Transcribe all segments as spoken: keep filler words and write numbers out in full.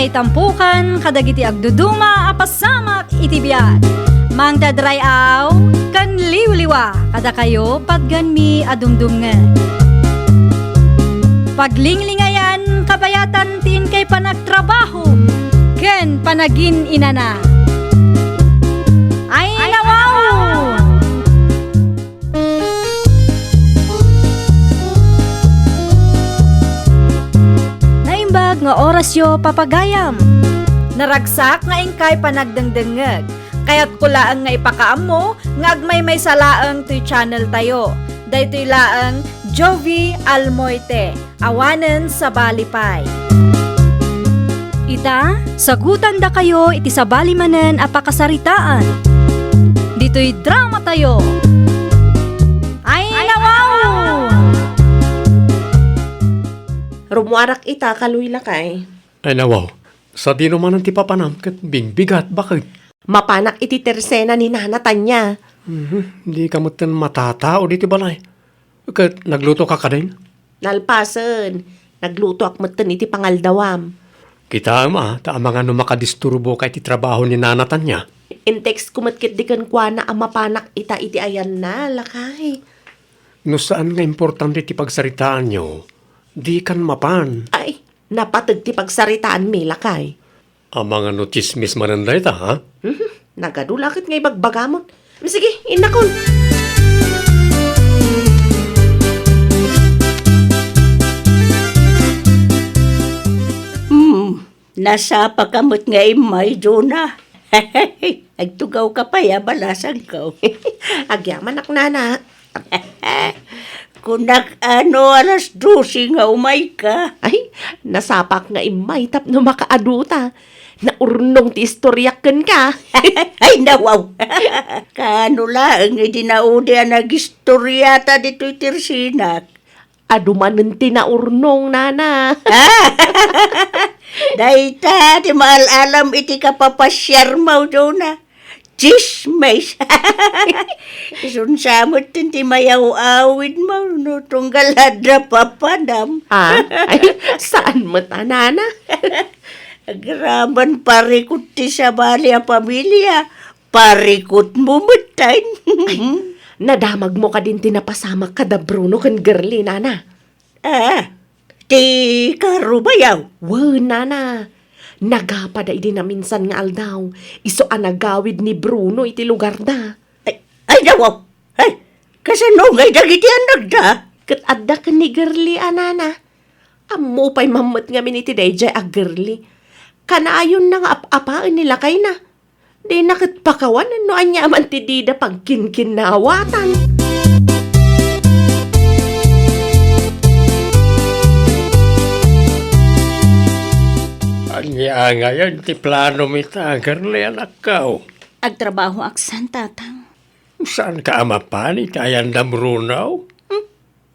Itampukan kadagiti agduduma a pasamak iti biag. Mangted ray-aw ken liwliwa kadakayo patgenmi a dumdumngeg. Paglinglingayan kabayatan ti inkay panagtrabaho ken panagin-inana. Ay, nawaw! Naimbag nga orasyo, papagayam. Naragsak nga inkay panagdengdengngeg. Kayatko laeng nga ipakaammo nga agmaymaysa laeng toy channel tayo. Daytoy laeng Jovi Almoite. Awanen sabali pay. Ita, sagutandakayo iti sabali manen a pakasaritaan. Ditoy drama tayo. Ay, nawaw! Rumuarak ita, kaluy lakay. Ay, nawaw. Sadino manen ti papanam ket bingbigat, baket? Mapanak iti tersena ni Nana Tanya. Mhm, dika metten matatao ditoy balay. Ket naglutoka kadin? Nalpasen, naglutoak metten iti pangaldawam. Kitaem a, ta amangan no makadisturboka iti trabaho ni Nana Tanya. In-text ko met ketdi kenkuana a mapanak ita iti ayanna, lakay. No saan nga importante ti pagsaritaanyo, dikan mapan. Ay, napateg ti pagsaritaanmi, lakay. Amangan no tsismis manen dayta, ha? Mhm. Nagadu la ket nga ibagbagamon. Sige, innakon. Hmm, nasapaka met nga immay, Jonah. Agtugawka pay a balasangko. Agyamanak, nana. Kunak a no alas dose nga umayka. Ay, nasapak nga immay tapno makaaduta. Naurnong ti istoriak kenka. Ay, nawaw. Kaano laeng idi naudi a nagistoriata ditoy tersenak? Adu manen ti naurnong, nana. Dayta ti maal-alam iti kapapasiarmo, Jonah. Tsismis. Isunsa met ti mayaw-awidmo no tunggal adda papanam. Ah, ay, saan met a, nana? Agraman parikut ti sabali a pamilia. Parikutmo metten. Ay, nadamagmo kadin ti napasamak kada Bruno ken Girlie, nana? Ah, ti karubayaw? Wen, nana. Nagapada idi naminsan nga aldaw, isu a nagawid ni Bruno iti lugarda. Ay, ay, nawaw. Ay, kasano ngay dagiti annakda? Ket adda ken ni Girlie a, nana. Ammo pay mammet ngamin iti daydiay a Girlie. Kanayonna nga ap-apaen ni lakayna. Dina ket pakawan no ania man ti dida pagkinkinnawatan. Ania ngayen ti planom ita, Girlie, anakko? Agtrabahoak san, tatang. Saanka a mapan iti ayan da Bruno? Hmm?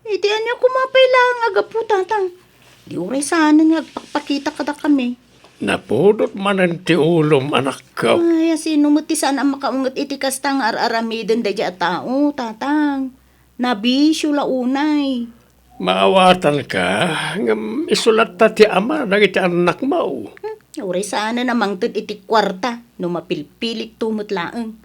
Iti ania koma pay laeng a gapu, tatang? Di uray saanen nga agpakpakita kadakami. Napudot manen ti ulom, anakko. Ay, asino met ti saan a makaunget iti kasta nga ar-aramiden daydiay a tao, tatang? Nabisio la unay. Maawatanka, ngem isu latta ti ama dagiti annakmo. Hmm, uray saanen a mangted iti kuarta no mapilpilikto met laeng.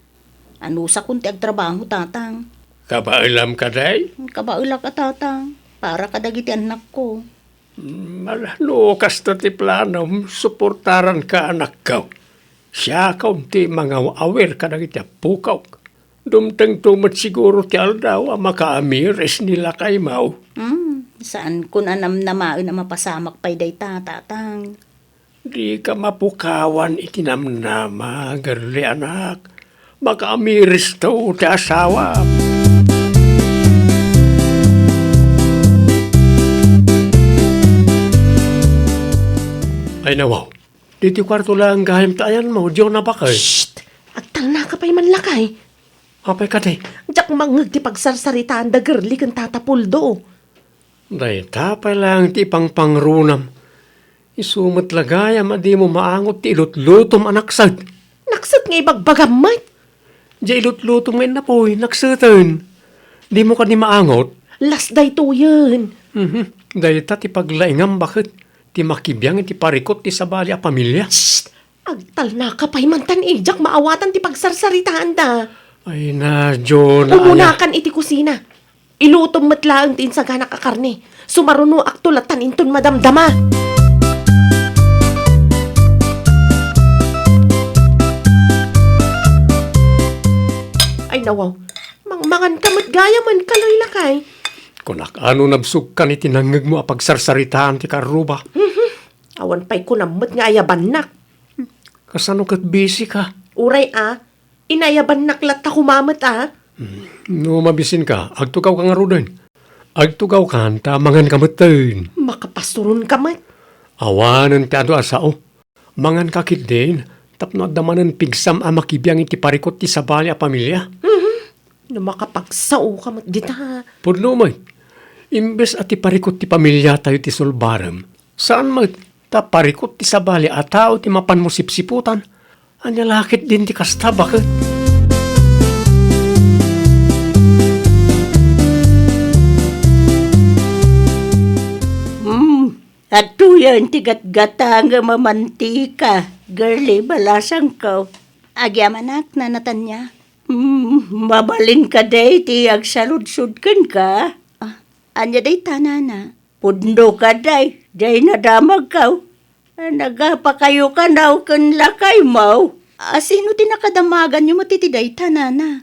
Anusakon ti agtrabaho, tatang. Kabaelam kadi? Kabaelak a, tatang. Para kadagiti annakko. Mm, ala, no kasta ti planom, suportaranka, anakko. Siakon ti mangaw-awir kadagiti appokok. Dumtengto met siguro ti aldaw a makaamiris ni lakaymo. Hmm, saankon a namnamaen a mapasamak pay dayta, tatang. Dika mapukawan iti namnama, Girlie, anak. Makaamiristo ti asawam. Ay, nawaw. Ditoy kuarto laeng gayam ti ayanmo, Jonah, baket. Shh! Agtalnaka pay man, lakay. Apay kadi? Diak mangngeg ti pagsarsaritaan da Girlie ken Tata Puldo. Dayta pay laeng ti ipangpangrunam. Isu met la gayam a dimo maangot ti ilutlutom a nakset. Nakset nga ibagbagam met? Diay ilutlutom nga innapoy, nakseten. Dimo kadi maangot? Las daytoyen. Mhm. Dayta ti paglaingam, baket. ti makibiang iti parikut ti sabali a pamilia. Shh! Agtalnaka pay man tan idiak maawatan ti pagsarsaritaanda. Ay na, Jonah, aya. Umunakan iti kusina. Ilutom met laeng ti insaganak a karne. Sumarunoakto latta inton madamdama. Ay, nawaw. Mangmangan ka met gayam, Kaloy, lakay. Kunak, ano nabsogkan iti nangngegmo a pagsarsaritaan ti kaarruba? Mhm. Awan pay kunam met nga ayabannak. Kasano ket busy ka? Uray a, inayabannak latta koma met a. Hmm. No mabisinka, agtugawka ngaruden. Agtugawkan ta manganka metten. Makapasuronka met. Awanen ti adu a sao. Manganka ketdin tapno adda manen pigsam a makibiang iti parikut ti sabali a pamilia. Mhm. No makapagsaoka met dita. Pudno met. Imbes a ti parikut ti pamiliatayo ti sulbarem, saan met ta parikut ti sabali a tao ti mapanmo sipsiputan. Ania la ketdin ti kasta, baket? Hmm, adtoyen ti gatgatangem a mantika, girlie, balasangko. Agyamanak, Nana Tania. Hmm, mabalin kadi ti agsaludsod kenka? Ah, ania dayta, Nana? Pudno kadi, dayta nadamagko. Nagapakayo kano ken lakaymo? A, sino ti nakadamaganyo met iti dayta, Nana?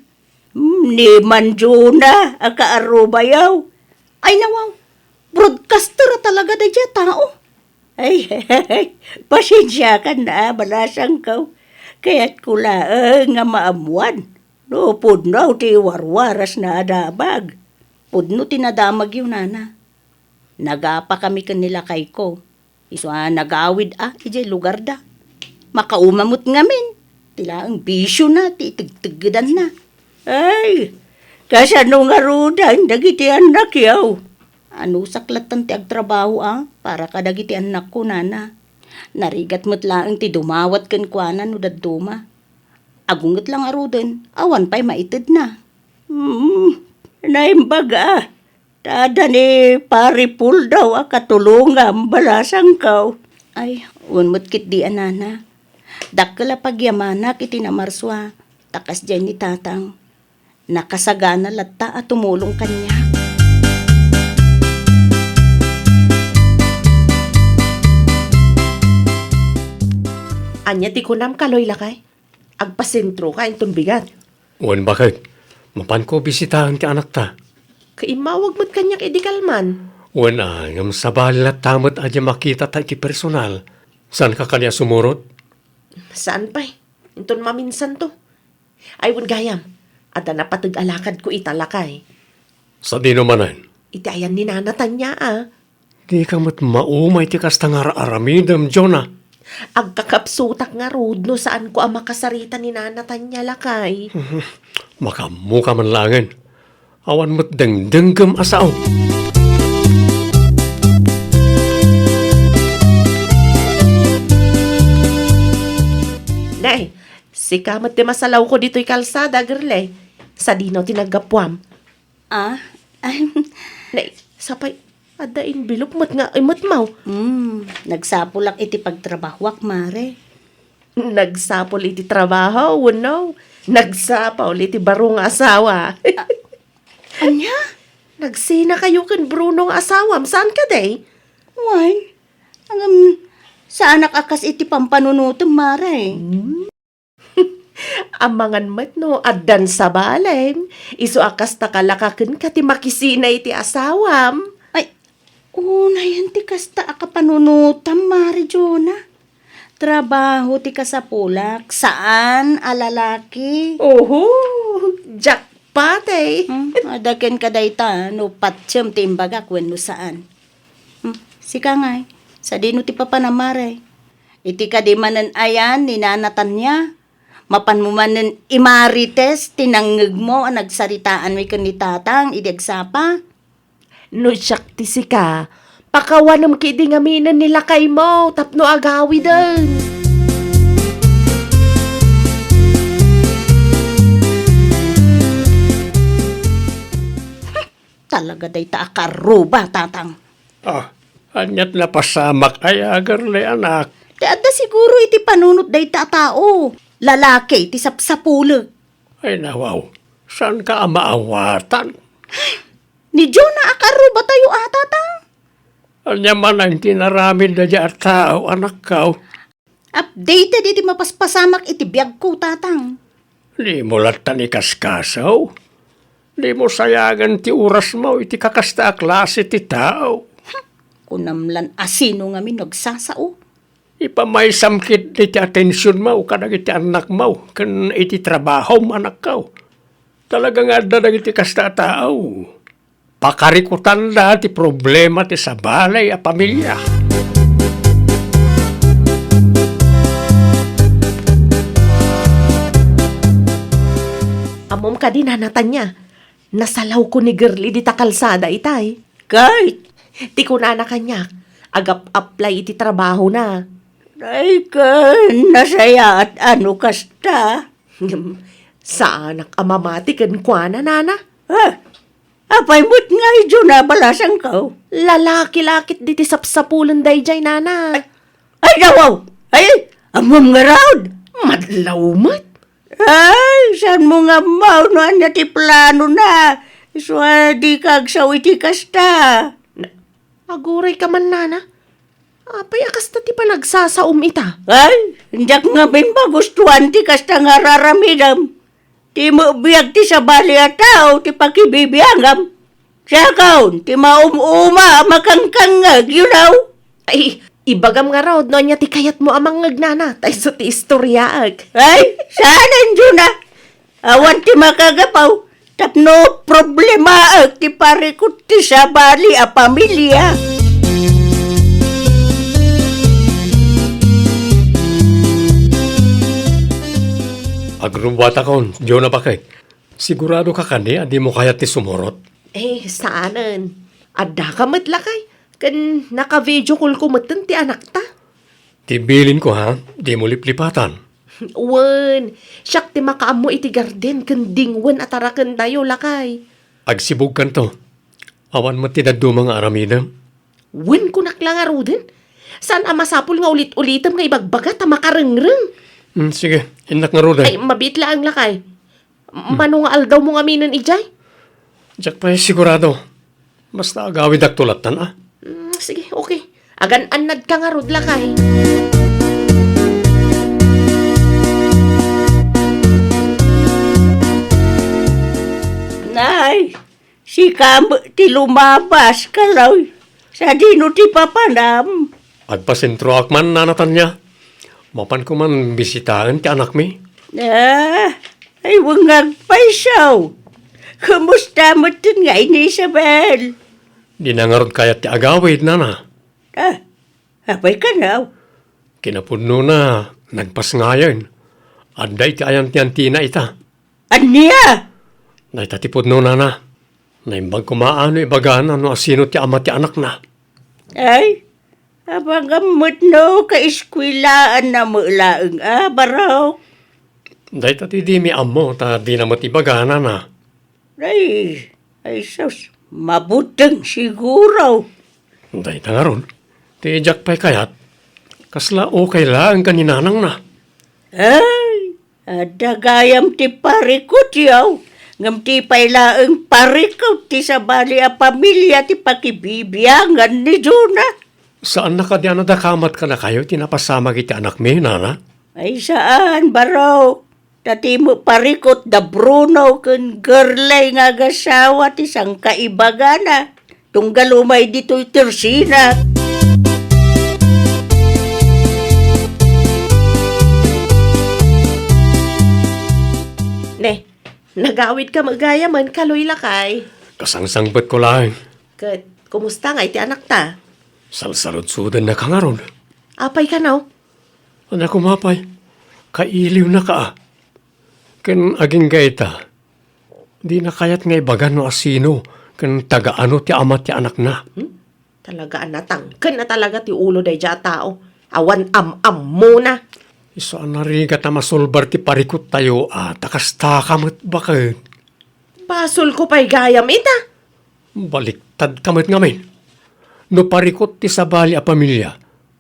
Hmm, ni Manjuna a kaarrubayo. Ay, nawaw, broadcaster a talaga daydiay a tao. Ay, pasensiakan a, balasangko. Kayatko laeng nga maammuan no pudno ti warwarasna a damag. Pudno ti nadamagyo, Nana. Nagapakami ken ni lakayko. Isu a nagawid a idiay lugarda. Makauma met ngamin. Ti laeng bisiona ti itegteggedanna. Ay, kasano ngaruden dagiti annakyo? Anusak lattan ti agtrabaho a para kadagiti annakko, Nana. Narigat met laeng ti dumawat kenkuana no dadduma. Agunget la ngaruden, awan pay maitedna. Hmm, naimbag a. Ta adda ni Pari Puldaw a katulongam, balasangko. Ay, wen met ketdi a, Nana. Dakkel a pagyamanak iti namarso a, ta kasdiay ni Tatang. Nakasagana latta a tumulong kaniak. Ania ti kunam, Kaloy, lakay? Agpasentroka inton bigat. Wen, baket. Mapanko bisitaen ti anakta. Kaimmawag met kaniak idi kalman. Wen a, ngem sabali latta met a diay makitata iti personal. Saanka kadi a sumurot? Saan pay. Inton maminsanto. Ay, wen gayam. Adda napateg a lakadko ita, lakay. Sadino manen? Iti ayan ni Nana Tania a. Dika met mauma iti kasta nga ar-aramidem, Jonah. Agkakapsutak ngarud no saanko a makasarita ni Nana Tania, lakay. Makaammoka man laengen. Awan met dengdenggem a sao. Nay, sika met ti masalawko ditoy kalsada, girlie. Sadino ti naggapuam? Ah, ay. Nay, sapay, adda envelope met nga imetmaw. Hmm, nagsapulak iti pagtrabahoak, Mare. Nagsapul iti trabaho wenno nagsapul iti baro nga asawa? Ah, ania? Nagsinakayo ken Bruno nga asawam, saan kadi? Wen, ngem saanak a kas iti pampanunotem, Mare. Hmm? Amangan met no addan sabalem, isu a kasta kalakakenka ti makisina iti asawam. Ay, unayen ti kasta a kapanunotam, Mare Jonah. Trabaho ti kasapulak, saan a lalaki. Oho, jackpot, eh. Hmm, adda kenka dayta, no patiem ti imbagak wenno saan. Hmm, sika ngay, sadino ti papanam, Mare? Iti kadi manen ayan ni Nana Tania, mapanmo manen imarites ti nangngegmo a nagsaritaanmi ken ni Tatang idi agsapa? No siak ti sika, pakawanem ketdi ngaminen ni lakaymo tapno agawiden. Talaga dayta a karuba, Tatang. Ah, Aniat napasamak aya, Girlie, anak? Ti adda siguro iti panunot dayta a tao. Lalaki ti sapsapulek. Ay, nawaw. Saanka a maawatan? Ni Jonah a kaarruba tayo a, Tatang. Ania man ti inaramid daydiay a tao, anakko? Updated iti mapaspasamak iti biagko, Tatang. Dimo lattan ikaskasaw. Dimo sayagan ti orasmo iti kakasta a klase ti tao. Kunam lan a sino ngamin no agsasao. Ipamaysam ketdi ti atensionmo kadagiti annakmo ken iti trabahom, anakko. Talaga nga adda dagiti kasta a tao. Pakarikutanda ti problema ti sabali a pamilia. Ammom kadi, Nana Tania, nasalawko ni Girlie dita kalsada itay. Ket? Ti kunana kaniak, agap-apply iti trabahona. Ay, ken nasayaat a no kasta. Saanak a mamati kenkuana, Nana. Ah, apay met nga idiay nabalasangko? Lalaki la ketdi ti sapsapulen daydiay, Nana. Ay, ay, nawaw! Ay, ammom ngarud! Madlaw met. Ay, saanmo nga ammo no ania ti planona? Isu a dika agsao iti kasta. Na, agurayka man, Nana. Apay a kasta ti panagsasaom ita? Ay, diak ngamin magustuan ti kasta nga ar-aramidem. Ti met biag ti sabali a tao ti pakibibiangam. Siakon, ti maum-uma a makangkangngeg, you know? Ay, ibagam ngarud no ania ti kayatmo a mangngeg, Nana, ta isu ti istoriaek. Ay, saanen, Jonah. Awan ti makagapu, tapno problemaek ti parikut ti sabali a pamilia. Agrubbuatakon, Jonah, baket. Siguradoka kadi a dimo kayat ti sumurot? Eh, saanen. Addaka met lakay. Ken naka-video call ko metten ti anakta. Ti bilinko, ha, dimo liplipatan. Wen, siak ti makaammo iti garden ken dingwen a tarakentayo, lakay. Agsibugkanto. Awan met ti dadduma nga aramidem. Wen, kunak la ngaruden. Saan a masapul nga ulit-ulitem nga ibagbaga ta makarengreng. Hmm, sige, innak ngaruden. Ay, mabiit laeng, lakay. Mano nga aldawmo ngaminen idiay? Diak pay sigurado. Basta agawidakto lattan, a. Mm, sige, okay. Agan-annadka ngarud, lakay. Nay, sika met ti lumabas, kaloy. Sadino ti papanam? Agpasentroak man, Nana Tania. Mapanko man bisitaen ti anakmi. Ah, ay, wen nga agpayso. Kumusta metten ngay ni Isabel? Dina ngarud kayat ti agawid, Nana. Ah, apay kano? Kinapudnona, nagpasngayen. Adda iti ayantiantina ita. Ania? Dayta ti pudno, Nana. Naimbag koma a no ibagana no asino ti ama ti anakna. Ay, apagam met no kaeskuelaanna met laeng a, barok. Dayta ti dimi ammo ta dina met ibagana, Nana. Ay, ay sus, mabuteng siguro. Dayta ngarud, ti diak pay kayat, kasla okay laeng ken ni nanangna. Ay, adda gayam ti parikutyo, ngem ti pay laeng parikut ti sabali a pamilia ti pakibibiangan ni Jonah. Saanna kadi a nadakamat kadakayo ti napasamak iti anakmi, Nana? Ay, saan, barok. Ta ti met parikut da Bruno ken Girlie nga agasawa ti sangkaibagana. Tunggal umay ditoy tersinak. Ne, nagawidka met gayamen, kaloy, lakay. Kasangsangbetko laeng. Ket, kumusta ngay ti anakta? Salsaludsodennaka ngarud. Apay kano? Ania koma pay, kailiwnaka a. Ken agingga ita, dina kayat nga ibaga no asino ken taga-ano ti ama ti anakna. Hmm? Talaga a natangken a talaga ti ulo daydiay a tao. Awan am-ammona. Isu a narigat a masulbar ti parikuttayo a ta kastaka met baket. Basolko pay gayam ita. Baliktadka met ngamin. No parikut ti sabali a pamilia,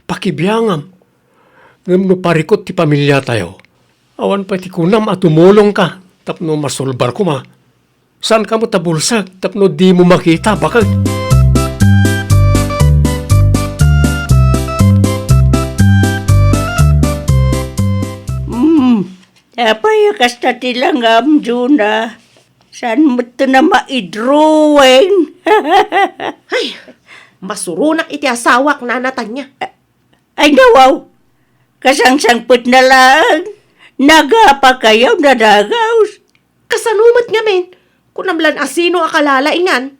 pakibiangam. Ngem no parikut ti pamiliatayo, awan pay ti kunam a tumulongka tapno masulbar koma. Saan kamo ta bulsek tapno dimo makita, bakek? Hmm, apay a kasta ti langam, Jonah? Saan met a maidrowing? Ay, masuronak iti asawak, Nana Tania. Ay, nawaw! Kasangsangpetna laeng, nagapakayaw, nadagaws. Kasano met ngamin? Kunam lan a sino a kalalaingan?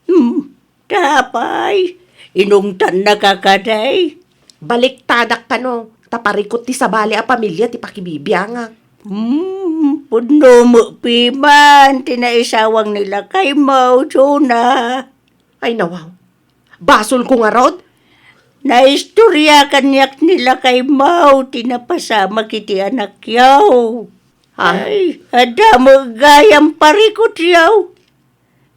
Hmm, apay, inungtannaka kadi? Baliktadak kano, ta parikut ti sabali a pamilia ti pakibibiangak. Hmm, pudno met piman ti naisawang ni lakaymo, Jonah. Ay, nawaw. Basolko ngarud? Naistorya kaniak ni lakaymo ti napasamak iti anakyo. Ha? Ay, adda met gayam parikutyo.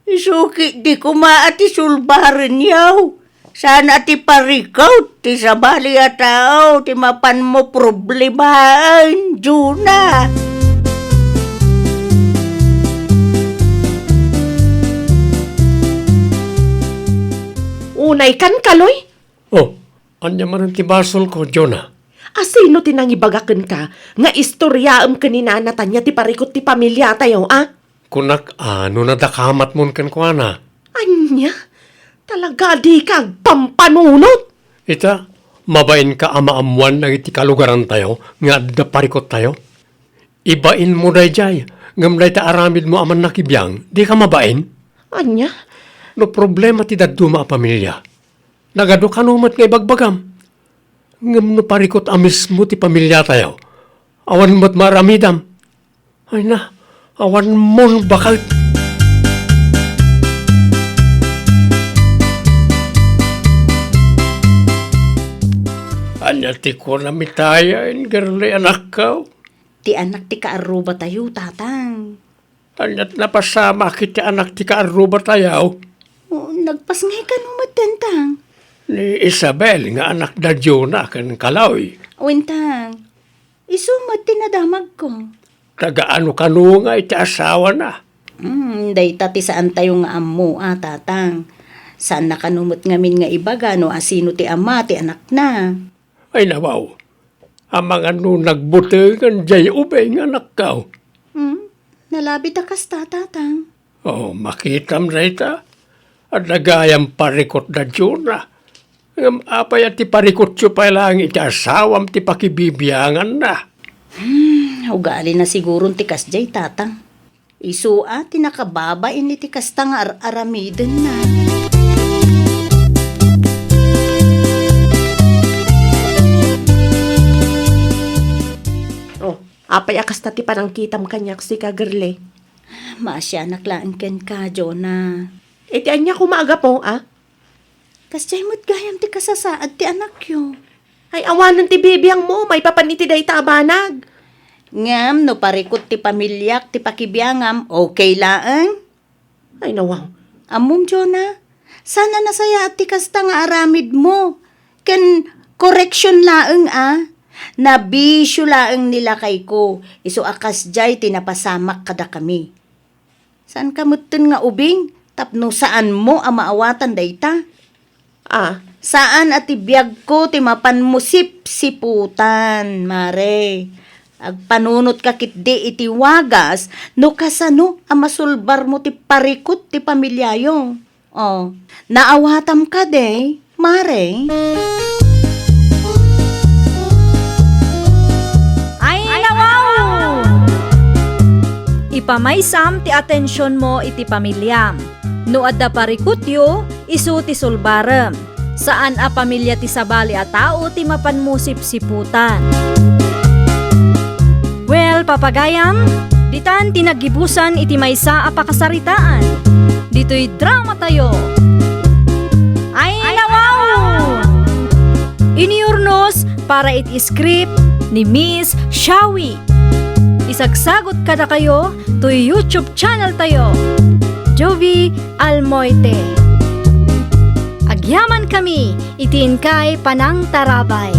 Isu ketdi koma a ti sulbarenyo. Saan a ti parikut ti sabali a tao ti mapanmo problemaen, Jonah. Unay kan, Kaloy? Oh, ania manen ti basolko, Jonah? A sino ti nangibaga kenka nga istoryaem ken ni Nana Tania ti parikut ti pamiliatayo, a? Kunak a no nadakamatmon kenkuana. Ania? Talaga a dika agpampanunot? Ita, mabainka a maammoan dagiti kalugarantayo nga adda parikuttayo? Ibainmo daydiay, ngem dayta aramidmo a mannakibiang, dika mabain? Ania? No problema ti dadduma a pamilia, nagadu kano met nga ibagbagam. Ngem no parikut a mismo ti pamiliatayo, awan met maaramidam. Ay na, awanmon, bakek. Ania ti kunam ita, Girlie, anakko? Ti anak ti kaarrubatayo, Tatang. Ania ti napasamak iti anak ti kaarrubatayo? O, nagpasngay kano met, Tang? Ni Isabel nga anak da Jonah ken Kaloy. Wen, Tang. Isu met ti nadamagko. Taga-ano kano nga iti asawana? Hmm, dayta ti saantayo nga ammo, a, Tatang. Saanna kano met ngamin nga ibaga no asino ti ama ti anakna. Ay, nawaw. Amangan no nagbutengan diay ubing, anakko. Hmm? Nalabit a kasta, Tatang. Oh, makitam dayta. Adda gayam parikut da Jonah. Ngem apay a ti parikutyo pay laeng iti asawam ti pakibibianganna? Hmm, ugalina siguron ti kasdiay, Tatang. Isu a ti nakababain iti kasta nga ar-aramidenna. Oh, apay a kasta ti panangkitam kaniak, sika, Girlie? Maasianak laeng kenka, Jonah. Iti ania koma a gapu, a? Kasdiay met gayam ti kasasaad ti anakyo. Ay, awanen ti bibiangmo maipapan iti dayta a banag. Ngem no parikut ti pamiliak ti pakibiangam, okay laeng? Ay, nawaw. Ammom, Jonah, saan a nasayaat ti kasta nga aramidmo. Ken koreksion laeng a. Nabisio laeng ni lakayko, isu a kasdiay ti napasamak kadakami. Saanka metten nga ubing tapno saanmo a maawatan dayta? Ah. Saan a ti biagko ti mapanmo sipsiputan, Mare. Agpanunotka ketdi iti wagas no kasano a masulbarmo ti parikut ti pamiliayo. Oh, naawatam kadi, Mare? Ay, nawaw! Ipamaysam ti atensionmo iti pamiliam. No adda parikutyo, isu ti sulbarem. Saan a pamilia ti sabali a tao ti mapanmo sipsiputan. Well, papagayam, ditan ti naggibusan iti maysa a pakasaritaan. Ditoy dramatayo. Ay, nawaw! Inyurnos para iti script ni Miss Shawi. Isagsagut kadakayo toy YouTube channel tayo, Jovie Almoite. Agyamankami iti inkay panangtarabay.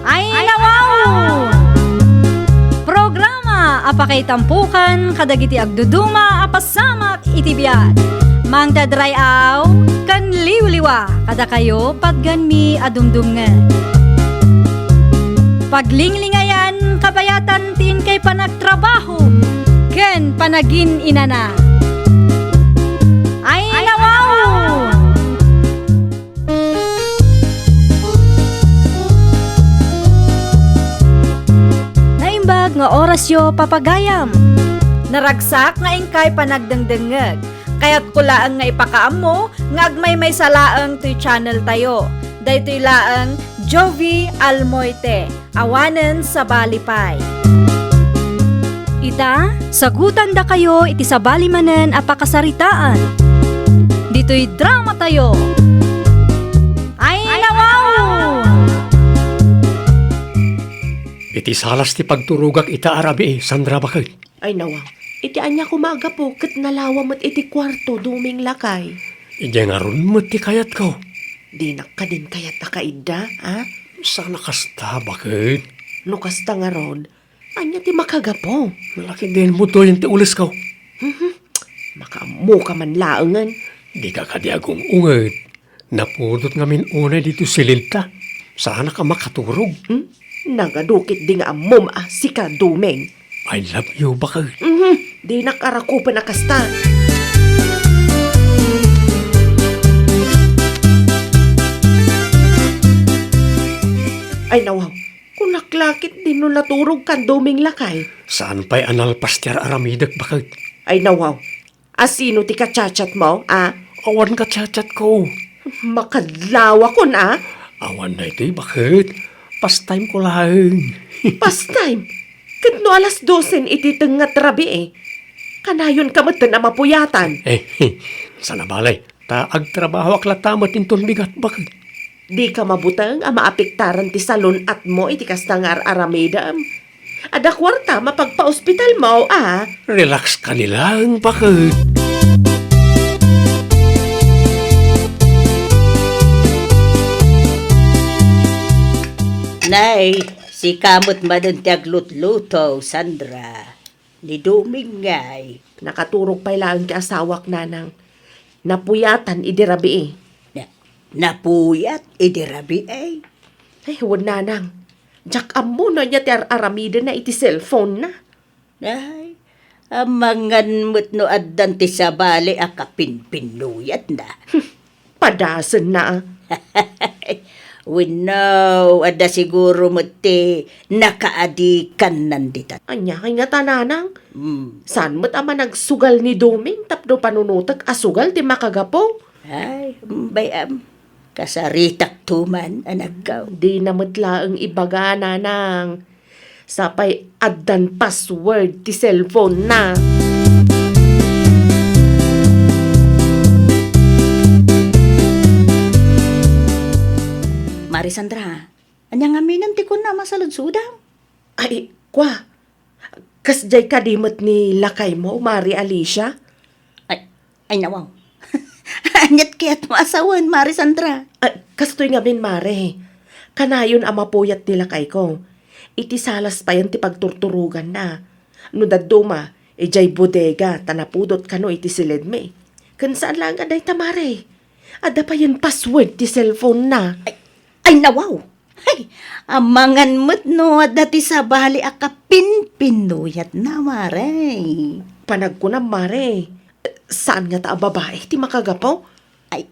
Ay, nawaw! Programa a pakaitampukan kadagiti agduduma a pasamak iti biag. Mangted ray-aw ken liwliwa kadakayo patgenmi a dumdumngeg. Paglinglingayan kabayatan ti inkay panagtrabaho ken panagin-inana. Ay, nawaw! Naimbag nga orasyo, papagayam. Naragsak nga inkay panagdengdengngeg. Kayatko laeng nga ipakaammo nga agmaymaysa laeng toy channel tayo. Daytoy laeng Jovie Almoite, awanen sabali pay. Ita, sagutandakayo iti sabali manen a pakasaritaan. Ditoy drama tayo. Ay, nawaw! Iti salas ti pagturogak ita a rabii, Sandra, baket. Ay, nawaw. Iti ania koma a gapu ket nalawa met iti kuarto, Doming lakay? Idiay ngarud met ti kayatko. Dinak kadin kayat a kaidda, a? Saan a kasta, baket? No kasta ngarud, ania ti makagapu? Nalaki din mudoyen ti ulesko. Mhm. Makaammoka man laengen. Dika kadi agung-unged. Napudot ngamin unay ditoy silidta. Saanak a makaturog. Hmm? Nagadu ketdi nga ammom a sika, Doming. I love you, baket. Mhm. Dinak a rakupen a kasta. Ay, nawaw. Kunak la ketdi no naturogkan, Doming lakay. Saan pay a nalpas ti ar-aramidek, baket? Ay, nawaw. A sino ti ka-chat-chatmo, a? Awan ka-chat-chatko. Makadlawakon, a? Awan daytoy, baket? Pastime ko laeng. Pastime? Ket no alas dosen iti tengnga ti rabii, eh. Kanayonka metten a mapuyatan. Eh, saan a bale. Ta agtrabahoak latta met inton bigat, baket. Dika mabuteng a maapektaran ti salun-atmo iti kasta nga ar-aramidem. Adda kuarta mapagpaospitalmo, a? Relax ka ni laeng, baket. Nay, sika met manen ti aglutluto, Sandra. Ni Doming ngay. Nakaturog pay laeng ti asawak, nanang. Napuyatan idi rabii. Na-, napuyat idi rabii? Ay, wen, nanang. Diak ammo no ania ti ar-aramidenna iti cellphone-na. Ay, amangan met no addan ti sabali a kapinpinnuyatna. Padasenna, a. Wenno, adda siguro met ti nakaadikannan dita. Ania kay ngata, nanang? Hmm. Saan met a managsugal ni Doming tapno panunotek a sugal ti makagapu? Ay, bay-am. Kasaritakto man, anakko. Dina met laeng ibaga, nanang. Sapay addan password ti cellphone-na. Mare Sandra, ania ngaminen ti kunam a saludsodam? Ay, kua, kasdiay kadi met ni lakaymo, Mare Alicia? Ay, ay, nawaw. Aniat kayatmo a sawen, Mare Sandra? Ah, kastoy ngamin, Mare. Kanayon a mapuyat ti lakayko. Iti salas payen ti pagturturoganna. No dadduma, idiay bodega ta napudot kano iti siledmi. Ken saan laeng a dayta, Mare. Adda payen password ti cellphone-na. Ay, ay, nawaw! Hay, amangan met no adda ti sabali a kapinpinnuyatna, Mare. Panagkunam, Mare. Saan ngata a babai ti makagapu? Ay.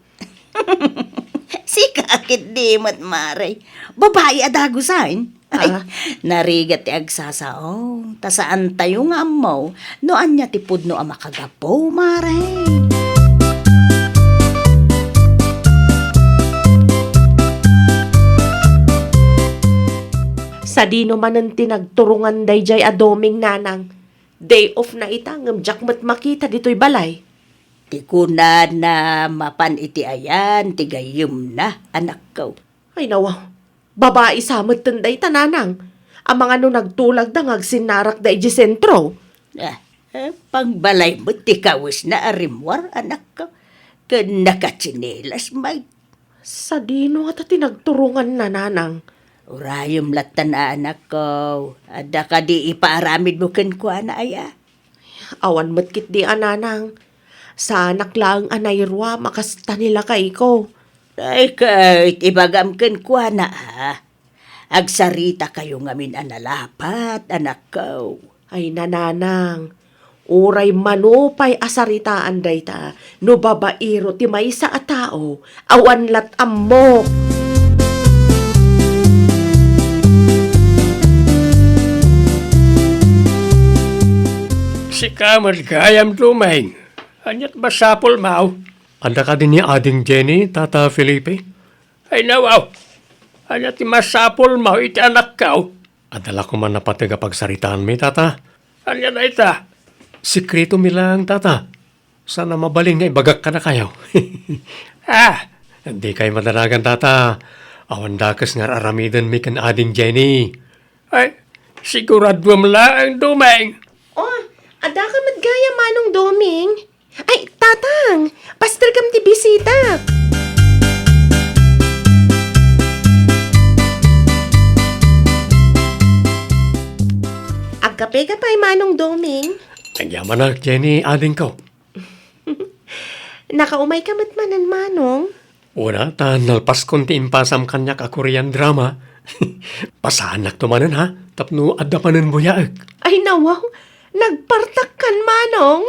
Sika ketdi met, Mare. Babai a dagusen. Ay, ah, narigat ti agsasao. Ta saantayo nga ammo no ania ti pudno a makagapu, Mare. Sadino manen ti nagturongan daydiay a Doming, nanang? Day off na ita, ngem diak met makita ditoy balay. Ti kunana, mapan iti ayan ti gayyemna, anakko. Ay, nawaw. Babai sa metten dayta, nanang. Amangan no nagtulagda nga agsinnarakda idiay sentro. Ah, eh, pangbalay met ti kawesna a rimmuar, anakko. Ken nakatsinelas met. Sadino ngata ti nagturonganna, nanang? Urayem lattan, anakko. Adda kadi ipaaramidmo kenkuana, aya? Awan met ketdi a, nanang. Saanak laeng a nairuam a kasta ni lakayko. Ay, ket ibagam kenkuana, a. Agsaritakayo ngamin a nalapat, anakko. Ay, nanang, uray mano pay a saritaan dayta, no babairo ti maysa a tao, awan lat' ammok. Sika met gayam, Domeng. Ania ti masapulmo? Adda kadi ni Ading Jenny, Tata Felipe? Ay, nawaw. Ania ti masapulmo iti anakko? Adda la koma napateg a pagsaritaanmi, Tata. Ania dayta? Sekreto mi laeng, Tata. Saan a mabalin nga ibagak kadakayo. Ah! Dikay madanagan, Tata. Awan dakes nga ar-aramidenmi ken Ading Jenny. Ay, siguraduem laeng, Domeng. Oh, adda ka met gayam, Manong Domeng? Ay, Tatang! Pasterkam ti bisita! Agkape ka pay, Manong Doming? Agyamanak, Jenny, adingko. Nakaumayka met manen, Manong? Una, ta nalpaskon ti impasam kaniak a Korean drama. Pasaannakto manen, ha? Tapno adda manen buyaek. Ay, nawaw! Nagpartakkan, Manong!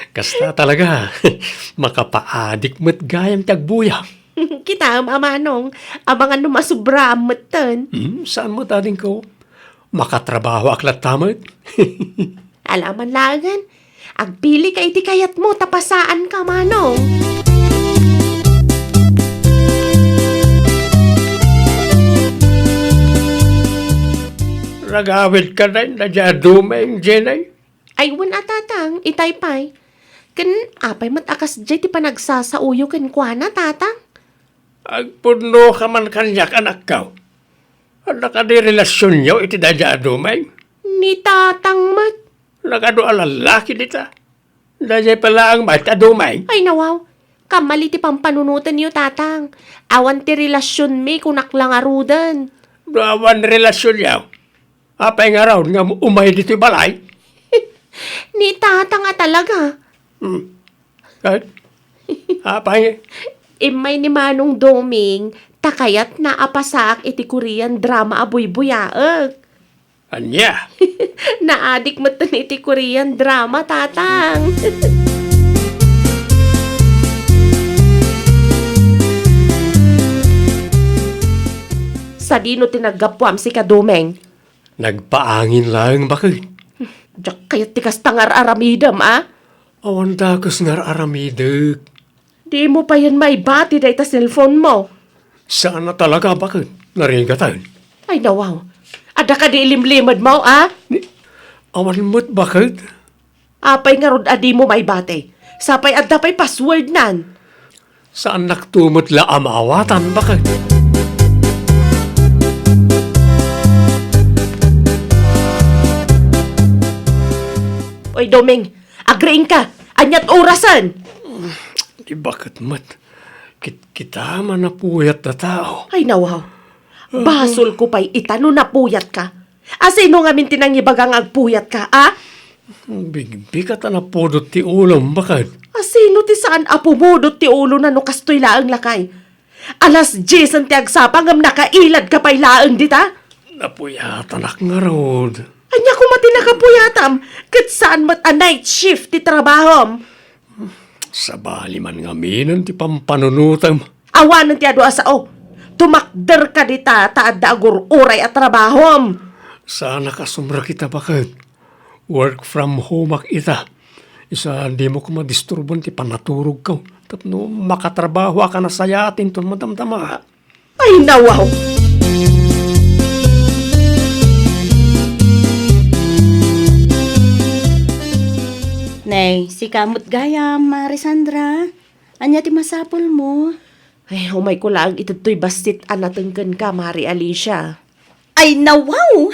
Kasta talaga. Makapaadik met gayam ti agbuya. Kitaem a, Manong, amangan no masubraam metten. Hmm, saan met, adingko? Makatrabahoak latta met. Alaman laengen, agpilika iti kayatmo ta pasaanka, Manong. Nagawidka dayta, Jenny? Ay, wen a, Tatang, itay pay. Ken apay met a kasdiay ti panagsasaoyo kenkuana, Tatang? Agpudnoka man kaniak, anakko. Adda kadi relasionyo iti daydiay a Doming? Ni Tatang met. Nagadu a lallaki dita. Daydiay pay laeng met a Doming. Ay, nawaw. Kammali ti pampanunotenyo, Tatang. Awan ti relasionmi, kunak la ngaruden. No awan relasionyo, apay ngarud nga umay ditoy balay? Ni Tatang a talaga. Hmm. Ket, apay? Immay ni Manong Doming, ta kayatna a pasaak iti Korean drama a buybuyaek. Ania? Naadik metten iti Korean drama, Tatang. Sadino ti naggapuam, sika, Doming? Nagpaangin laeng, baket. Diak kayat ti kasta nga ar-aramidem, a? Awan dakes nga ar-aramidek. Dimo payen maibati dayta cellphone mo. Saan a talaga, baket. Narigaten. Ay, nawaw. Adda kadi ilimlimedmo, a? Ni, awan met, baket. Apay ngarud a dimo maibati? Sapay adda pay passwordnan. Saannakto met la a maawatan, baket. Oy, Doming, agriingka. Aniat orasen? Di, baket met. Kit-, kita man napuyat a tao. Ay, nawaw. Basolko pay ita no napuyatka. Asino ngamin ti nangibaga nga agpuyatka, a? Bigbigka ta napudot ti ulom, baket. Asino ti saan a pumudot ti ulona no kastoy laeng, lakay? Alas diesen ti agsapa ngem nakailadka pay laeng dita? Napuyatanak ngarud. Ania koma ti nakapuyatam? Ket saan met a night shift ti trabahom? Sabali man ngaminen ti pampanunotem. Awanen ti adu a sao. Tumakderka dita ta adda agur-uray a trabahom. Saanak a sumrek ita, baket. Work from home-ak ita. Isu a dimo koma disturboen ti pannaturogko. Tapno makatrabahoak a nasayaat inton madamdama. Ay, nawaw! Ay, sika met gayam, Mare Sandra. Ania ti masapulmo? Ay, umayko laeng iti daytoy bassit a nateng kenka, Mare Alicia. Ay, nawaw!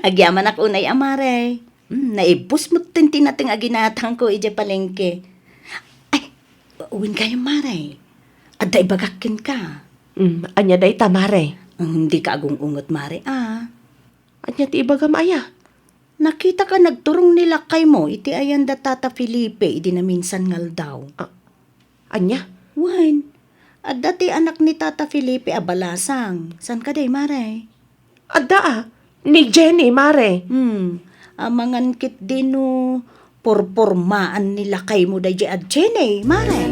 Agyamanak unay a, Mare. Hmm, naibbus metten ti nateng a ginatangko idiay palengke. Ay, wen gayam, Mare. Adda ibagak kenka. Hmm, ania dayta, Mare? Hmm, dika agung-unget, Mare, a. Ania ti ibagam aya? Nakitaka nagturong ni lakaymo iti ayan da Tata Felipe idi naminsan nga aldaw. A-, ania? Wen, adda ti anak ni Tata Felipe a balasang. Saan kadi, Mare? Adda a, ni Jenny, Mare. Hmm, amangan ketdi no purpurmaan ni lakaymo daydiay a Jenny, Mare.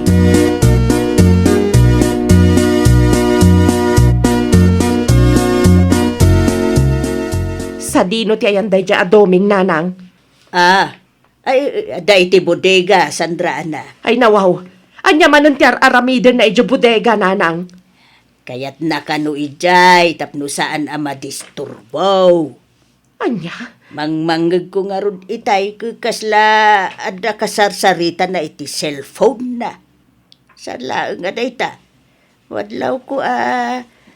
Sadino ti ayan daydiay a Doming, nanang? Ah, ay, adda iti bodega, Sandra, ana. Ay, nawaw. Ania manen ti ar-aramidenna idiay bodega, nanang? Kayatna kano idiay tapno saan a madisturbo. Ania? Mangmangngegko ngarud itay ket kasla adda kasarsaritana iti cellphone-na. Saan laeng a dayta. Wadlawko a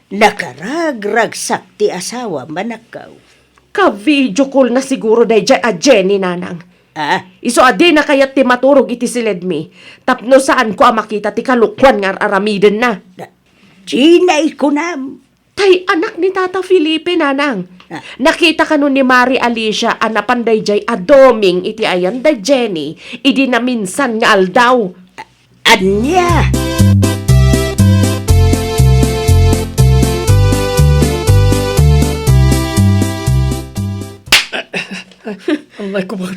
nakaragragsak ti asawam a nakkaw. Ka-video call-na siguro daydiay a Jenny, nanang. Ah? Isu a dina kayat ti maturog iti siledmi, tapno saanko a makita ti kalokoan nga ar-aramidenna. Na, Jenny, kunam. Tay anak ni Tata Felipe, nanang. Ah. Nakita kano ni Mare Alicia a napan daydiay a Doming iti ayan da Jenny idi naminsan nga aldaw. Ania? Anay ko ba?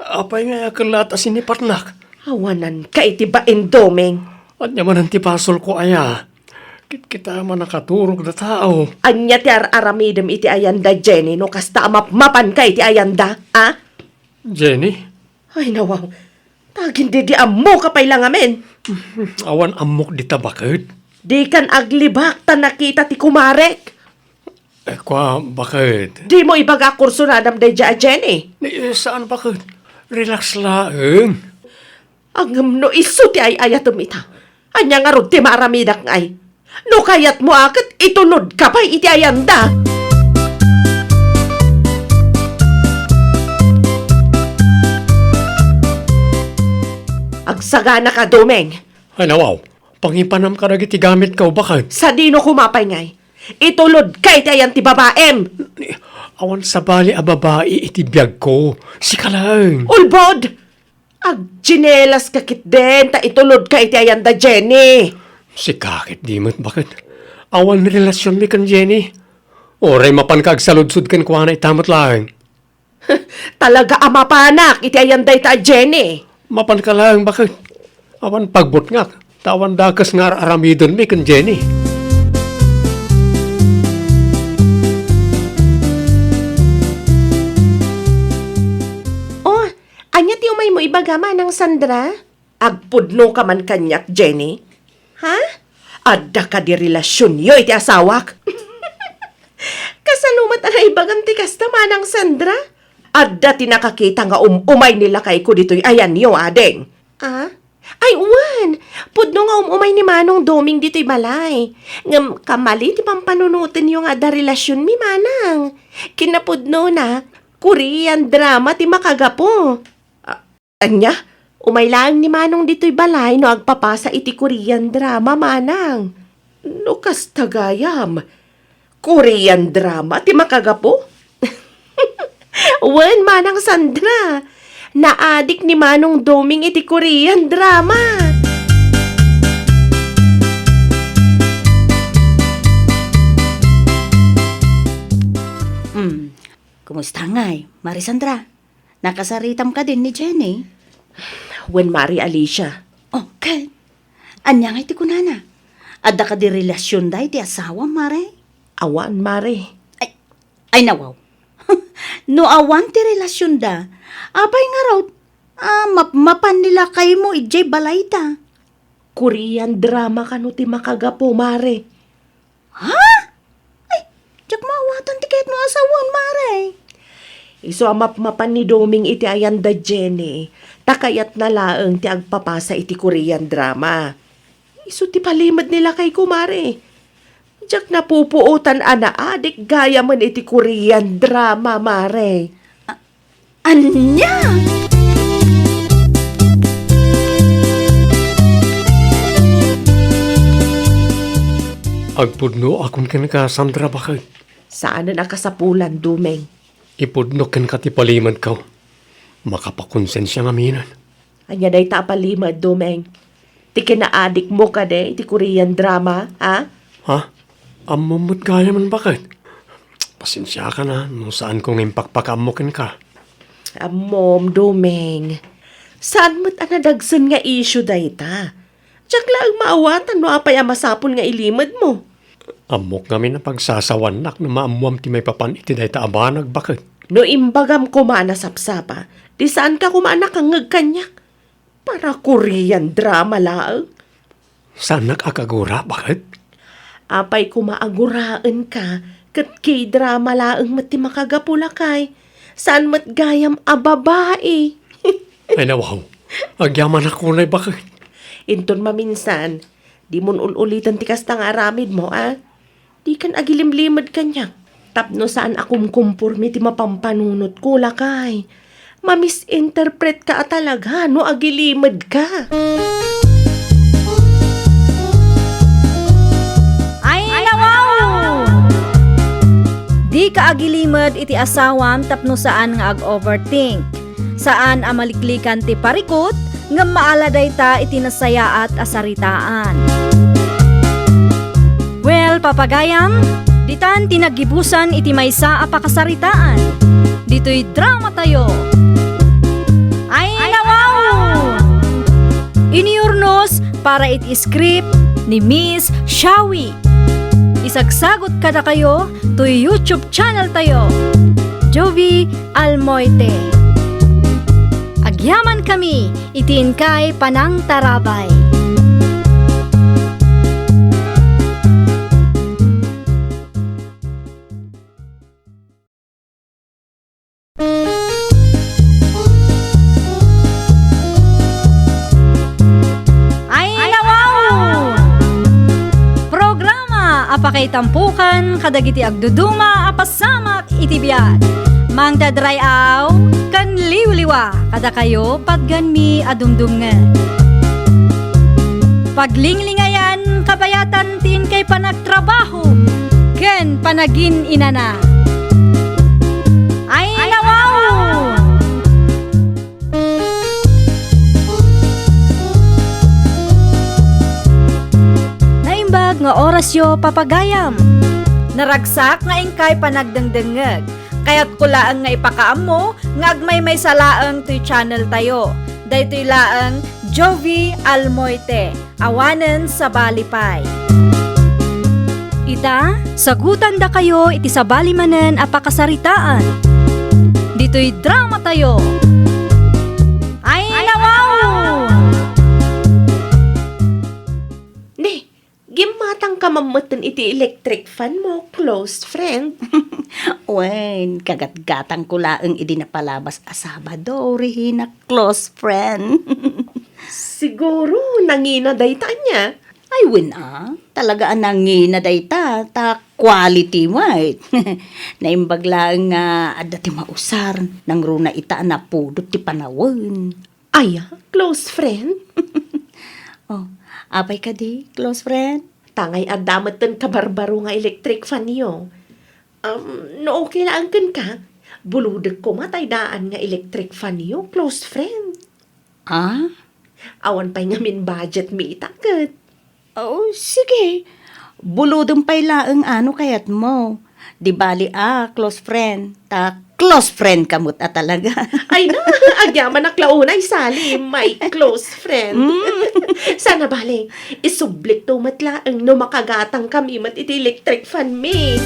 Apay nga a ket latta sinipatnak? Awananka iti bain, Doming. Ania manen ti basolko aya? Kitkitaem a nakaturog da tao. Ania ti ar-aramidem iti ayanda, Jenny, no kasta a mapmapanka iti ayanda, a? Jenny? Ay, nawaw. Tagin di, di ammoka pay la ngamin. Awan ammok dita baket. Dikan aglibak ta nakita ti kumarek. Eh, kua, baket? Dimo ibaga a kursunadam daydiay a Jenny. Ni, eh, saan, baket? Relax laeng. Ngem no isu ti ay-ayatem ita, ania ngarud ti maaramidak ngay? No kayatmo a ket itulodka pay iti ayanda. Agsaganaka, Doming. Ay, nawaw. Pangipanamka dagiti gamitko, baket. Sadino koma pay ngay? Itulodka iti ayan ti babaem. Awan sabali a babai iti biagko. Sika laeng. Ulbod! Agtsinelas ka ketdin, ta itulodka iti ayanda, Jenny. Sika ketdi met, baket. Awan relasionmi ken Jenny. Uray mapanka agsaludsod kenkuana ita met laeng. Talaga a mapanak iti ayan dayta a Jenny. Mapanka laeng, baket. Awan pagbutngak, ta awan dakes nga ar-aramidenmi ken Jenny. Oh, ania ti umaymo ibaga, Manang Sandra? Agpudnoka man kaniak, Jenny? Ha? Adda kadi relasionyo iti asawak? Kasano met a naibagam ti kasta, Manang Sandra? Adda ti nakakita nga um-umay ni lakayko ditoy ayanyo, ading. Ah? Ay, wen! Pudno nga um-umay ni Manong Doming ditoy balay. Ngem kamali ti pampanunotenyo nga adda relasionmi, Manang. Kinapudnona, Korean drama ti makagapu. Ah, Ania? Umay laeng ni Manong ditoy balay no agpapasa iti Korean drama, Manang. No kasta gayam, Korean drama ti makagapu? Wen, Manang Sandra. Naadik ni Manong Doming iti Korean drama. Hmm. Kumusta ngay, Mari Sandra? Nakasaritam kadin ni Jenny? Wen, Mari Alicia. Oh, ket? Ania ngay ti kunana? Adda kadi relasionda iti asawam, Mare? Awan, Mare. Ay, ay, nawaw. No awan ti relasionda, apay ngarud a mapmapan ni lakaymo idiay balayda? Korean drama kano ti makagapu, Mare. Ha? Ay, diak maawatan ti kayatmo a sawen, Mare. Isu a mapmapan ni Doming iti ayan da Jenny, ta kayatna laeng ti agpapasa iti Korean drama. Isu ti palimed ni lakay, kumare. Diak napupuotan a naadik gayamen iti Korean drama, mare. Ania? Agpudno akon kenka, Sandra, baket. Saanen a kasapulan, Doming. Ipudno kenka ti palimedko. Makapakonsensia ngamin. Ania dayta a palimed, Doming? Ti kinaadikmo kadi iti Korean drama, ha? Ha? Ammom met gayamen, baket. Pasensiakan a no saanko nga impakpakaammo kenka. Ammom, Doming. Saan met a nadagsen nga issue dayta. Diak laeng maawatan no apay a masapul nga ilimedmo. Ammok ngamin a pagsasawanak no maammuam ti maipapan iti dayta a banag, baket. No imbagam koma a nasapsapa, di saanka koma a nakangngeg kaniak. Para Korean drama laeng. Saannak a kagura, baket? Apay koma a guraenka, ket K-drama laeng met ti makagapu, lakay. Saan met gayam a babai. Ay, nawaw. Agyamanak unay, baket. Inton maminsan, dimon ul-uliten ti kasta nga aramidmo, a? Dikan agilimlimed kaniak. Tapno saan a kumkumpormi ti mapampanunotko, lakay. Mamisinterpretka a talaga no agilimedka. Ay, nawaw! Dika agilimed iti asawam tapno saan nga ag-overthink. Saan a maliklikan ti parikut, ngem maala dayta iti nasayaat a saritaan. Well, papagayam, ditan ti naggibusan iti maysa a pakasaritaan. Ditoy dramatayo. Ay, nawaw! Inurnos para iti script ni Miss Shawi. Isagsagut kadakayo toy YouTube channel tayo, Jovie Almoite. Agyamankami iti inkay panangtarabay. Ay, nawaw! Programa a pakaitampukan kadagiti agduduma a pasamak iti biag. Mangdadray-aw ken liwliwa kadakayo patganmi a dumdumngeg. Paglinglingayan kabayatan ti inkay panagtrabaho ken panagin-inana. Ay, nawaw! Naimbag nga orasyo, papagayam. Naragsak nga inkay panagdengdengngeg. Kayatko laeng nga ipakaammo nga agmaymaysa laeng toy channel tayo. Daytoy laeng Jovie Almoite, awanen sabali pay. Ita, sagutandakayo iti sabali manen a pakasaritaan. Ditoy dramatayo. Ay, nawaw! Ne, gimmatangka mammetten iti electric fan mo, close friend. Wen, kagatgatangko laeng idi napalabas a Sabado, Regina, close friend. Siguro, nangina dayta ania? Ay, wen a. Talaga a nangina dayta, ta quality, mait. Naimbag laeng nga adda ti mausar, nangruna ita a napudot ti panawen. Aya, close friend? Oh, apay kadi, close friend? Tangay adda metten kabarbaro nga electric fan yo. Um, no okay laeng kenka, bulodek koma tay daan nga electric fan yo, close friend. Ah? Awan pay ngamin budget mi ita ket. Oh, sige. Bulodem pay laeng a no kayatmo. Di bali a, close friend. Ta close friend ka met a talaga. Ay na, agyamanak la unay, Sally, my close friend. Mm. Sana bale, isublikto met laeng no makagatangkami met iti electric fan mi.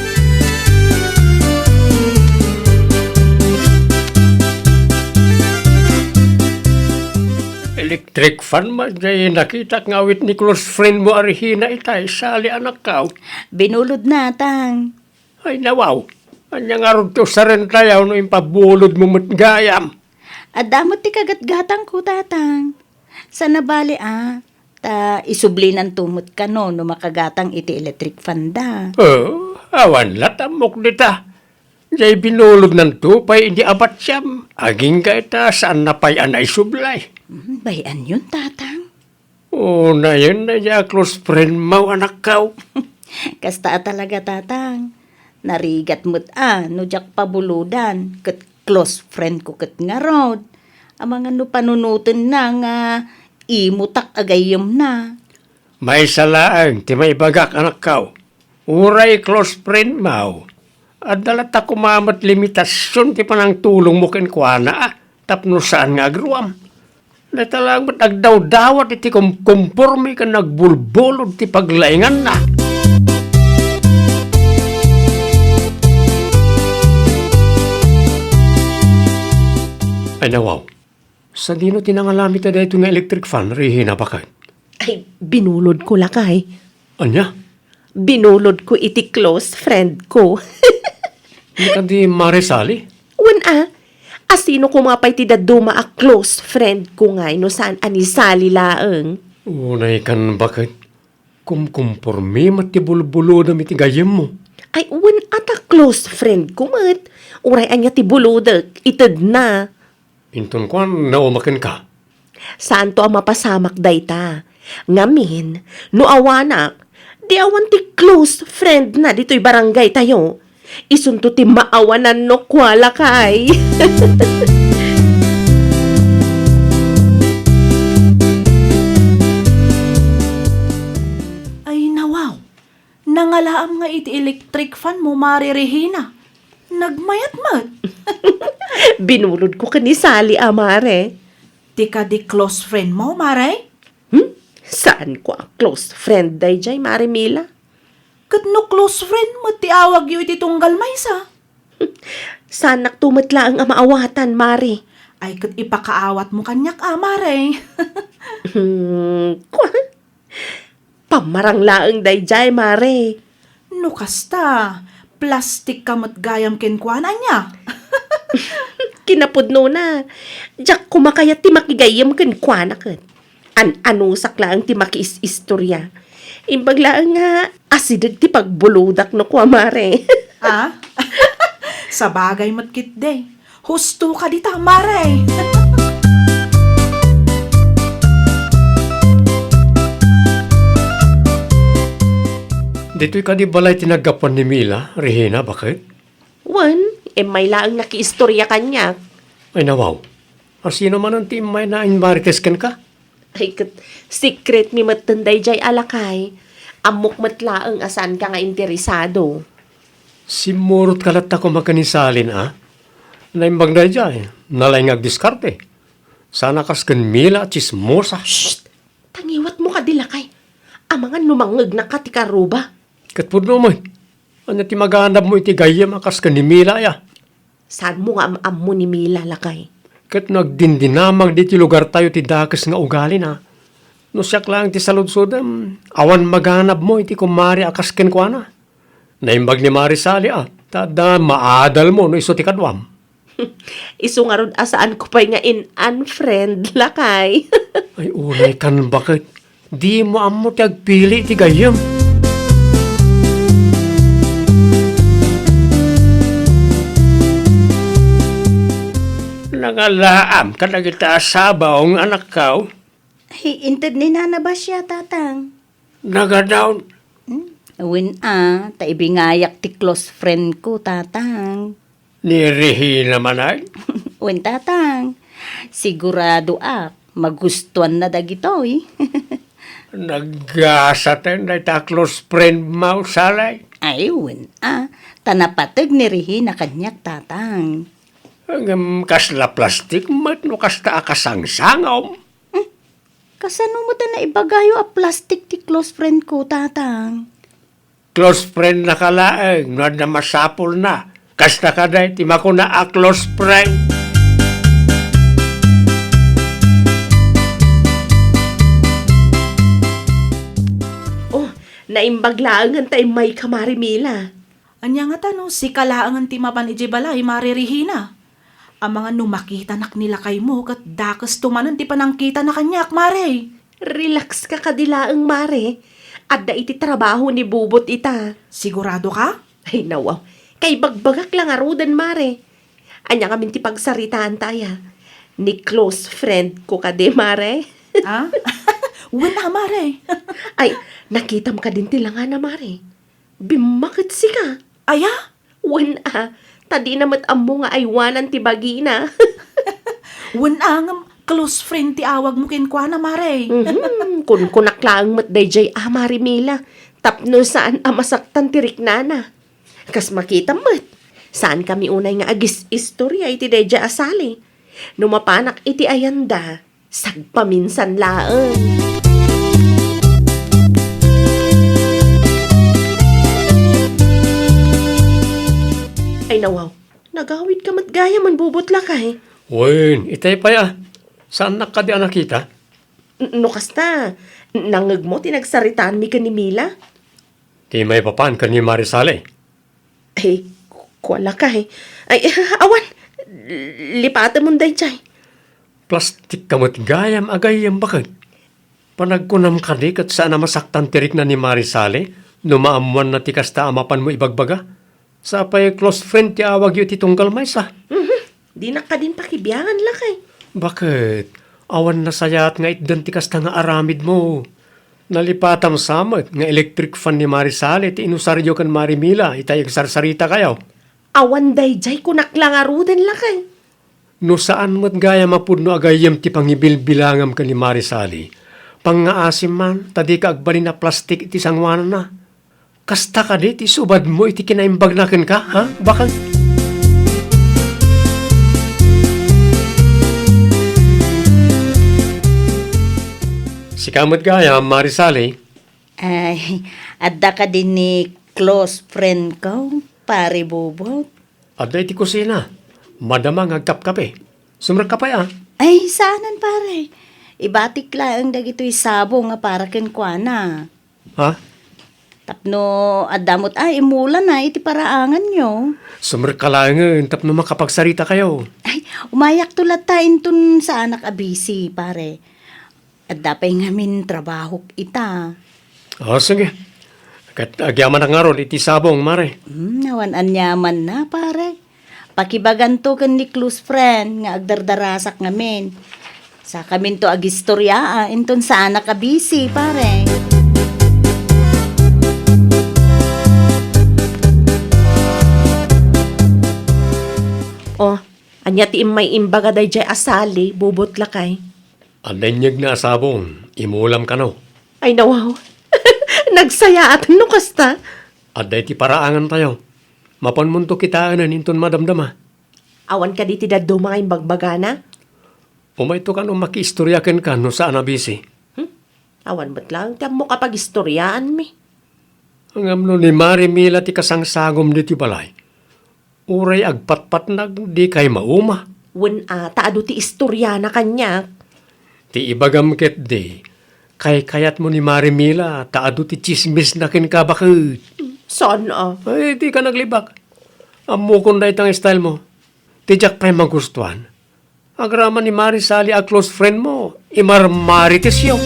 Electric fan met jay nakitak nga awit ni close friend mo a Regina itay, Sally, anakkaw. Binulod na, tang. Ay, nawaw. Ania ngarud ti usarentayo no impabulodmo met gayam? Adda met ti kagatgatangko, Tatang. Saan a bale a, ta isublinanto met kano no makagatang iti electric fan da. Oh, awan la ti ammok dita. Jay binulodnanto pay idi abatiam. Agingga ita, saanna pay a naisublay. Hmm, bay-anyon, Tatang. Unayen daydiay a close friend mo, anakko. Kasta a talaga, Tatang. Narigat met a no diak pabulodan, ket close friend ko ket ngarud. Amangan no panunotenna nga imotak a gayyemna. Maysa laeng ti maibagak, anakko. Uray close friend mo, adda latta koma met limitasion ti panangtulongmo kenkuana, a, tapno saan nga agruam. Dayta laeng met agdawdawat iti kumkumporme ken agbulbulod ti paglainganna. Ay, nawaw. Sadino ti nangalamita daytoy nga electric fan, Rehina, baket? Ay, binulodko, lakay. Ania? Binulodko iti close friend ko. Ania kadi, Mare Sally? Wen a, asino koma pay ti dadduma a close friend ko ngay no saan a ni Sally laeng? Unay kan, baket. Kumkumporme met ti bulbulodem iti gayyemmo. Ay, wen a ta close friend ko met. Uray ania ti bulodek, itedna. Inton kuan, nauma kenka. Saanto a mapasamak dayta. Ngamin, no awanak, di awan ti close friend na ditoy barangay tayo. Isunto ti maawanan no kua, lakay. Ay, nawaw. Nangalaam nga iti electric fan mo, Mare Rehina. Nagmayat met. Binulodko ken ni Sally a, Mare. Ti kadi close friend mo, Mare? Hmm? Saanko a close friend daydiay, Mare Mila. Ket no close friend met ti awagyo iti tunggal maysa? Saannakto met laeng a maawatan, Mare. Ay, ket ipakaawatmo kaniak a, Mare. Hmm, kua? Pammarang laeng daydiay, Mare. No kasta, plastik ka met gayam kenkuana, ania? Kinapudnona, diak koma kayat ti makigayyem kenkuana ket. An-anusak laeng ti makiis-istorya. Imbag laeng nga asideg ti pagbulodak no kua, Mare. Ah? Sabagay met ketdi. Husto ka dita, Mare. Ditoy kadi balay ti naggapuan ni Mila, Rehina, baket? Wen, immay laeng nakiistorya kaniak. Ay, nawaw. Asino manen ti immayna a inmarites kenka? Ay, ket secret mi metten daydiay a, lakay. Ammok met laeng a saanka nga interesado. Simmurotka latta koma ken ni Sally, a? Naimbag daydiay, nalaing nga agdiskarte. Saan a kas ken Mila a tsismosa. Shh! Tangiwatmo kadi, lakay. Amangan no mangngegnaka ti karuba. Ket pudno met. Ania ti maganabmo iti gayyem a kas ken ni Mila, aya? Saanmo nga am-ammo ni Mila, lakay? Ket no agdindinamag ditoy lugartayo ti dakes nga ugalina. No siak laeng ti saludsodem, awan maganabmo iti kumare a kas kenkuana. Naimbag ni Mare Sally, a, ta adda maadalmo no isu ti kaduam. Isu ngarud a saanko pay nga in-unfriend, lakay. Ay, unay kan, baket. Dimo ammo ti agpili ti gayyem. Nangalaam kadagita a sabong, anakko? Ay, inted ni Nana Basia, Tatang. Nagadaw. Hmm? Wen a, ta ibingayak ti close friend ko, Tatang. Ni Rehina manen? Wen, Tatang. Siguradoak, magustuanna dagitoy. Naggasaten dayta a close friend mo, Sally. Ay, wen a. Ta napateg ni Rehina kaniak, Tatang. Ngem kasla plastik met no kasta a kasangsangom? Hmm? Kasano met a naibagayo a plastik ti close friend ko, Tatang? Close friend na ka laeng no adda masapulna. Kasta kadi ti makuna a close friend. Oh, naimbag laengen ta immayka, Mare Mila. Ania ngata no sika laengen ti mapan idiay balay, Mare Regina? Amangan no makitanak ni lakaymo ket dakesto manen ti panangkitana kaniak, Mare. Relax ka kadi laeng, Mare. Adda iti trabaho ni Bubot ita. Sigurado ka? Ay, nawaw. Kaibagbagak la ngaruden, Mare. Ania ngamin ti pagsaritaanta aya? Ni close friend ko kadi, Mare? Ah? Wen a, Mare. Ay, nakitam kadin ti langana, Mare? Bimmaket sika. Aya? Wen a, ta dina met ammo nga aywanan ti bagina. Wen a, ngem close friend ti awagmo kenkuana, Mare. Mhm, kunkunak laeng met daydiay a, Mare Mila, tapno saan a masaktan ti riknana. Kas makitam met, saankami unay nga agis-istorya iti daydiay a Sally. No mapanak iti ayanda, sagpaminsan laeng. Ay, nawaw. Nagawid ka met gayam, Bubot, lakay. Wen, itay pay a. Saannak kadi a nakita? N-, no kasta, nangngegmo ti nagsaritaanmi ken ni Mila? Ti maipapan ken ni Mare Sally? Ay, ku-, kua, lakay. Ay, awan. Lipatemon daydiay. Plastik ka met gayam a gayyem, baket. Panagkunam kadi ket saan a masaktan ti rikna ni Mare Sally no maammoanna ti kasta a mapanmo ibagbaga? Sapay close friend ti awagyo iti tunggal maysa. Mhm. Dinak kadin pakibiangan, lakay. Baket? Awan nasayaat nga itdan ti kasta nga aramidmo. Nalipatam sa met nga electric fan ni Mare Sally ti inusaryo ken Mare Mila itay agsarsarita kayo. Awan daydiay, kunak la ngaruden, lakay. No saan met gayam a pudno a gayyem ti pangibilbilangam ken ni Mare Sally, pangngaasim man ta dika agbalin a plastik iti sangoananna. Kasta kadi ti subadmo iti kinaimbagna kenka, ha? Baket? Sika met gayam, Mare Sally. Ay, adda kadi ni close friend ko, Pare Bubot? Adda iti kusina. Madama nga agkapkape. Sumrekka pay a. Ay, saanen, pare. Ibatik laeng dagitoy sabong a para kenkuana. Ha? Tapno adda met a imulana iti paraanganyo. Sumrekka laengen tapno makapagsarita kayo. Ay, umayakto latta inton saanak a busy, pare. Adda pay ngamin trabahok ita. O, sige. Ket agyamanak ngarud iti sabong, Mare. Hmm, awan aniamanna, pare. Pakibaganto ken ni close friend nga agdardarasak ngamin. Sakaminto agistorya, a, inton saanak a busy, pare. O, ania ti immay imbaga daydiay a Sally, Bubot, lakay? Adda inyegna a sabong, imulam kano. Ay, nawaw. Nagsayaat no kasta. Adda iti paraangantayo. Mapanmonto kitaenen inton madamdama. Awan kadi ti dadduma nga imbagbagana? Umayto kano makiistorya kenka no saan a busy. Hmm? Awan met laeng ti ammok a pagistoryaanmi. Ngem no ni Mare Mila ti kasangsagom ditoy balay, uray agpatpatnag, dikay mauma. Wen a, ta adu ti istoriana kaniak. Ti ibagam ketdi, kaykayatmo ni Mare Mila ta adu ti tsismisna kenka, baket. Saan a? Ay, dika naglibak. Ammokon dayta nga style mo. Ti diak pay magustuan, agraman ni Mare Sally a close friend mo, imarmaritesyo.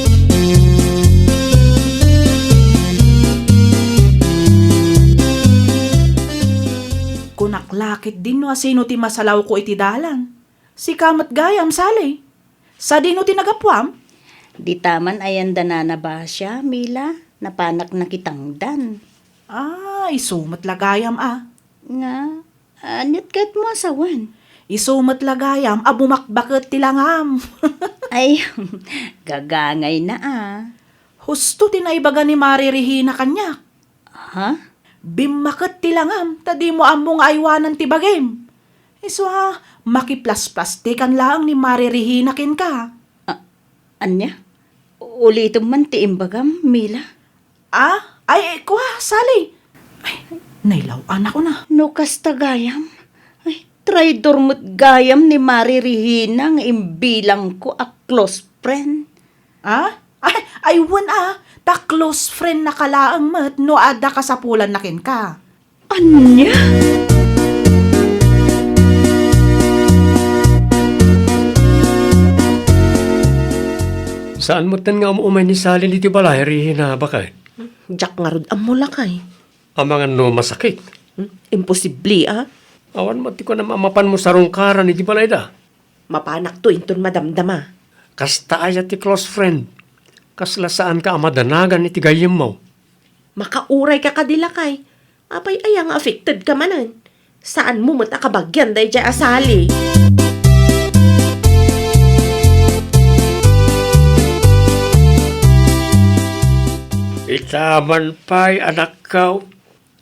Kunak la ketdin no asino ti masalawko iti dalan. Sika met gayam, Sally. Sadino ti nagapuam? Dita man ayan da Nana Basia, Mila, napanak nakitangdan. Ah, isu met la gayam a. Nga, aniat ket mo a sawen? Isu met la gayam a bumakbaket ti langam. Ay, gagangayna a. Husto ti naibaga ni Mare Regina kaniak. Ha? Bimmaket ti langam ta dimo ammo nga aywanan ti bagim. Isu a, makiplasplastikkan laeng ni Mare Regina kenka. A-, ania? Ulitem man ti imbagam, Mila. Ah? Ay, kua, Sally. Ay, nailaw-anakon a. No kasta gayam, ay, traidor met gayam ni Mare Regina nga imbilangko a close friend. Ah? Ay, ay, wen a, ta close friendnaka laeng met no adda kasapulanna kenka. Ania? Saan metten nga um-umay ni Sally ditoy balay, Rihina, baket? Diak ngarud ammo, lakay. Amangan no masakit? Hmm? Imposible, a. Awan met ti kunam a mapanmo sarungkaran iti balayda. Mapanakto inton madamdama. Kasta aya ti close friend? Kasla saanka a madanagan iti gayyemmo? Makaurayka kadi, lakay. Apay aya nga affected ka manen? Saanmo met a kabagian daydiay a Sally. Ita man pay, anakko.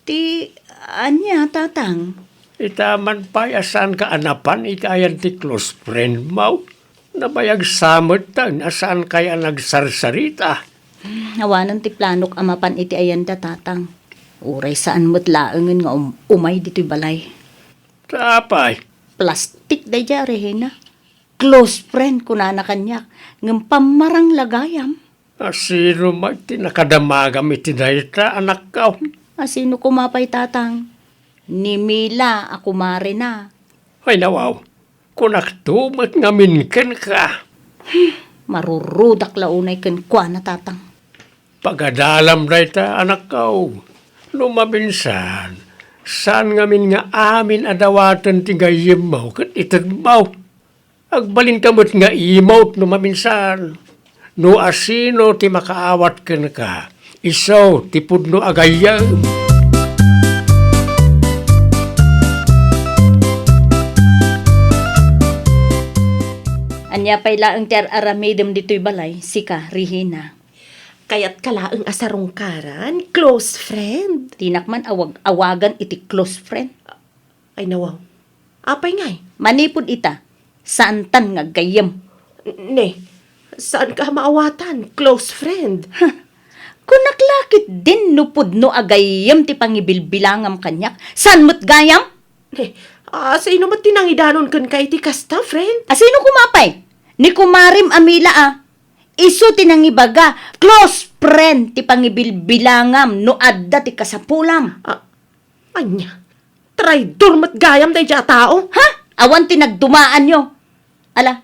Ti ania, Tatang? Ita man pay a saanka a napan iti ayan ti close friend mo? Nabayag sa metten a saankayo a nagsarsarita. Awanen ti planok a mapan iti ayanda, Tatang. Uray saan met laengen nga um-, umay ditoy balay. Ta apay? Plastik daydiay a Rihina. Close friend, kunana kaniak, ngem pammarang la gayam. Asino met ti nakadamagam iti dayta, anakko? Asino koma pay, Tatang? Ni Mila a kumarena. Ay, nawaw. Kunakto met ngamin kenka. Marurudak la unay kenkuana, Tatang. Pagadalam dayta, anakko. No maminsan, saan ngamin nga amin a dawaten ti gayyemmo ket itedmo. Agbalinka met nga imot no maminsan. No asino ti makaawat kenka, isu ti pudno a gayyem. Ania pay laeng ti ar-aramidem ditoy balay, sika, Rihina? Kayatka laeng a sarungkaran, close friend. Dinak man awag-awagan iti close friend. Ay, nawaw. Apay ngay? Manipud ita, saantan nga aggayyem. Ne, saanka a maawatan, close friend. Huh. Kunak la ketdin no pudno a gayyem ti pangibilbilangam kaniak. Saan met gayam? Ne, asino met ti nangidanon kenka iti kasta, friend? Asino koma pay? Ni kumarem a Mila a. Isu ti nangibaga, close friend ti pangibilbilangam no adda ti kasapulam. Ah, ania? Traidor met gayam daydiay a tao? Ha? Awan ti nagdumaanyo. Ala,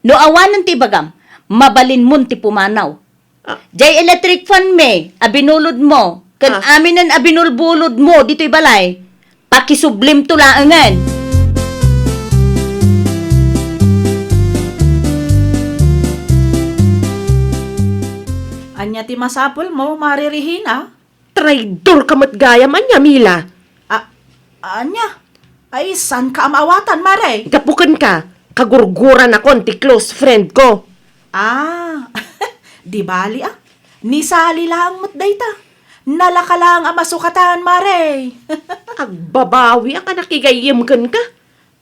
no awanen ti ibagam, mabalinmon ti pumanaw. Ah. Jay electric fan mi a binulodmo, ken Ah. aminen a binulbulodmo ditoy balay, pakisublimto laengen. Ania ti masapulmo, Mare Rihina? Traidorka met gayam, ania, Mila? A-, ania? Ay, saanka a maawatan, Mare? Gapu kenka, kagurguranakon ti close friend ko. Ah, di bali, ah. Ni Sally laeng met dayta. Nalaka laeng a masukatan, Mare. Agbabawiak a nakigayyem kenka.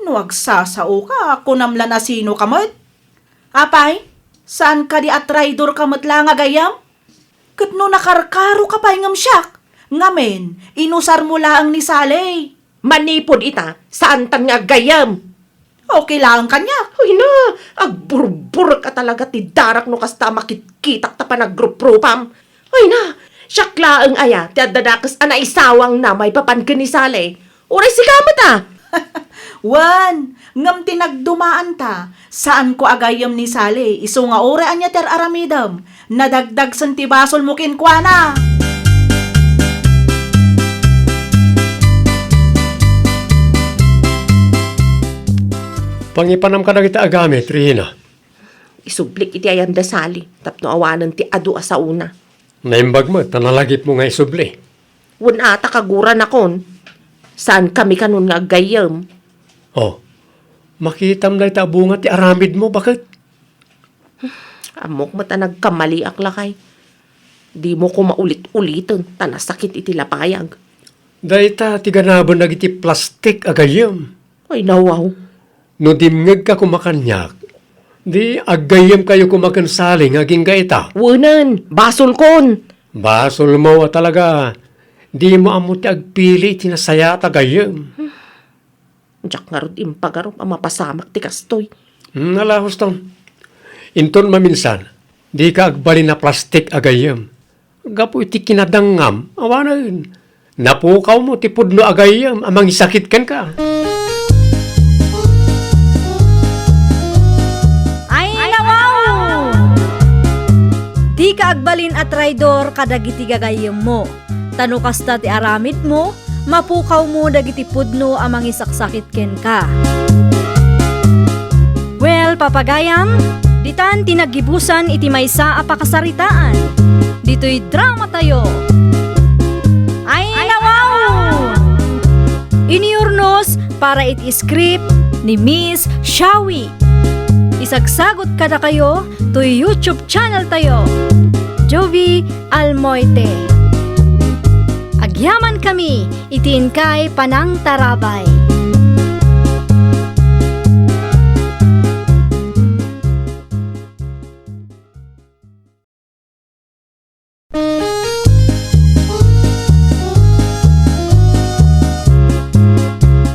No agsasaoka, kunam la no asinoka met. Apay, saan kadi a traidorka met la nga gayyem? Ket no nakarkaroka pay ngem siak, ngamin, inusarmo laeng ni Sally. Manipud ita, saantan nga aggayyem. Okay laeng kaniak. Ay na, agburburek a talaga ti darak no kasta a makitkitak ta panagruprupam. Ay na, siak laeng aya ti adda dakes a naisawangna maipapan ken ni Sally. Uray sika met a. Wen, ngem ti nagdumaanta, saanko a gayyem ni Sally, isu nga uray ania ti ar-aramidem, nadagdagsen ti basolmo kenkuana. Pangipanam kadagiti agamit, Rihina. Isublik iti ayan da Sally, tapno awanen ti adu a saona. Naimbag met ta nalagipmo nga isubli. Wen a ta kaguranakon. Saan kami kanon nga aggayyem? Oh, makitam dayta a bunga ti aramidmo, baket? Ammok met a nagkamaliak, lakay. Dimo koma ulit-uliten, ta nasakit iti lapayag. Dayta ti ganaben dagiti plastik a gayyem. Ay, nawaw. No dimngegka koma kaniak, di aggayyemkayo koma ken Sally nga agingga ita. Wenen, basolkon. Basolmo a talaga. Dimo ammo ti agpili iti nasayaat a gayyem. Diak ngarud impagarup a mapasamak ti kastoy. Hmm, ala, husto. Inton maminsan, dika agbalin a plastik a gayyem. Gapu iti kinadangngam, awanen. Napukawmo ti pudno a gayyem a mangisakit kenka. Ay, nawaw! Dika agbalin a traidor kadagiti gagayyemmo. Ta no kasta ti aramidmo, mapukawmo dagiti pudno a mangisaksakit kenka. Well, papagayam, ditan ti naggibusan iti maysa a pakasaritaan. Ditoy dramatayo. Ay, nawaw! Iniurnos para iti script ni Miss Shawi. Isagsagot kadakayo toy YouTube channel tayo, Jovi Almoite. Agyamankami iti inkay panangtarabay.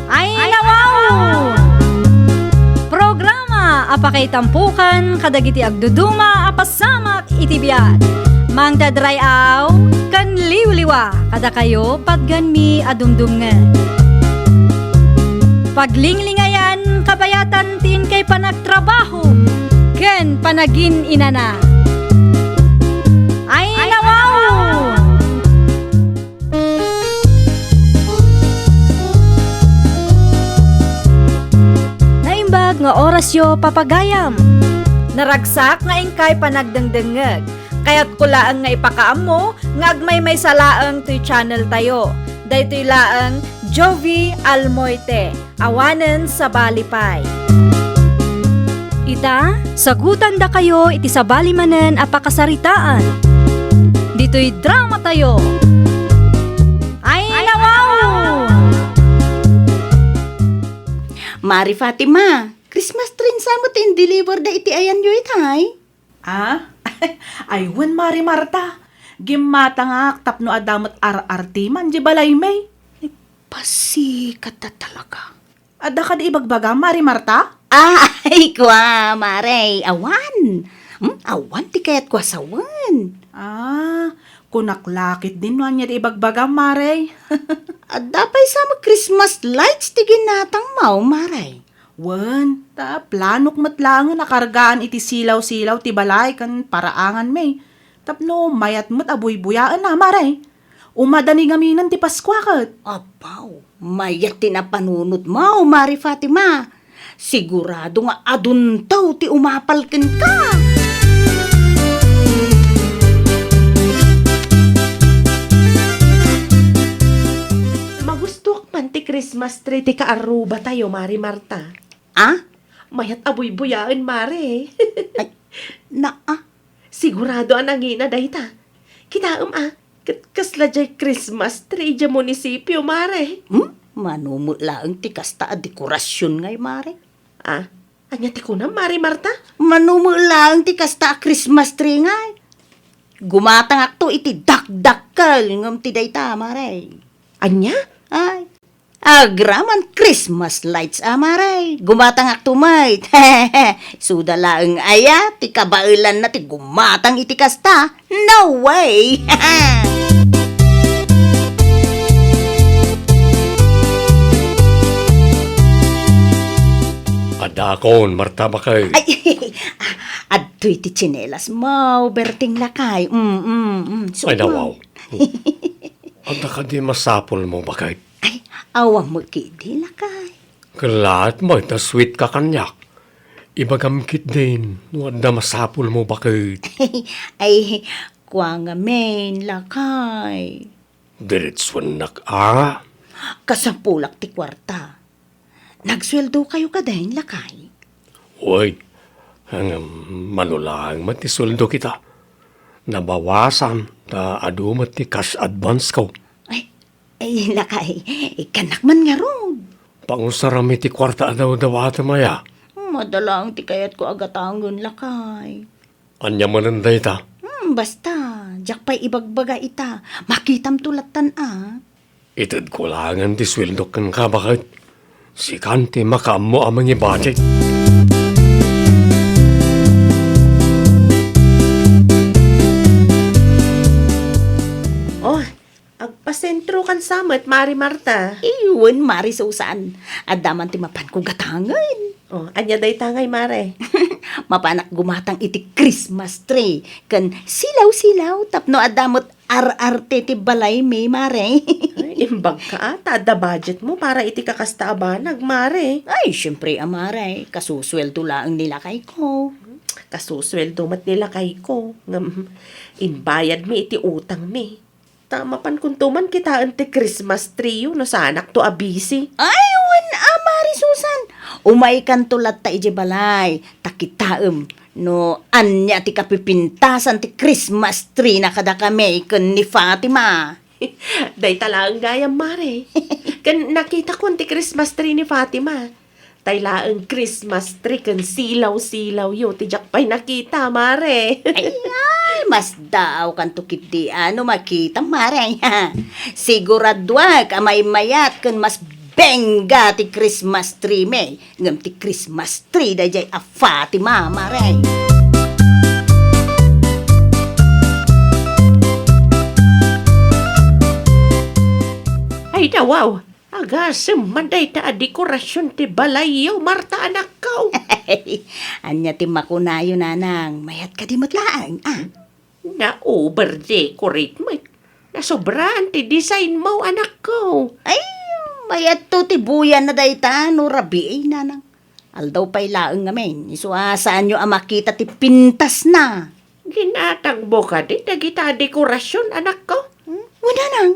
Ay, nawaw! Programa a pakaitampukan kadagiti agduduma a pasamak iti biag. Mangdadray-aw ken liwliwa kadakayo patgenmi a dumdumngeg. Paglinglingayan kabayatan ti inkay panagtrabaho ken panagin-inana. Ay, nawaw! Naimbag nga orasyo, papagayam. Naragsak nga inkay panagdengdengngeg. Kayatko laeng nga ipakaammo nga agmaymaysa laeng toy channel tayo. Daytoy laeng Jovi Almoite. Awanen sabali pay. Ita, sagutandakayo iti sabali manen a pakasaritaan. Ditoy dramatayo. Ay, nawaw! Mari Fatima, Christmas tree sa met ti in-deliver da iti ayanyo itay? Ah? Ay, wen, Mari Marta. Gimmatangak tapno adda met ar-artiman di balaymi. Ay, pasikata talaga. Adda kadi ibagbagam, Mari Marta? Ah, ay, kua, Mare, awan. Hmm, awan ti kayatko a sawen. Ah, kunak la ketdin no ania di ibagbagam, Mare. Adda pay sa met Christmas lights ti ginatangmo, Mare. Wen, ta planok met laengen a kargaan iti silaw-silaw ti balay ken paraanganmi. Tapno mayat met a buybuyaenna, Mare. Umadani ngaminen ti Paskua ket. Abaw, mayat ti napanunotmo, Mari Fatima. Sigurado nga adunto ti umapal kenka. Magustuak man ti Christmas tree ti kaarrubatayo, Mari Marta. Ah? Mayat a buybuyaen, Mare. Ay, naa. Sigurado a nangina dayta. Kitaem a, ket kasla diay Christmas tree idiay munisipio, Mare. Hmm? Mano met laeng ti kasta a dekorasion ngay, Mare. Ah, ania ti kunam, Mare Marta? Mano met laeng ti kasta a Christmas tree ngay. Gumatangakto iti dakdakkel ngem ti dayta, Mare. Ania? Ay, agraman Christmas lights a, Mare. Gumatangakto met. Isuda laeng aya ti kabaelanna ti gumatang iti kasta? No way! Adakon, Marta, baket. Ay, adtoy ti tsinelasmo, Berting, lakay. Mm, mm, mm. Ay, nawaw. Adda kadi masapulmo, baket? Ay, awan met ketdi, lakay. Ket laat met a sweet ka kaniak. Ibagam ketdin no adda masapulmo, baket. Ay, kua ngamin, lakay. Diretsuennak a. Kasapulak ti kuarta. Nagsueldokayo kadi, lakay? Uy, ngem mano laeng met ti sueldo kita. Nabawasan ta adu met ti cash advance ko. Ay, ay, lakay, ikkannak man ngarud. Pangusaram iti kuarta a dawdawatem aya. Madalaeng ti kayatko a gatangen, lakay. Ania manen dayta? Hmm, basta, diak pay ibagbaga ita. Makitamto lattan a. Itedko laengen ti sueldok kenka, baket. Sikan ti makaammo a mangibudget. Oh, agpasentro Kansa met, Mari Marta? Iwen, Mari Susan. Adda man ti mapanko gatangen. Oh, ania dayta ngay, Mare? Mapanak gumatang iti Christmas tree ken silaw-silaw tapno adda met ar-arte ti balaymi, Mare. Ay, imbag ka, ah. Ta adda budget mo para iti kakasta a banag, Mare. Ay, siyempre, a, Mare. Kasusueldo laeng ni lakayko. Kasusueldo met ni lakayko. Ngem, imbayadmi iti utangmi. Ta mapankonto man kitaen ti Christmas tree-yo no saanakto a busy. Ay, wen a, Mari Susan. Umaykanto latta idiay balay. Ta kitaem no ania ti kapipintasan ti Christmas tree na kadakami ken ni Fatima. Dayta laeng gayam, Mare. Ken nakitakon ti Christmas tree ni Fatima. Tay laeng Christmas tree ken silaw-silaw yo ti diak pay nakita, Mare. Ay, ay, masdaawkanto ketdi a no makita, Mare. Siguraduak a maymayat ken mas bengga ti Christmas tree mi, ngem ti Christmas tree daydiay a Fatima, Mare. Ay, dawaw. Agasem man dayta a dekorasion ti balayyo, Marta, anakko. Ania ti makunayo, nanang? Mayat kadi met laeng, a? Na-over-decorate met. Nasobraan ti design mo, anakko. Ay, mayatto ti buyanna dayta no rabii, nanang. Aldaw pay laeng ngamin, isu a saanyo a makita ti pintasna. Ginatangmo kadi dagita a dekorasion, anakko? Hmm? Wen, nanang.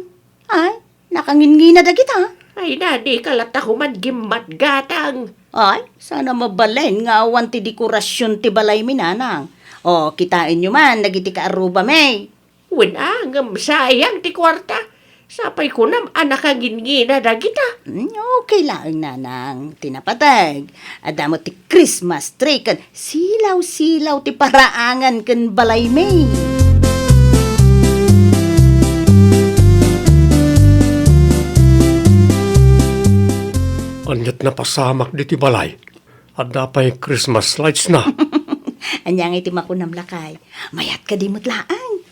Ay, nakangingina dagita. Ay, na, dika latta koma gimmatgatang. Ay, saan a mabalin nga awan ti dekorasion ti balaymi, nanang. O, kitaenyo man dagiti kaarrubami. Wen a, ngem sayang ti kuarta. Sapay kunam a nakangingina dagita. Hmm, okay laeng, nanang. Ti napateg, adda met ti Christmas tree ken silaw-silaw ti paraangan ken balaymi. Aniat napasamak ditoy balay? Adda pay Christmas lights na. Ania ngay ti makunam, lakay? Mayat kadi met laeng?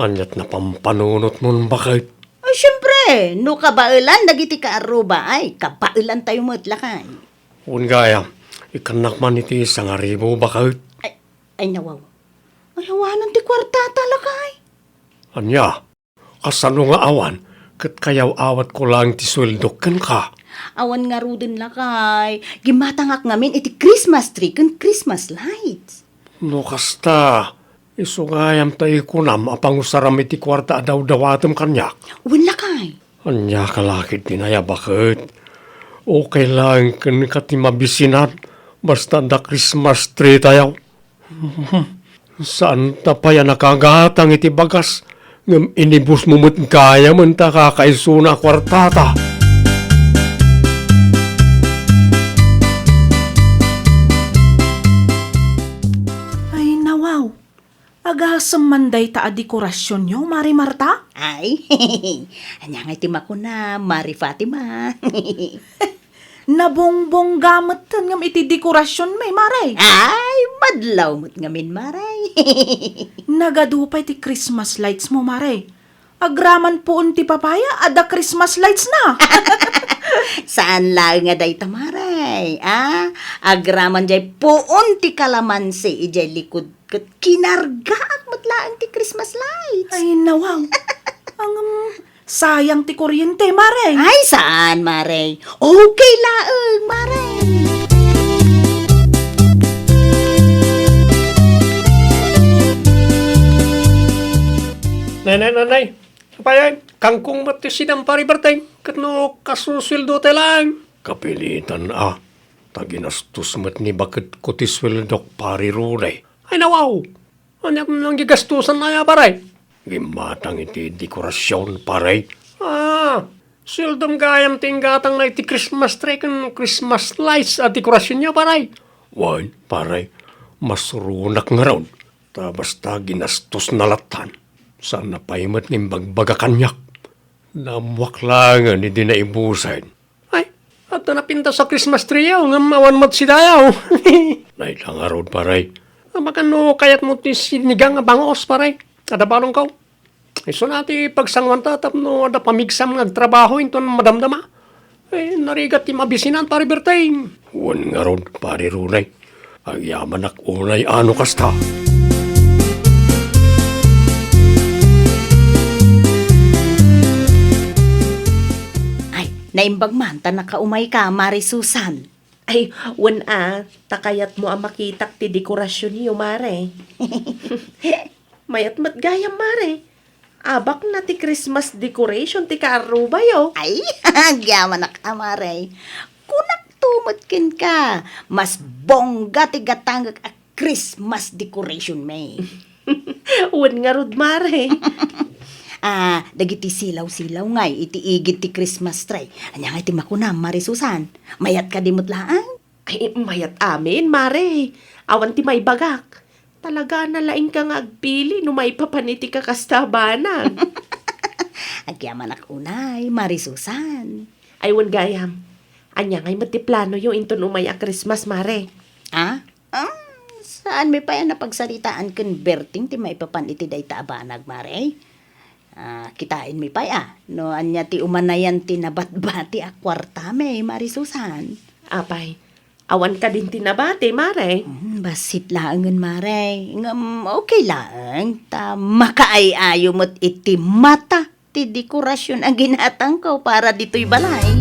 Aniat napampanunotmon, baket? Ay, siempre, no kabaelan dagiti kaarruba, ay, kabaelantayo met, lakay. Wen gayam, ikkannak man iti sangaribu, baket. Ay, ay, nawaw. Ay, awanen ti kuartata, lakay. Ania? Kasano nga awan? Ket kayaw-awatko laeng ti sueldok kenka. Awan ngaruden, lakay. Gimmatangak ngamin iti Christmas tree ken Christmas lights. No kasta, isu gayam ta ikunam a pangusaram iti kuarta a dawdawatem kaniak. Wen, lakay. Ania ka la ketdin aya, baket? Okay laeng kenka ti mabisinan, basta adda Christmas tree tayo. Saanta pay a nakagatang iti bagas, ngem inibusmo met gayamen ta kakaisuna a kuartata. Ay, nawaw. Agasem man dayta a dekorasionyo, Mari Marta? Ay, ania ngay ti makuna, Mari Fatima? Nabongbongga metten ngem iti dekorasionmi, Mare. Ay, madlaw met ngamin, Mare. Nagadu pay ti Christmas lights mo, Mare. Agraman puon ti papaya, adda Christmas lights na. Saan laeng a dayta, Mare. Ah, agraman jay puon ti kalamansi idiay likud ket kinargaak met laeng ti Christmas lights. Ay, nawaw. Ang, um, sayang ti kuryente, Mare. Ay, saan, Mare? Okay laeng, Mare. Nay, nay, nay, nay. Apay, kangkong met ti sidam, Pare Berteng, ket no kasusueldo tay laeng. Kapilitan a, ta ginastos met ni baketko ti sueldok, Pare Rudy. Ay, nawaw! Ania ti nanggigastosan aya, pare? Gimmatang iti dekorasion, pare. Ah, sueldom gayam ti inggatangna iti Christmas tree ken Christmas lights a dekorasionyo, pare. Wen, pare, masuronak ngarud. Ta basta ginastosna lattan. Saanna pay met nga imbagbaga kaniak. Naammoak laengen idi naibusen. Ay, adda napintas a Christmas tree-yo, ngem awan met sidayo. Nay, ngarud, pare. Abakan no kayatmo ti sinigang a bangus, pare. Adda balongko. Isuna ti pagsanguanta tapno adda pamigsam nga agtrabaho inton madamdama. Eh, narigat ti mabisinan, Pari Berteng. Wen ngarud, Pari Ruray. Agyamanak unay a no kasta. Ay, naimbag man ta nakaumayka, Mari Susan. Ay, wen a, ta kayatmo a makitak ti dekorasionyo, Mare. Mayat met gayam, Mare. Abakna ti Christmas decoration ti kaarrubayo. Ay, agyamanak a, Mare. Kunakto met kenka, mas bongga ti gatangek a Christmas decoration, me. Wen ngarud, Mare. Ah, dagiti silaw-silaw ngay iti igid ti Christmas tree. Ania ngay ti makunam, Mare Susan? Mayat kadi met laeng? Ay, mayat amin, Mare. Awan ti maibagak. Talaga, nalaingka nga agpili no maipapan iti kakasta a banag. Agyamanak unay, Mare Susan. Ay, wen gayam. Ania ngay met ti planoyo inton umay a Christmas, Mare? Ah? Ah, saanmi pay a napagsaritaan ken Berting ti maipapan iti dayta a banag, Mare? Ah, kitaenmi pay a, no ania ti umanayan ti nabatbati a kuartami, Mare Susan. Apay, awan kadin ti nabati, Mare? Hmm, bassit laengen, Mare. Ngem okay laeng, ta makaay-ayo met iti mata ti dekorasion a ginatangko para ditoy balay.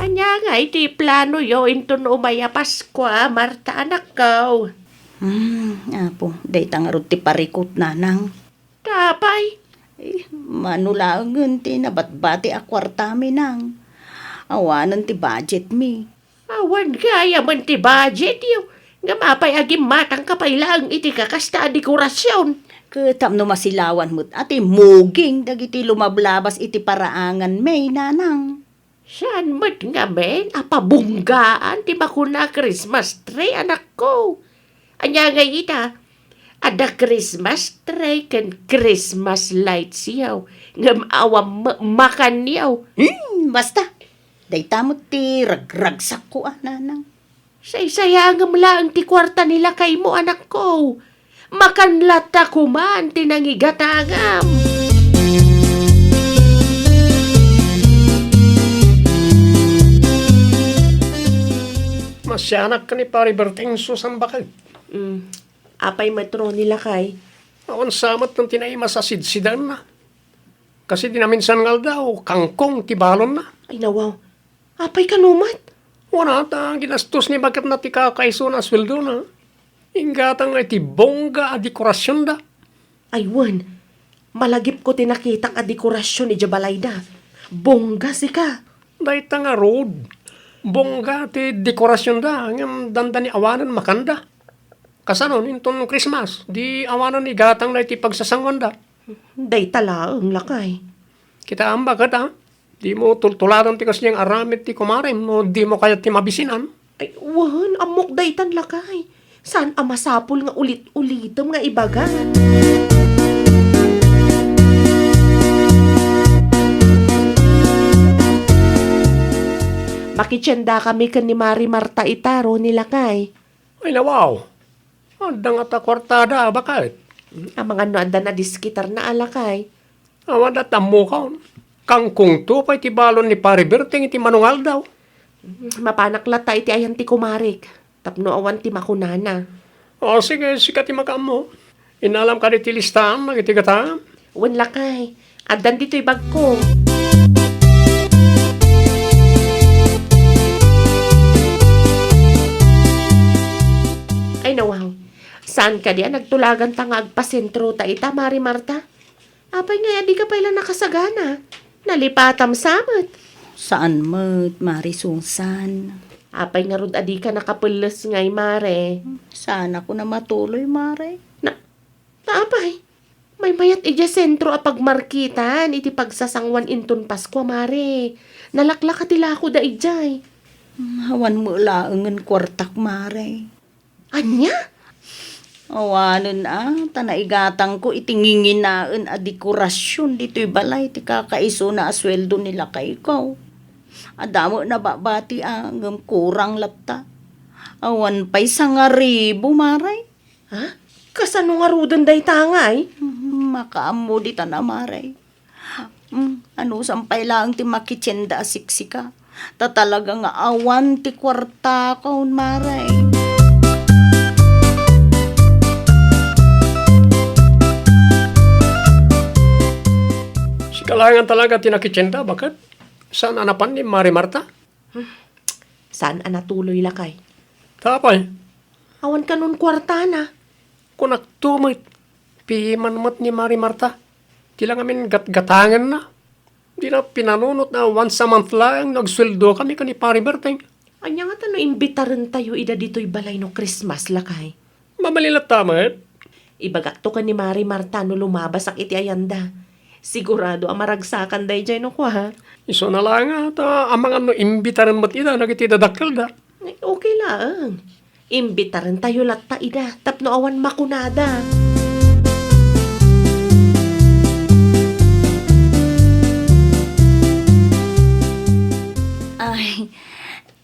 Ania ngay ti planoyo inton umay a Paskua, Marta, anakko? Hmm, Apo, dayta ngarud ti parikut, nanang. Apay? Eh, mano laengen ti nabatbati a kuartami, nang. Awanen ti budgetmi. Awan gayamen ti budgetyo. Ngem apay a gimmatangka pay laeng iti kakasta a dekorasion? Ket tapno masilawan met a ti muging dagiti lumablabas iti paraanganmi, nanang. Saan met ngamin a pabunggaan ti makuna a Christmas tree, anakko? Ania ngay ita? Adda Christmas tree ken Christmas lights yaw, ngem awan met makanyaw. Hmm, basta. Dayta met ti ragragsakko a, nanang. Saysayangem laeng ti kuarta ni lakaymo, anakko. Makan latta koman ti nangigatangam. Masianak ken ni Pari Berting, Susan, baket. Mm. Apay met, Ronnie, lakay? Awan sa met ti naimas a sidsidaenna. Kas iti naminsan nga aldaw, kangkong ti balonna. Ay, nawaw. Apay kano met? Wen a, ta ginastos ni baketna ti kakaisuna a sueldona. Inggatang nga iti bongga a dekorasionda. Ay, wen. Malagipko ti nakitak a dekorasion idiay balayda. Bongga, sika. Dayta ngarud. Bongga ti dekorasionda, ngem dandani awanen makanda. Kasano inton Christmas, di awanen igatangna iti pagsasanguanda? Dayta laeng, lakay. Kitaem, baket, a? Dimo tultuladen ti kasdiay nga aramid ti kumarem no dimo kayat ti mabisinan. Ay, wen, ammok daytan, lakay. Saan a masapul nga ulit-ulitem nga ibaga? Makitiendakami ken ni Mari Marta ita, Ronnie, lakay. Ay, nawaw. Adda ngata kuartada a baket. Amangan no adda nadiskitarna a, lakay. Awan da tammokon. Kangkongto pay ti balon ni Pari Berting iti manungaldaw. Mapanak latta iti ayan ti kumarek, tapno awan ti makunana. O, sige, sika ti makaammo. Innalam kadi ti listaan dagiti gata? Wen, lakay. Addan ditoy bagko. Ay, nawaw. Saan kadi a nagtulaganta nga agpasentrota ita, Mari Marta? Apay ngay a dika pay la nakasagana? Nalipatam sa met. Saan met, Mari Susan. Apay ngarud a dika nakapelles ngay, Mare? Saanakon a matuloy, Mare. Na, Apay, maymayat idiay sentro a pagmarketan iti pagsasanguan inton Paskua, Mare. Nalaklaka ti lakoda idiay. Awan met laengen kuartak, Mare. Ania? Awanen a, ta naigatangko iti nginginaen a dekorasion ditoy balay ti kakaisuna a sueldo ni lakayko. Adda met nababati a, ngem kurang latta. Awan pay sangaribu, Mare. Ha? Kasano ngaruden dayta ngay? Mm, makaammo ditan a, Mare. Mm, anusan pay laeng ti makitienda a siksika. Ta talaga nga awan ti kuartakon, Mare. Sika laengen talaga ti nakitienda, baket? Saan a napan ni Mare Marta? Hmm. Saan a natuloy, lakay? Tapay. Awan kanon kuartana. Kunakto met, piman met ni Mare Marta. Ti la ngamin gatgatangenna. Dina pinanunot a once a month laeng no agsueldo kami ken ni Pare Berteng. Ania ngata no imbitarentayo ida ditoy balay no Christmas, lakay? Mabalin latta met. Ibagakto ken ni Mare Marta no lumabasak iti ayanda. Sigurado a maragsakan daydiay no kua. Isu na laeng ta amangan no imbitaren met ida dagiti dadakkelda. Ay, okay laeng. Imbitarentayo latta ida tapno awan makunada. Ay,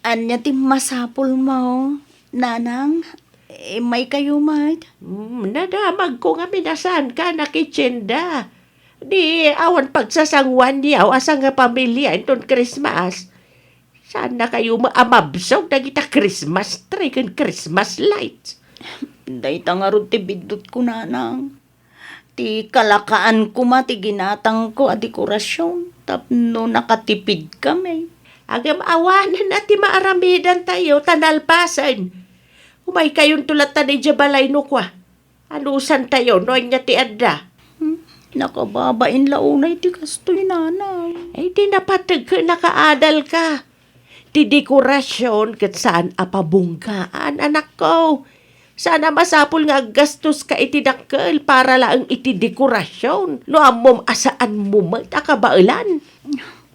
ania ti masapulmo, Nanang? Immaykayo met? Mm, nadamagko ngamin a saanka nakitienda. Di awan pagsasanguanyo a sangapamilia inton Christmas. Saannakayo met a mabsog dagita Christmas tree ken Christmas lights. Dayta ngarud ti biddutko, Nanang. Ti kalakaan koma ti ginatangko a dekorasion tapno nakatipid kami. Ngem awanen a ti maaramidantayo ta nalpasen. Umaykayonto latta idiay balay no kua. Anusantayo no ania ti adda? Hmm, nakababain la unay ti kastoy, Nanang. Ay, di napateg ket nakaadalka. Ti dekorasion ket saan a pabunggaan, anakko. Saan a masapul nga aggastoska iti dakkel para laeng iti dekorasion no ammom a saanmo met a kabaelan.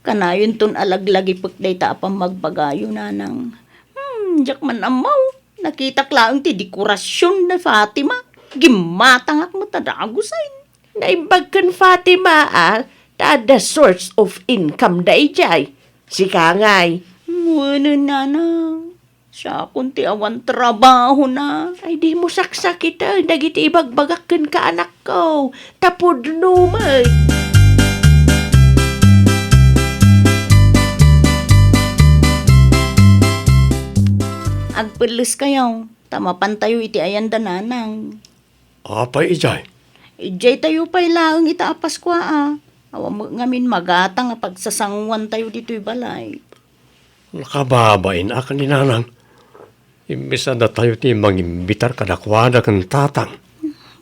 Kanayonton a laglagipek dayta a pammagbagayo, Nanang. Hmm, diak man ammo. Nakitak laeng ti dekorasion ni Fatima. Gimmatangak met a dagusen. Naimbag ken Fatima a ta adda source of income daydiay. Sika ngay? Wen, Nanang. Siakon ti awan trabahona. Ay, dimo saksakiten dagiti ibagbagak kenka, anakko. Ta pudno met. Agpelleskayo, ta mapantayo iti ayanda, Nanang. Apay idiay? Idiaytayo pay laeng ita a Paskua a. Awan met ngamin magatang a pagsasanguantayo ditoy balay. Nakababain a ken ni Nanang. Imbes a datayo ti mangimbitar kadakuada ken Tatang.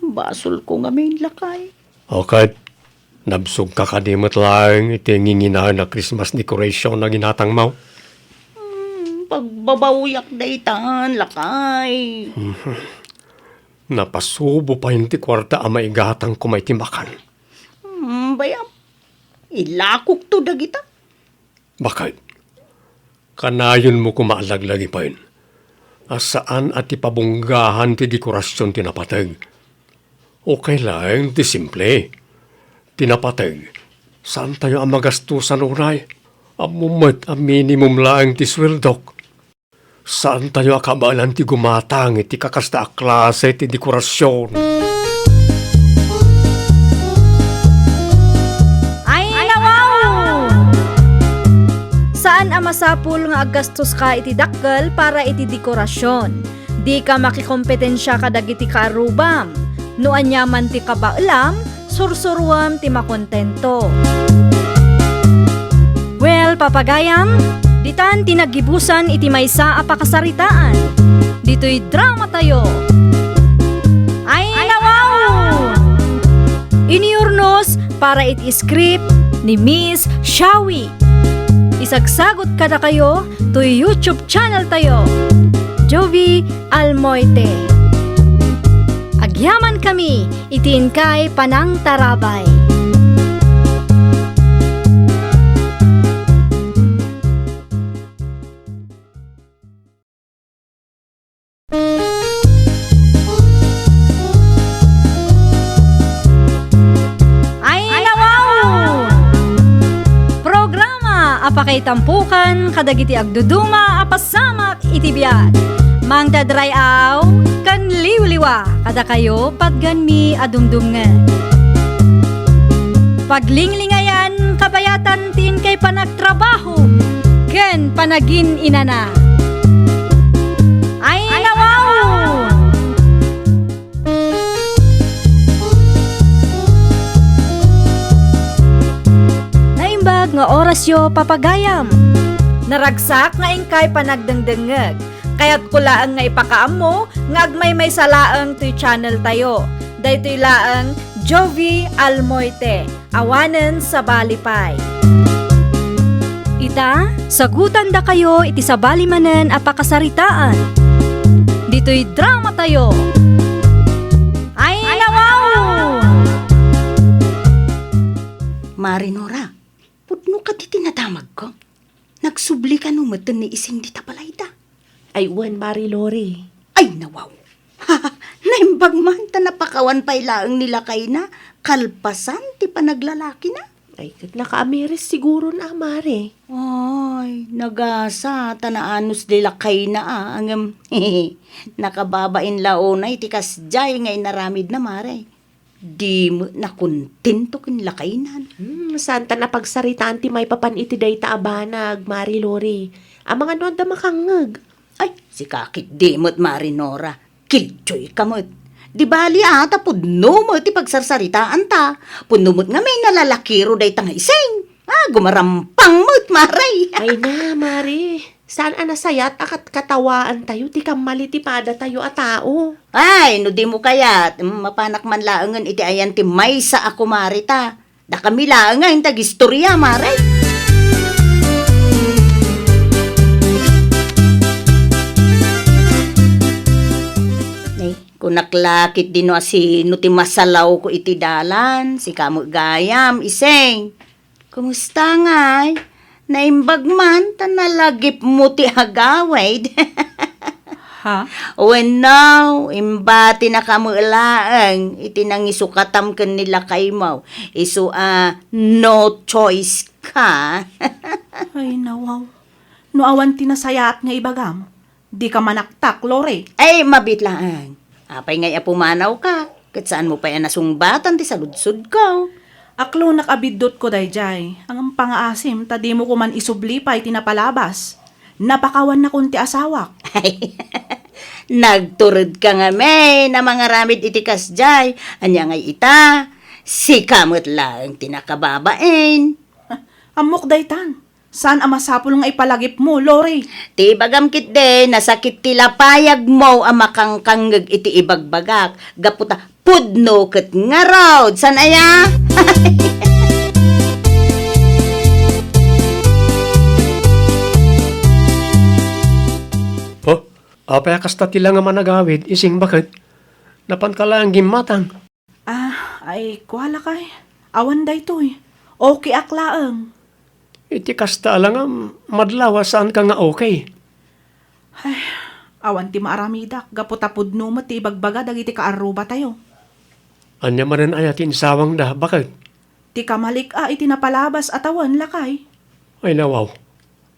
Basolko ngamin, lakay. O ket, nabsogka kadi met laeng iti nginginaen a Christmas decoration a ginatangmo? Hmm, pagbabawiak daytan, lakay. Napasubo pay ti kuarta a maigatang koma iti makan. Hmm, bayam. Ilakokto dagita. Baket, kanayonmo koma a laglagipen a saan a ti pabunggaan ti dekorasion ti napateg. Okay laeng ti simple. Ti napateg, saantayo a magastosan unay. Ammom met a minimum laeng ti sueldok. Saantayo a kabaelan ti gumatang iti kakasta a klase ti dekorasion. Ay, nawaw! Saan a masapul nga aggastoska iti dakkel para iti dekorasion. Dika makikompetensia kadagiti kaarrubam. No aniaman ti kabaelam, sursuruem ti makontento. Well, papagayam, ditan ti naggibusan iti maysa a pakasaritaan. Ditoy dramatayo. Ay, nawaw! Iniurnos para iti script ni Miss Shawi. Isagsagut kadakayo toy YouTube channel tayo, Jovi Almoite. Agyaman kami iti inkay panangtarabay. Ay, nawaw! Programa a pakaitampukan kadagiti agduduma Pasamak iti biag, mangdadray-aw ken liwliwa kadakayo patgenmi a dumdumngeg. Paglinglingayan kabayatan ti inkay panagtrabaho ken panagin-inana. Ay, nawaw! Naimbag nga orasyo, papagayam. Naragsak nga inkay panagdengdengngeg. Kayatko laeng nga ipakaammo nga agmaymaysa laeng toy channel tayo. Daytoy laeng Jovie Almoite. Awanen sabali pay. Ita, sagutandakayo iti sabali manen a pakasaritaan. Ditoy drama tayo. Ay, nawaw! Mari Nora, pudno kadi ti nadamagko? Nagsubli kano metten ni Ising dita balayda? Ay, wen, Mari Lori. Ay, nawaw. Naimbag man ta napakawan pay laeng ni lakayna, kalpasan ti panaglalakina. Ay, ket nakaamiris siguron a, Mari. Ay, nagasa ta naanus di lakayna a, ngem nakababain la unay ti kasdiay nga inaramidna, Mari. Di met nakontento ken lakaynan. Hmm, saan ta napagsaritaan ti maipapan iti dayta a banag, Mari Lori. Amangan no adda makangngeg. Ay, sika ketdi met, Mari Nora. Kildioyka met. Di bali a, ta pudno met ti pagsarsaritaanta. Pudno met ngamin a lalakiro dayta nga Ising. Ah, gumarampang met, Mari. Ay na, Mari. Saan a nasayaat a kat-, katawaantayo ti kammali ti padatayo a tao? Ay, no dimo kayat, mm, mapanak man laengen iti ayan ti maysa a kumarita. Dakami laengen ti agistoria, Mari. Ay, kunak la ketdi no asino ti masalawko iti dalan, sika met gayam, Ising. Kumusta ngay? Naimbag man ta nalagipmo ti agawid. Ha? Wenno, imbatinaka met laeng iti nangisukatam ken ni lakaymo. Isu a no choice ka. Ay, nawaw. No awan ti nasayaat nga ibagam, dika manaktak, Lori. Ay, mabiit laeng. Apay ngay a pumanawka, ket saanmo pay a nasungbatan ti saludsodko? Aklonak a biddutko daydiay, ngem pangaasim ta dimo koman isubli pay ti napalabas. Napakawannakon ti asawak. Ay, nagturedka ngamin a mangaramid iti kasdiay. Ania ngay ita? Sika met laeng ti nakababain. Ammok daytan. Saan a masapul nga ipalagipmo, Lori? Ti ibagam ketdi, nasakit ti lapayagmo a makangkangngeg iti ibagbagak. Gapu ta pudno ket ngarud. Saan aya? Oh, apay a kasta ti la nga managawid, Ising baket? Napanka laeng gimmatang. Ah, ay, kua lakay. Awan daytoy. Okay ak laeng. Iti kasta a langam, madlaw a saanka nga okay. Ay, awan ti maaramidak, gapu ta pudno met ti ibagbaga dagiti kaarrubatayo. Ania manen aya ti insawangda, baket? Ti kamalik a iti napalabas a tawen, lakay. Ay, nawaw.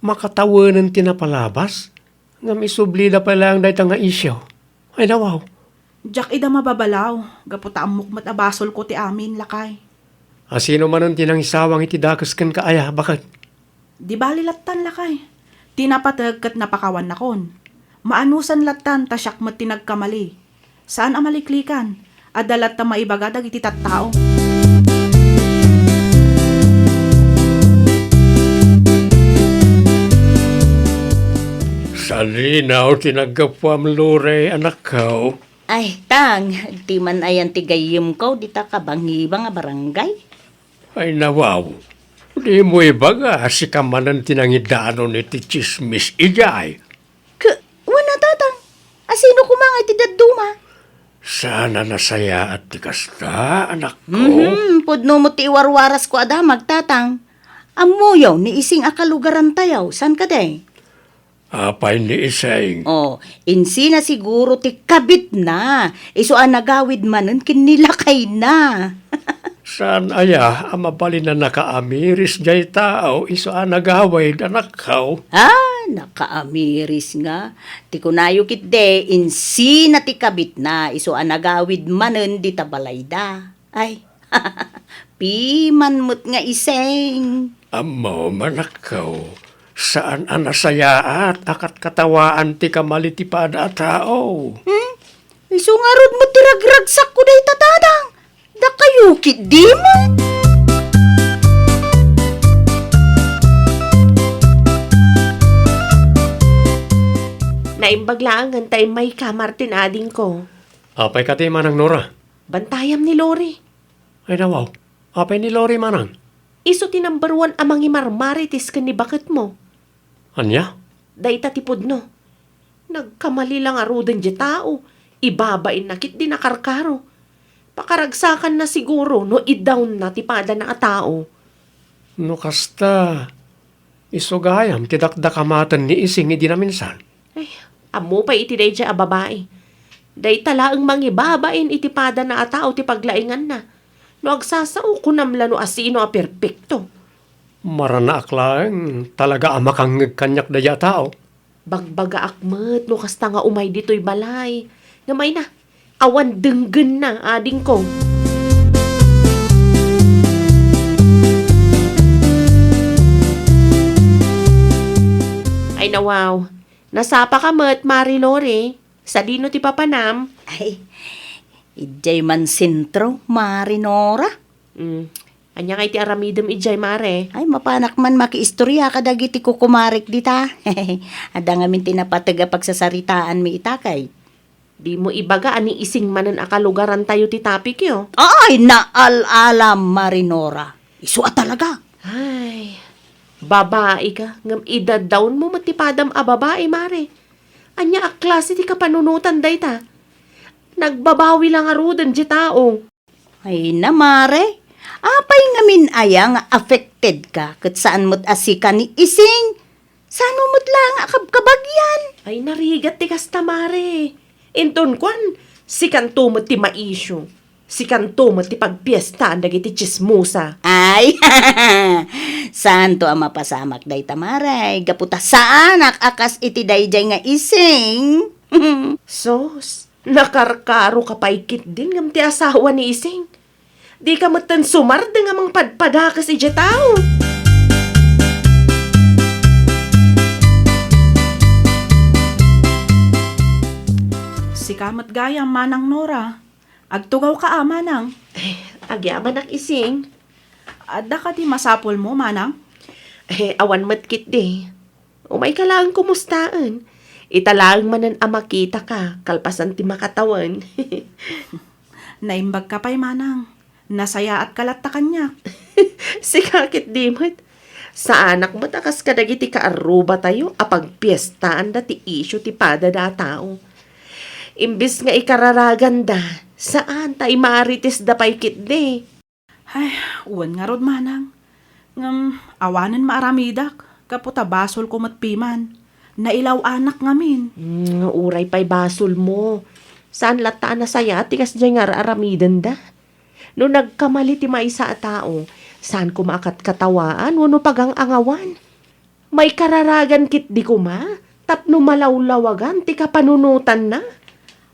Makatawenen ti napalabas? Ngem isublida pay laeng dayta nga isyu. Ay, nawaw. Diak ida mababalaw, gapu ta ammok met a basolko ti amin, lakay. A sino manen ti nangisawang iti dakes kenka aya, baket? Di bali lattan, lakay. Ti napateg ket napakawannakon. Maanusan lattan ta siak met ti nagkamali. Saan a maliklikan. Adda latta maibaga dagiti tattao. Saninaw ti naggapuam, Lore, anakko. Ay, tang, di man ayan ti gayyemko dita kabangibang a barangay? Ay, nawaw. Dimo ibaga, sika manen ti nangidanon iti tsismis idiay. K-, wen a, tatang. A sino koma nga iti dadduma? Saan a nasayaat ti kasta, anakko? Mhm, pudno met ti iwarwarasko a damag, tatang. Ammoyo ni Ising a kalugarantayo, saan kadi? Apay ni Ising? Oh, insina siguro ti kabitna, isu a nagawid manen ken ni lakayna. Saan aya a mabalin a nakaamiris jay tao isu a nagawid, anakko? Ay, Nakaamiris nga. Ti kunayo ketdi, insina ti kabitna, isu a nagawid manen dita balayda. Ay, piman met nga ising. Ammom, anakko, saan a nasayaat a katkatawaan ti kamali ti pada a tao. Hmm? Isu ngarud met ti ragragsakko dayta, Tatang. Dakayo ketdi met. Naimbag laengen ta immayka, Martin, adingko. Apay kadi, Manang Nora? Bantayam ni Lori. Ay, nawaw. Apay ni Lori, Manang? Isu ti number one a mangimarmarites ken ni baketmo. Ania? Dayta ti pudno. Nagkamali la ngaruden diay tao. Ibabainna ketdi nakarkaro. Pakaragsakanna siguro no i-down-na ti padana a tao. No kasta, isu gayam ti dakdakamaten ni Ising idi naminsan. Ay, ammo pay iti daydiay a babai. Dayta laeng mangibabain iti padana a tao ti paglainganna. No agsasao, kunam la no asino a perpekto. Maranaak laeng talaga a makangngeg kaniak daydiay a tao. Bagbagaak met no kasta nga umay ditoy balay. Ngem ayna, awan denggenna, adingko. Ay, nawaw. Nasapaka met, Mari Lori. Sadino ti papanam? Ay, idiay man sentro, Mari Nora. Mm. Ania ngay ti aramidem idiay, Mare? Ay, mapanak man makiistoria kadagiti kukumarek dita. Adda ngamin ti napateg a pagsasaritaanmi ita kay. Dimo ibaga a ni Ising manen a kalugarantayo ti topic yo. Ay, naal-alam, Mari Nora. Isu a talaga. Ay, babai ka, ngem idaddawnmo met ti padam a babai, Mare. Ania a klase ti kapanunotan dayta? Nagbabawi la ngaruden diay tao. Ay na, Mare, apay ngamin aya nga affected ka ket saan met a sika ni Ising? Sano met la nga akabkabag yan? Ay, narigat ti kasta, Mare. Inton kuan, sikanto met ti maisyu. Sikanto met ti pagpiestaan dagiti tsismosa. Ay, saanto a mapasamak dayta, Mare, gapu ta saanak a kas iti daydiay nga Ising. Sus, nakarkaro ka pay ketdin ngem ti asawa ni Ising. Dika metten sumardeng a mangpadpadakes idiay tao. Sika met gayam, Manang Nora. Agtugawka a, Manang. Eh, agyamanak, Ising. Adda kadi masapulmo, Manang? Eh, awan met ketdi. Umayka laeng kumustaen. Ita laeng manen a makitaka, kalpasan ti makatawen. Naimbagka pay, Manang. Nasayaatka latta kaniak. Sika ketdi met. Saanak met a kas kadagiti kaarrubatayo a pagpiestaanda ti isyu ti padada a tao. Imbes nga ikararaganda, saan ta imaritisda pay ketdi. Ay, wen ngarud, Manang. Ngem awanen maaramidak, gapu ta basolko met piman. Nailaw-anak ngamin. Hmm, uray pay basolmo. Saan latta a nasayaat ti kasdiay nga ar-aramidenda. No nagkamali ti maysa a tao, saan koma a katkatawaan wenno pagang-angawan. Maikararagan ketdi koma tapno malawlawagan ti kapanunotanna.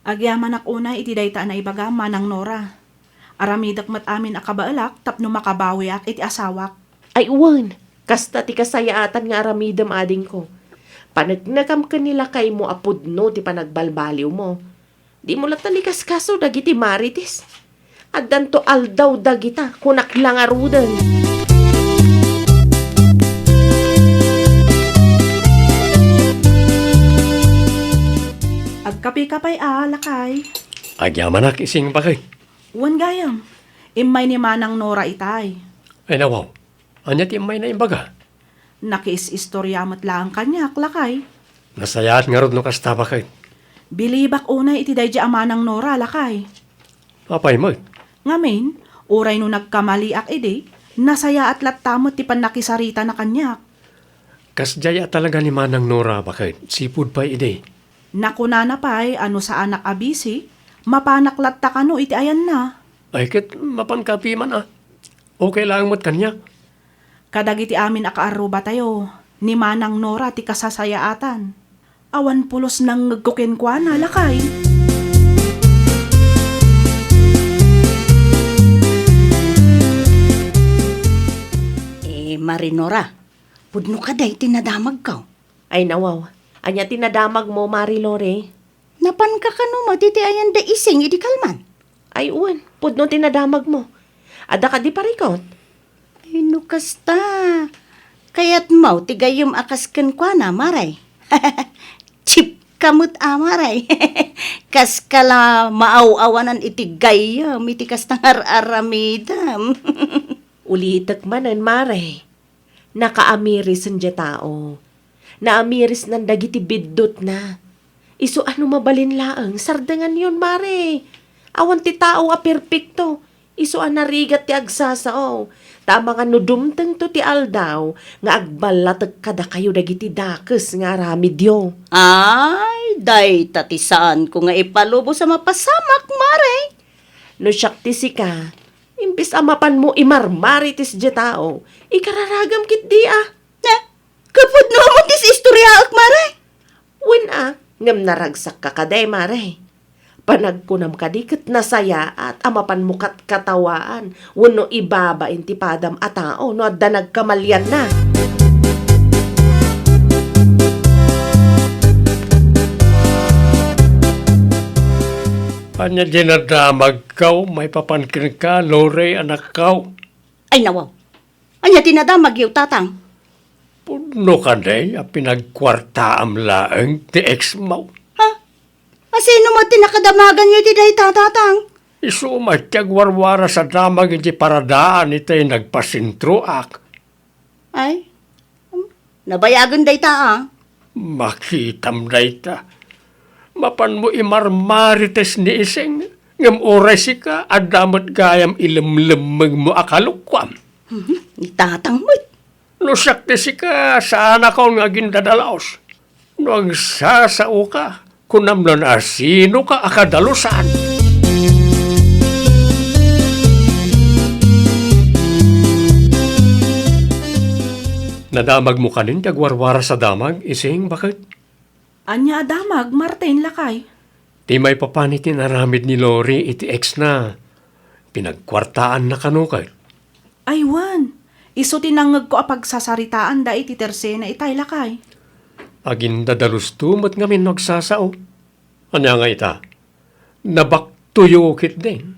Agyamanak unay iti dayta a naibagam, Manang Nora. Aramidek met amin a kabaelak tapno makabawiak iti asawak. Ay wen, kasta ti kasayaatan nga aramidem, adingko. Paneknekam ken ni lakaymo a pudno ti panagbalbaliwmo. Dimo latta ikaskaso dagiti marites. Addanto aldaw dagita, kunak la ngaruden. Agkapika pay a, lakay. Agyamanak, Ising, bakay. Wen gayam, immay ni Manang Nora itay. Ay, nawaw. Ania ti immayna imbaga? Nakiis-istorya met laeng kaniak, lakay. Nasayaat ngarud no kasta, baket. Bilibak unay iti daydi a Manang Nora, lakay. Apay met? Ngamin, uray no nagkamaliak idi, nasayaat latta met ti pannakisaritana kaniak. Kasdiay a talaga ni Manang Nora, baket. Sipud pay idi. Nakunana pay a no saanak a bisi, mapanak latta kano iti ayanna. Ay ket, mapanka piman a. Okay laeng met kaniak. Kadagiti amin a kaarrubatayo, ni Manang Nora ti kasasayaatan. Awan pulos nangngegko kenkuana, lakay. Eh, Mari Nora, pudno kadi ti nadamagko? Ay, nawaw. Ania ti nadamagmo, Mari Lori? Napanka kano met iti ayan da Ising idi kalman? Ay, wen, pudno ti nadamagmo. Adda kadi parikut? Ay, no kasta, kayatmo ti gayyem a kas kenkuana, Mare? Chip ka met a, Mare. Kaska la maaw-awanan iti gayyem iti kasta nga ar-aramidem. Ulitek manen, Mare. Nakaamiris diay tao. Naamirisnan dagiti biddutna. Isu a no mabalin laeng, sardenganyon, Mare. Awan ti tao a perpekto. Isu a narigat ti agsasao. Ta amangan no dumtengto ti aldaw nga agballatek kadakayo dagiti dakes nga aramidyo. Ay, dayta ti saanko nga ipalubos a mapasamak, Mare. No siak ti sika, imbes a mapanmo imarmarites diay tao, ikararagam ketdi a. Ne, kapudno mo ti istoryaek, Mare? Wen a, ngem naragsakka kadi, Mare. Panagkunam kadi ket nasayaat a mapanmo katkatawaan wenno ibabain ti padam a tao no adda nagkamalianna. Ania ti nadamagko maipapan kenka, Lori, anakko? Ay, nawaw. Ania ti nadamagyo, Tatang? Pudno kadi a pinagkuartaam laeng ti ex mo? Ha? A sino met ti nakadamaganyo iti dayta, Tatang? Isu met ti agwarwaras a damag iti paradaan iti nagpasentroak. Ay, um, nabayagen dayta, a. Makitam dayta. Mapanmo imarmarites ni Ising, ngem uray sika, adda met gayam ilemlemmengmo a kalokuam. Mhm, ni Tatang met. No siak ti sika, saanakon nga agindadalus. No agsasaoka, kunam no asinoka a kadalusan. Nadamagmo kanin ti agwarwaras a damag, Ising, baket? Ania a damag, Martin, lakay? Ti maipapan iti inaramid ni Lori iti ex-na, pinagkuartaanna kano ket? Ay wen, isu ti nangngegko a pagsasaritaanda iti tersena itay, lakay. Agindadalusto met ngamin no agsasao. Ania nga ita? Nabaktoyo ketdin.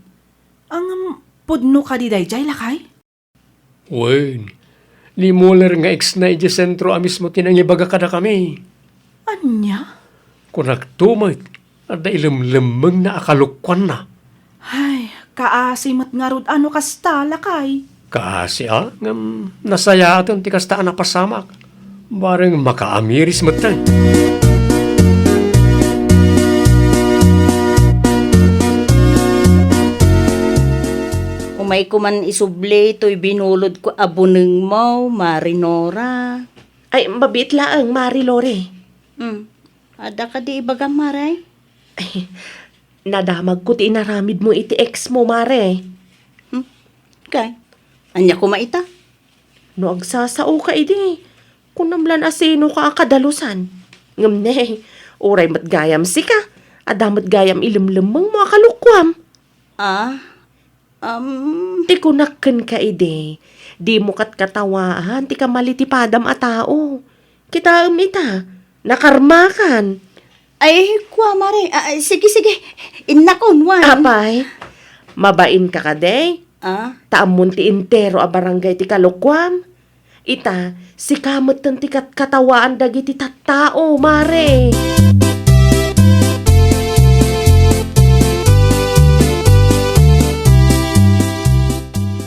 Ngem, pudno kadi daydiay, lakay? Wen, ni Muller nga ex-na idiay sentro a mismo ti nangibaga kadakami. Ania? Kunakto met, adda ilemlemmengna a kalokuanna. Ay, kaasi met ngarud a no kasta, lakay. Kaasi a, ngem nasayaaten ti kasta a napasamak. Bareng makaamiris metten. Umayko man isubli toy binulodko a bunengmo, Mari Nora. Ay, mabiit laeng, Mari Lori. Hmm. Adda kadi ibagam, Mare? Ay, nadamagko ti inaramidmo iti ex mo, Mare. Hmm? Kay, ania koma ita? No agsasaoka idi, kunam lan a sinoka a kadalusan. Ngem ne, uray met gayam sika, adda met gayam ilemlemmengmo a kalokuam. Ah, um. Ti kunak kenka idi, dimo katkatawaan ti kamali ti padam a tao. Kitaem ita, nakarmakan. Ay, kua, Mare. Ah, sige, sige. Innakon, wen. Apay, mabainka kadi? Ah? Ta ammon ti entero a barangay ti kalokuam. Ita, sika metten ti katkatawaan dagiti tattao, Mare.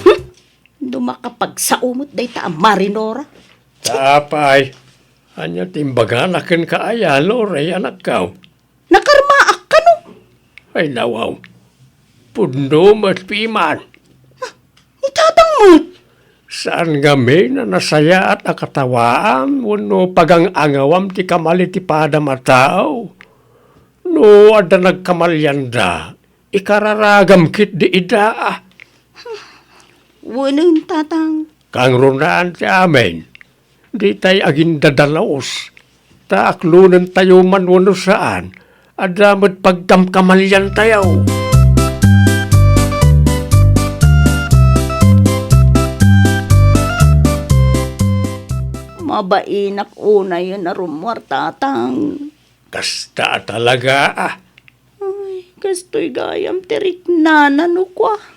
Hmm? No makapagsao met dayta a Mari Nora. Apay, ania ti imbagana kenka aya, Lori, anakko? Nakarmaak kano? Ay, nawaw. Pudno met piman. Ah, ni Tatang met. Saan ngamin a nasayaat a katawaam wenno pagang-angawam ti kamali ti padam a tao? No adda nagkamalianda, ikararagam ketdi ida. Wen, Tatang. Kangrunaan ti amin. Ditay agindadalaus, ta aklonentayo man wenno saan, adda met pagkamkamaliantayo. Mabainak unayen a rummuar, Tatang. Kasta a talaga, a. Ay, kastoy gayam ti riknana no kua.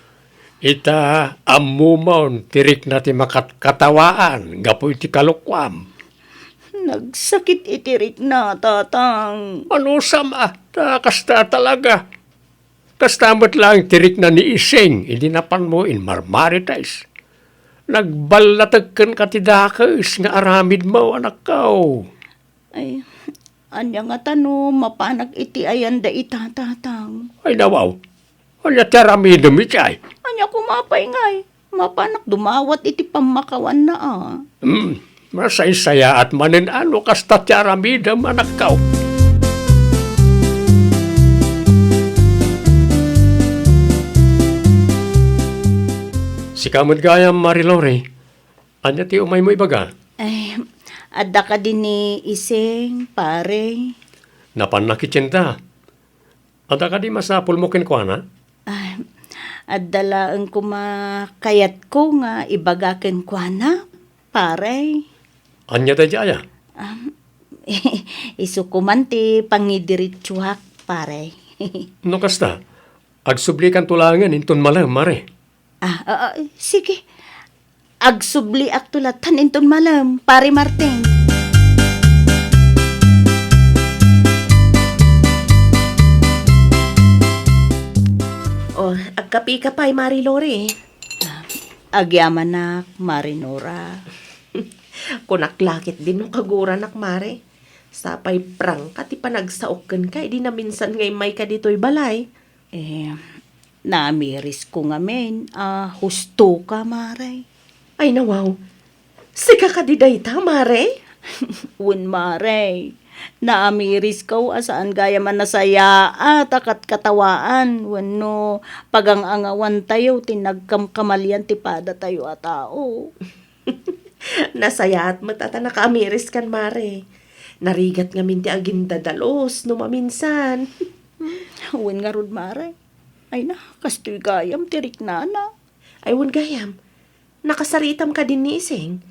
Ita, ammomon ti rikna ti makatkatawaan gapu iti kalokuam. Nagsakit iti rikna, Tatang. Anusam a, ta kasta a talaga. Kasta met laeng ti rikna ni Ising idi napanmo inmarmarites. Nagballatek kenka ti dakes nga aramidmo, anakko. Ay, ania ngata no mapanak iti ayan da ita, Tatang? Ay, nawaw. Ania ti aramidem iti ay? Ania koma pay ngay? Mapanak dumawat iti pammakawanna a. Hmm, masaysayaat manen a no kasta ti aramidem, anakko. Sika met gayam, Mari Lori. Ania ti umaymo ibaga? Ay, adda kadi ni Ising, pare? Napanna kitienda. Adda kadi masapulmo kenkuana? Ah, adda laeng koma kayatko nga ibaga kenkuana, pare. Ania daydiay a? Am, isu koman ti pangidiretsuak, pare. No kasta, agsublikanto laengen inton malem, Mari. Ah, ah, ah, sige. Agsubliakto latta inton malem, Pare Martin. Oh, agkapika pay, Mari Lori. Ah, agyamanak, Mari Nora. Kunak la ketdin no kaguranak, Mari. Sapay prangka ti panagsaok kenka idi naminsan nga immayka ditoy balay. Eh, naamirisko ngamin a hustoka, Mare. Ay, nawaw. Sika kadi dayta, Mare? Wen, Mare. Naamirisko a saan gayam a nasayaat a katkatawaan wenno pagang-angawantayo ti nagkamkamalian ti padatayo a tao. Nasayaat met a ta nakaamiriskan, Mare. Narigat ngamin ti agindadalus no maminsan. Wen ngarud, Mare. Ay na, kastoy gayam ti riknana. Ay, wen gayam, nakasaritam kadin ni Ising?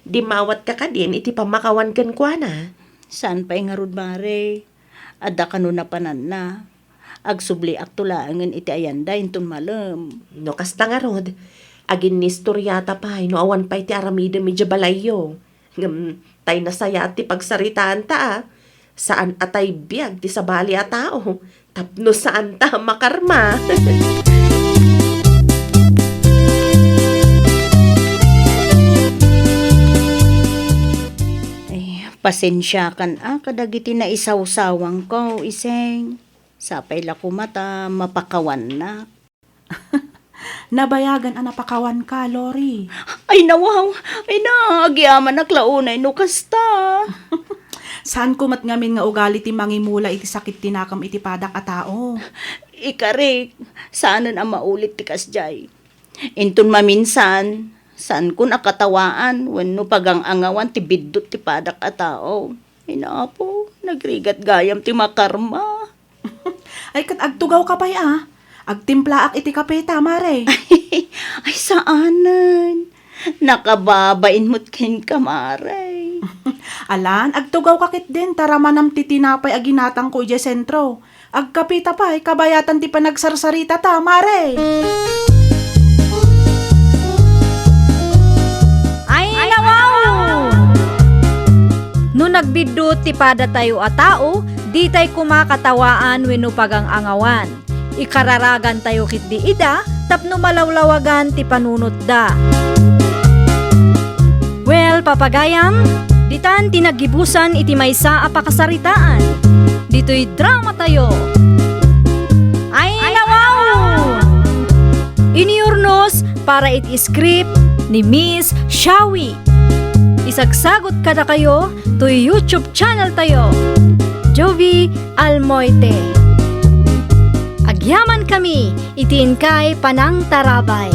Dimmawatka kadin iti pammakawan kenkuana? Saan pay ngarud, Mare. Adda kano napananna. Agsubliakto laengen iti ayanda inton malem. No kasta ngarud, aginnistoriata pay no awan pay ti aramidem idiay balayyo. Ngem tay nasayaat ti pagsaritaanta a, saan a tay biag ti sabali a tao, tapno saanta a makarma. Eh, pasensiakan a kadagiti naisawsawangko, Iseng. Sapay la koma ta mapakawannak. Nabayagan a napakawanka, Lori. Ay, nawaw! Ay na, agyamanak la unay no kasta. Saanko met ngamin nga ugali ti mangimula iti sakit ti nakam iti padak a tao. Ikarik, saanen a maulit ti kasdiay. Inton maminsan, saankon a katawaan wenno pagang-angawan ti biddut ti padak a tao. Ay, Apo, nagrigat gayam ti makarma. Ay, ket agtugawka pay a. Agtimplaak iti kape ta, Mare. Ay, saanen. Nakababain met kenka, Mare. Alan, agtugawka ketdin ta ramanam ti tinapay a ginatangko idiay sentro. Agkape ta pay, kabayatan ti panagsarsaritata, Mare. Ay, nawaw! No nagbiddut ti padatayo a tao, ditay koma katawaan wenno pagang-angawan. Ikararagantayo ketdi ida tapno malawlawagan ti panunotda. Well, papagayam, ditan ti naggibusan iti maysa a pakasaritaan. Ditoy dramatayo. Ay, nawaw! Iniurnos para iti script ni Miss Shawi. Isagsagut kadakayo toy YouTube channel tayo, Jovi Almoite. Agyaman kami iti inkay panangtarabay.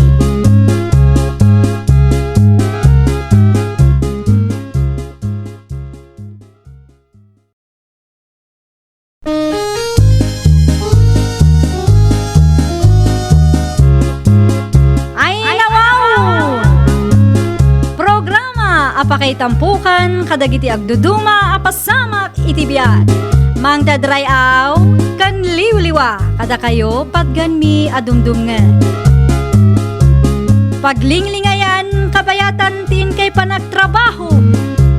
Pakaitampukan kadagiti agduduma a pasamak iti biag. Mangted ray-aw ken liwliwa kadakayo patgenmi a dumdumngeg. Paglinglingayan kabayatan ti inkay panagtrabaho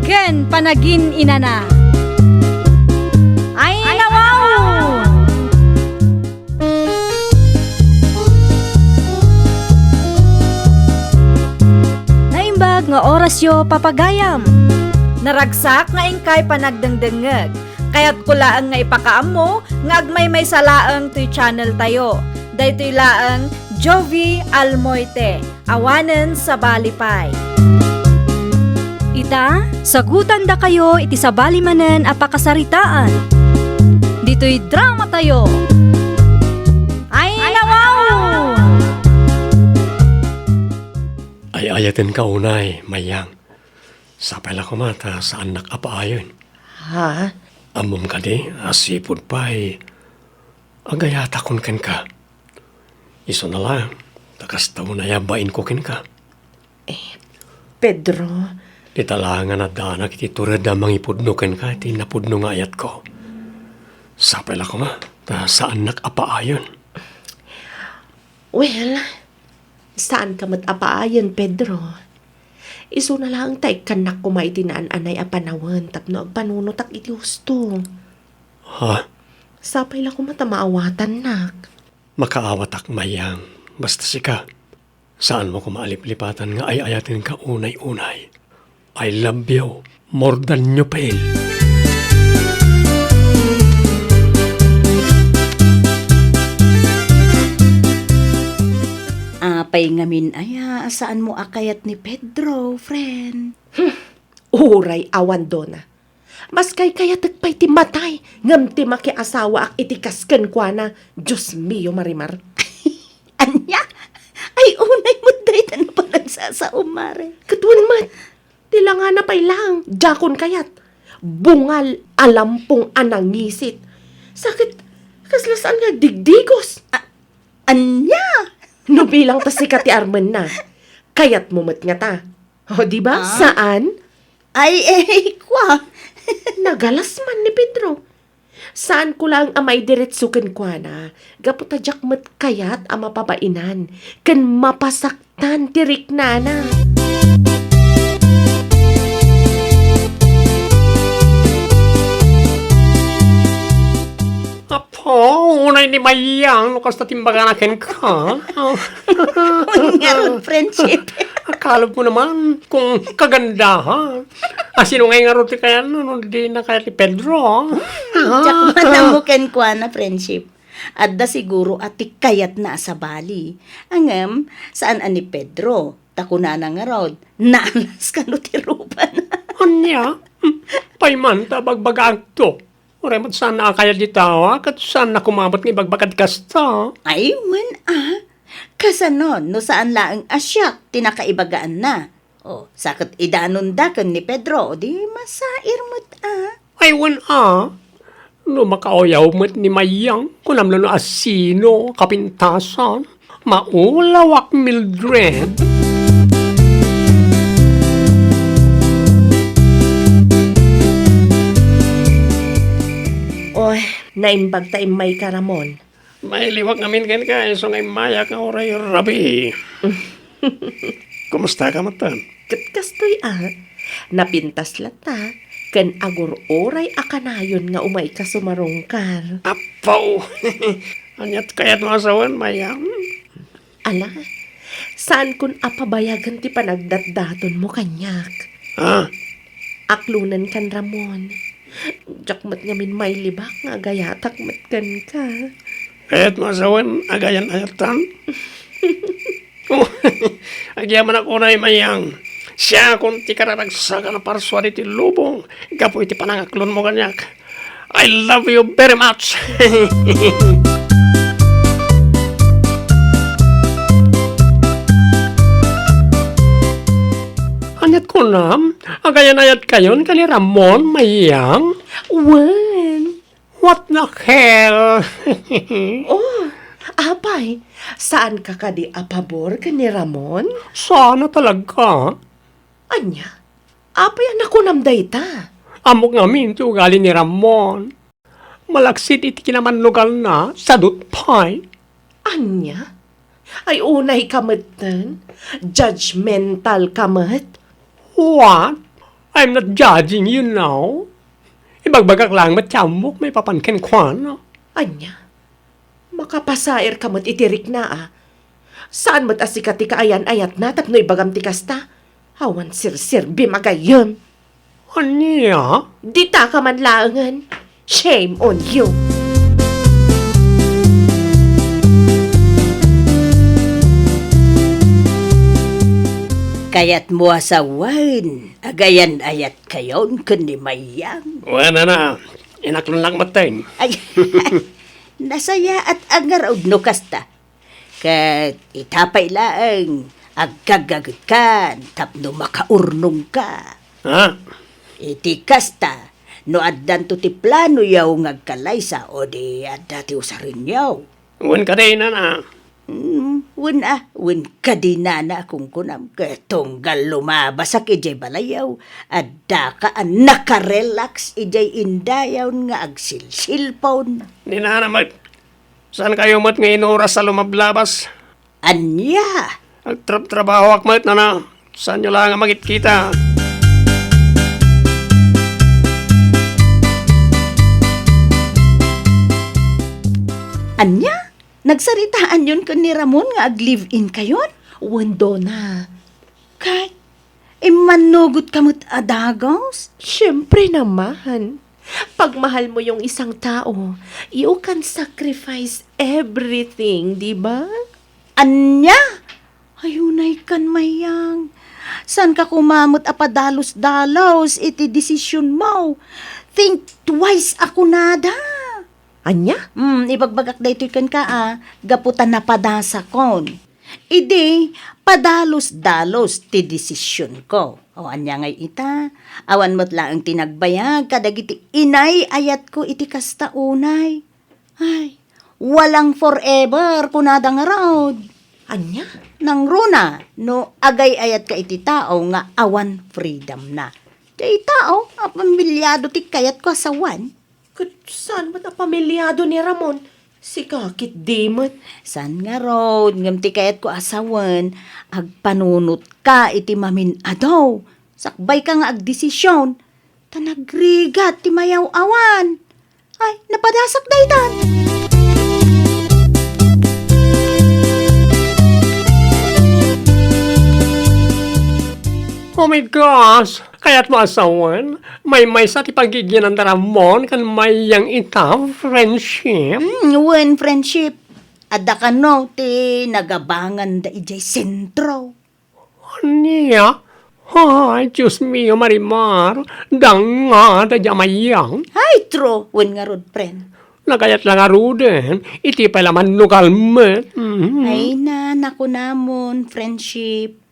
ken panagin-inana. Ay, nawaw! Naimbag nga orasyo, papagayam. Naragsak nga inkay panagdengdengngeg. Kayatko laeng nga ipakaammo nga agmaymaysa laeng toy channel tayo. Daytoy laeng Jovi Almoite. Awanen sabali pay. Ita, sagutandakayo iti sabali manen a pakasaritaan. Ditoy drama tayo. Ay, nawaw! Ay-ayatenka unay, Mayang. Sapay la koma ta saannak a paayen. Ha? Ammom kadi a sipud pay agayatakon kenka. Isuna la, ta kasta unay a bainko kenka. Eh, Pedro. Dita la nga naddanak iti tured a mangipudno kenka iti napudno nga ayatko. Sapay la koma, ta saannak a paayen. Well, saanka met a paayen, Pedro. Isuna laeng ta ikkannak koma iti naan-anay a panawen tapno agpanunotak iti husto. Ha? Sapay la koma ta maawatannak. Makaawatak, Mayang. Basta sika, saanmo koma a liplipatan nga ay-ayatenka unay-unay. I love you more than you feel. Apay ngamin aya a saanmo a kayat ni Pedro, friend? Uray awan, Dona. Maskay kayatek pay ti matay, ngem ti makiasawaak iti kas kenkuana, Dios mio, Marimar. Ania? Ay, unay met dayta no panagsasaom, Mare. Ket wen met, ti langana pay lang, diakon kayat. Bungal a lampong a nangisit. Sa ket, kasla saan nga agdigdigos. A-, ania? No bilang ta sika ti armenna, kayatmo met ngata. O, di ba? Ah? Saan? Ay, eh, kwa. Nagalas man ni Pedro. Saanko laeng a maidiretso kenkuana, gapu ta diak met kayat a mapabainan ken mapasaktan ti riknana. Apo, unay ni Mayang no kasta ti imbagana kenka. Ngarud, friendship. Akalab mo naman kung kagandahan. A, sino ngay ngarud ti kayan no, no, di na kayat ni Pedro? Diak man ammo kenkuana, friendship. Adda siguro a ti kayatna a sabali. Ngem, saan a ni Pedro. Ta kunana ngarud, naalas kano ti rupana. Ania? Pay man ta bagbagaagto. Uray met saan a kayat dita, a, ket saan a kumabot nga ibagbagad kasta. Ay, wen a. Kasano no saan laeng a siak ti nakaibagaanna? O, sa ket idanonda ken ni Pedro, o di masair met a. Ay, wen a. No makauyaw met ni Mayang, kunam no asino kapintasan. Maulawak, Mildred. Oy, naimbag ta immayka, Ramon. Mailiwak ngamin kenka, isu nga immayak nga uray rabii. Kumusta ka met? Ket kastoy a, napintas latta, ken agur-uray a kanayon nga umayka sumarungkar. Apo! Aniat kayat mo a sawen, Mayang? Ala, saankon a pabayagen ti panagdatdatonmo kaniak. Ah? Aklonenkan, Ramon. Diak met ngamin mailibak nga agayatak met kenka. Kayat mo a sawen, agayan-ayatan? Oh, agyamanak unay, Mayang. Siakon ti kararagsakan a parsua ditoy lubong gapu iti panangaklonmo kaniak. I love you very much. Aniat kunam? Agayan-ayatkayon ken ni Ramon, Mayang? Wen. What the hell? Oh, apay, saanka kadi a pabor ken ni Ramon? Saan a talaga. Ania? Apay a nakunam dayta? Ammok ngamin ti ugali ni Ramon. Malaksid iti kinamannugalna, sadut pay. Ania? Ay, unay ka metten? Judgmental ka met? What? I'm not judging, you know. Ibagbagak lang met ti ammok maipapan kenkuana. Ania? Makapasair ka met iti rikna, a. Saan met a sika ti kaayan-ayatna tapno ibagam ti kasta? Awan sirserbim a gayyem. Ania? Dita ka man laengen. Shame on you! Kayatmo a sawen, agayan-ayat kayon ken ni Mayang? Wen, nana, inaklonnak metten. Ay, nasayaat a ngarud no kasta. Ket ita pay laeng, aggaggagedkan tapno makaurnongka. Ha? Iti kasta, no addanto ti planoyo nga agkalaysa, o di adda ti usarenyo. Wen kadi, nana? Mm, wen a, wen kadi, nana, a kunkunam, ket tunggal lumabasak idiay balayyo, addaka a nakarelax idiay indayon nga agsilsilpon. Ni nana met, saankayo met nga inuras a lumablabas? Ania? Agtrabtrabahoak met, nana. Saanyo la nga mangitkita? Ania? Nagsaritaanyon ken ni Ramon nga ag-live-in kayon? Wen, Dona. Kay, immannugotka met a dagus? Siyempre naman. Pagmahal mo yung isang tao, you can sacrifice everything, di ba? Ania? Ay, unay kan, Mayang. Saanka koma met a padalus-dalus iti desisionmo. Think twice a kunada. Ania? Hmm, ibagbagak daytoy kenka, a, gapu ta napadasakon. Idi, padalus-dalus ti desisionko. O, ania ngay ita? Awan met laeng ti nagbayag kadagiti inay-ayatko iti kasta unay. Ay, walang forever, kunada ngarud. Ania? Nangruna, no agay-ayatka iti tao nga awan freedom na. Ti tao a pamilyado ti kayatko a sawen. Ket saan met a pamilyado ni Ramon? Sika ketdi met. Saan ngarud, ngem ti kayatko a sawen, agpanunotka iti mamin-adu. Sakbayka nga agdesision. Ta nagrigat ti mayaw-awan. Ay, napadasak daytan. Oh my gosh! Kayatmo a sawen, maymaysa ti paggiginan da Ramon ken Mayang ita, friendship? Hmm, wen, friendship. Adda kano ti nagabanganda idiay sentro. Ania? Ay, Dios mio, Marimar, dangngada diay a Mayang. Ay, true, wen ngarud, friend. Nagayat la ngaruden, iti pay la mannugal met. Mhm. Ay na, nakunamon, friendship.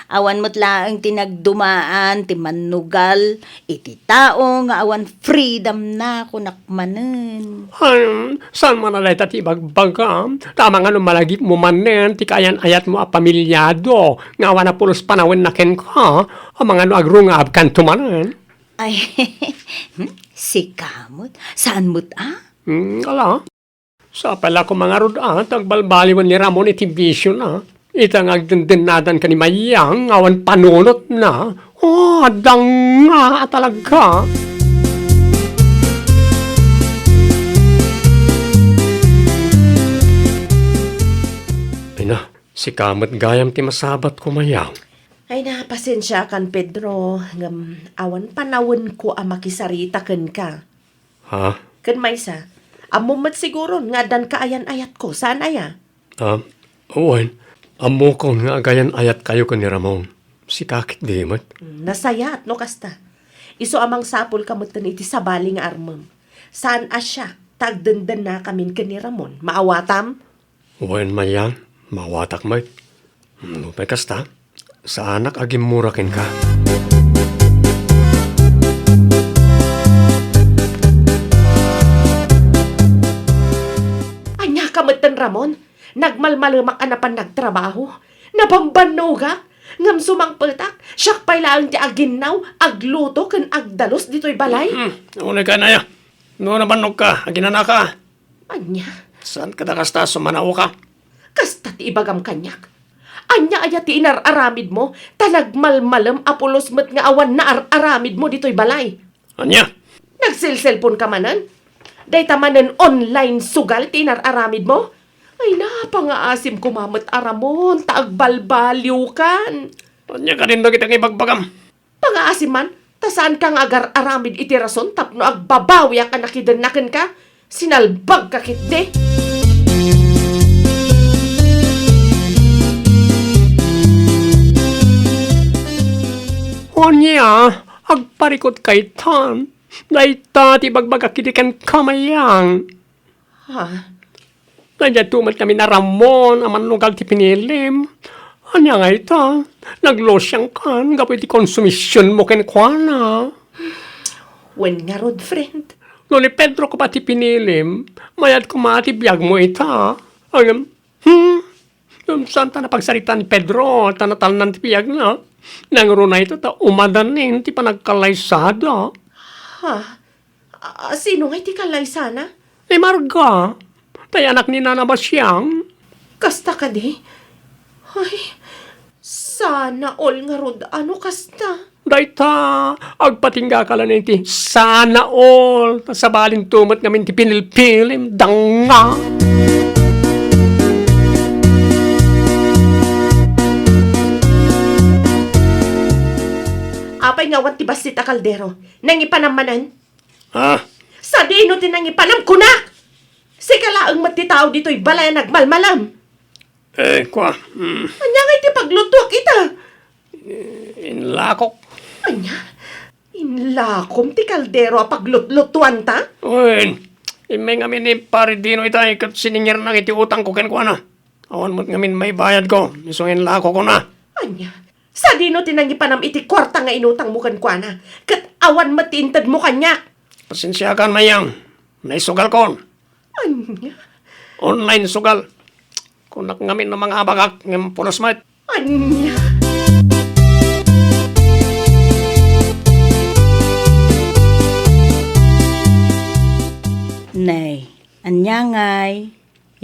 Awan met laeng ti nagdumaan ti mannugal iti tao nga awan freedom na, kunak manen. Ay, saan man a dayta ti ibagbagam? Ta amangan no malagipmo manen ti kaayan-ayatmo a pamilyado nga awan a pulos panawenna kenka, amangan no agrungabkanto manen. Ay, hmm, sika met? Saan met a? Hmm, ala. Sapay la koma ngarud a, ta agbalbaliwen ni Ramon iti bisiona. Ita nga agdendennadan ken ni Mayang nga awan panunotna. Oh, dangngada talaga. Ay na, sika met gayam ti masabatko, Mayang. Ay na, pasensiakan, Pedro, ngem awan panawenko a makisarita kenka. Ha? Ken maysa, ammom met siguron nga addan kaayan-ayatko, saan aya? Ah, wen, ammokon nga agayan-ayatkayo ken ni Ramon. Sika ketdi met. Hmm, nasayaat no kasta. Isu a mangsapulka metten iti sabali nga armem. Saan a siak ta agdendennakamin ken ni Ramon. Maawatam? Wen, Mayang, maawatak met. Nupay kasta, saanak a gimmura kenka. Ania ka metten, Ramon? Nagmalmalemak a napan nagtrabaho. Nabambannogak. Ngem sumangpetak, siak pay laeng ti aginnaw, agluto ken agdalus ditoy balay. Hmm, unaykay aya. No nabannogka, aginanaka. Ania? Saan kada kasta a sumanaoka? Kasta ti ibagam kaniak. Ania aya ti inar-aramidmo, ta nagmalmalem a pulos met nga awan naar-aramidmo ditoy balay? Ania? Nagselselponka manen? Dayta manen online sugal ti inar-aramidmo? Ay, napangaasim koma met a Ramon, ta agbalbaliwkan. Ania kadin dagiti ibagbagam? Pangaasim man, ta saanka nga agar-aramid iti rason tapno agbabawiak a nakidenna kenka? Sinalbagka ketdi. Ania, agparikut kaytan. Dayta ti ibagbagak idi kenka, Mayang. Ha? Daydiay met ngamin a Ramon a mannugal ti pinilim. Ania ngay ita? Naglusiangkan gapu iti konsumisionmo kenkuana. Wen ngarud, friend. No ni Pedro koma ti pinilim, mayat koma ti biagmo ita. Ngem, hmm? Ngem saan ta napagsaritaan ni Pedro, ta natalnan ti biagna. Nangruna ita ta umadanin ti panagkalaysada. Ha? Ah, sino ngay ti kalaysana? Ni Marga. Tay anak ni Nana Basiang. Kasta kadi? Ay, sana all ngarud a no kasta. Dayta, agpatinggaka laeng iti sana all. Ta sabalinto met ngamin ti pinilpilim, danga. Apay nga awan ti bassit a kaldero? Nangipanam manen? Ha? Sadino ti nangipanam, kunak? Sika laeng met ti tao ditoy balay a nagmalmalem. Eh, kua, mm. Ania ngay ti paglutuak ita? Eh, inlakok. Ania? Inlakom ti kaldero a paglutlutuanta? Wen, immay ngamin ni Pare Dino ita, ket siningirnak iti utangko kenkuana. Awan met ngamin maibayadko, isu nga inlakokona. Ania? Sadino ti nangipanam iti kuarta nga inutangmo kenkuana, ket awan met ti intedmo kaniak? Pasensiakan, Mayang. Naisugalkon. Ania? Online sugal. Kunak ngamin no mangabagak ngem pulos met. Ania? Nay, ania ngay?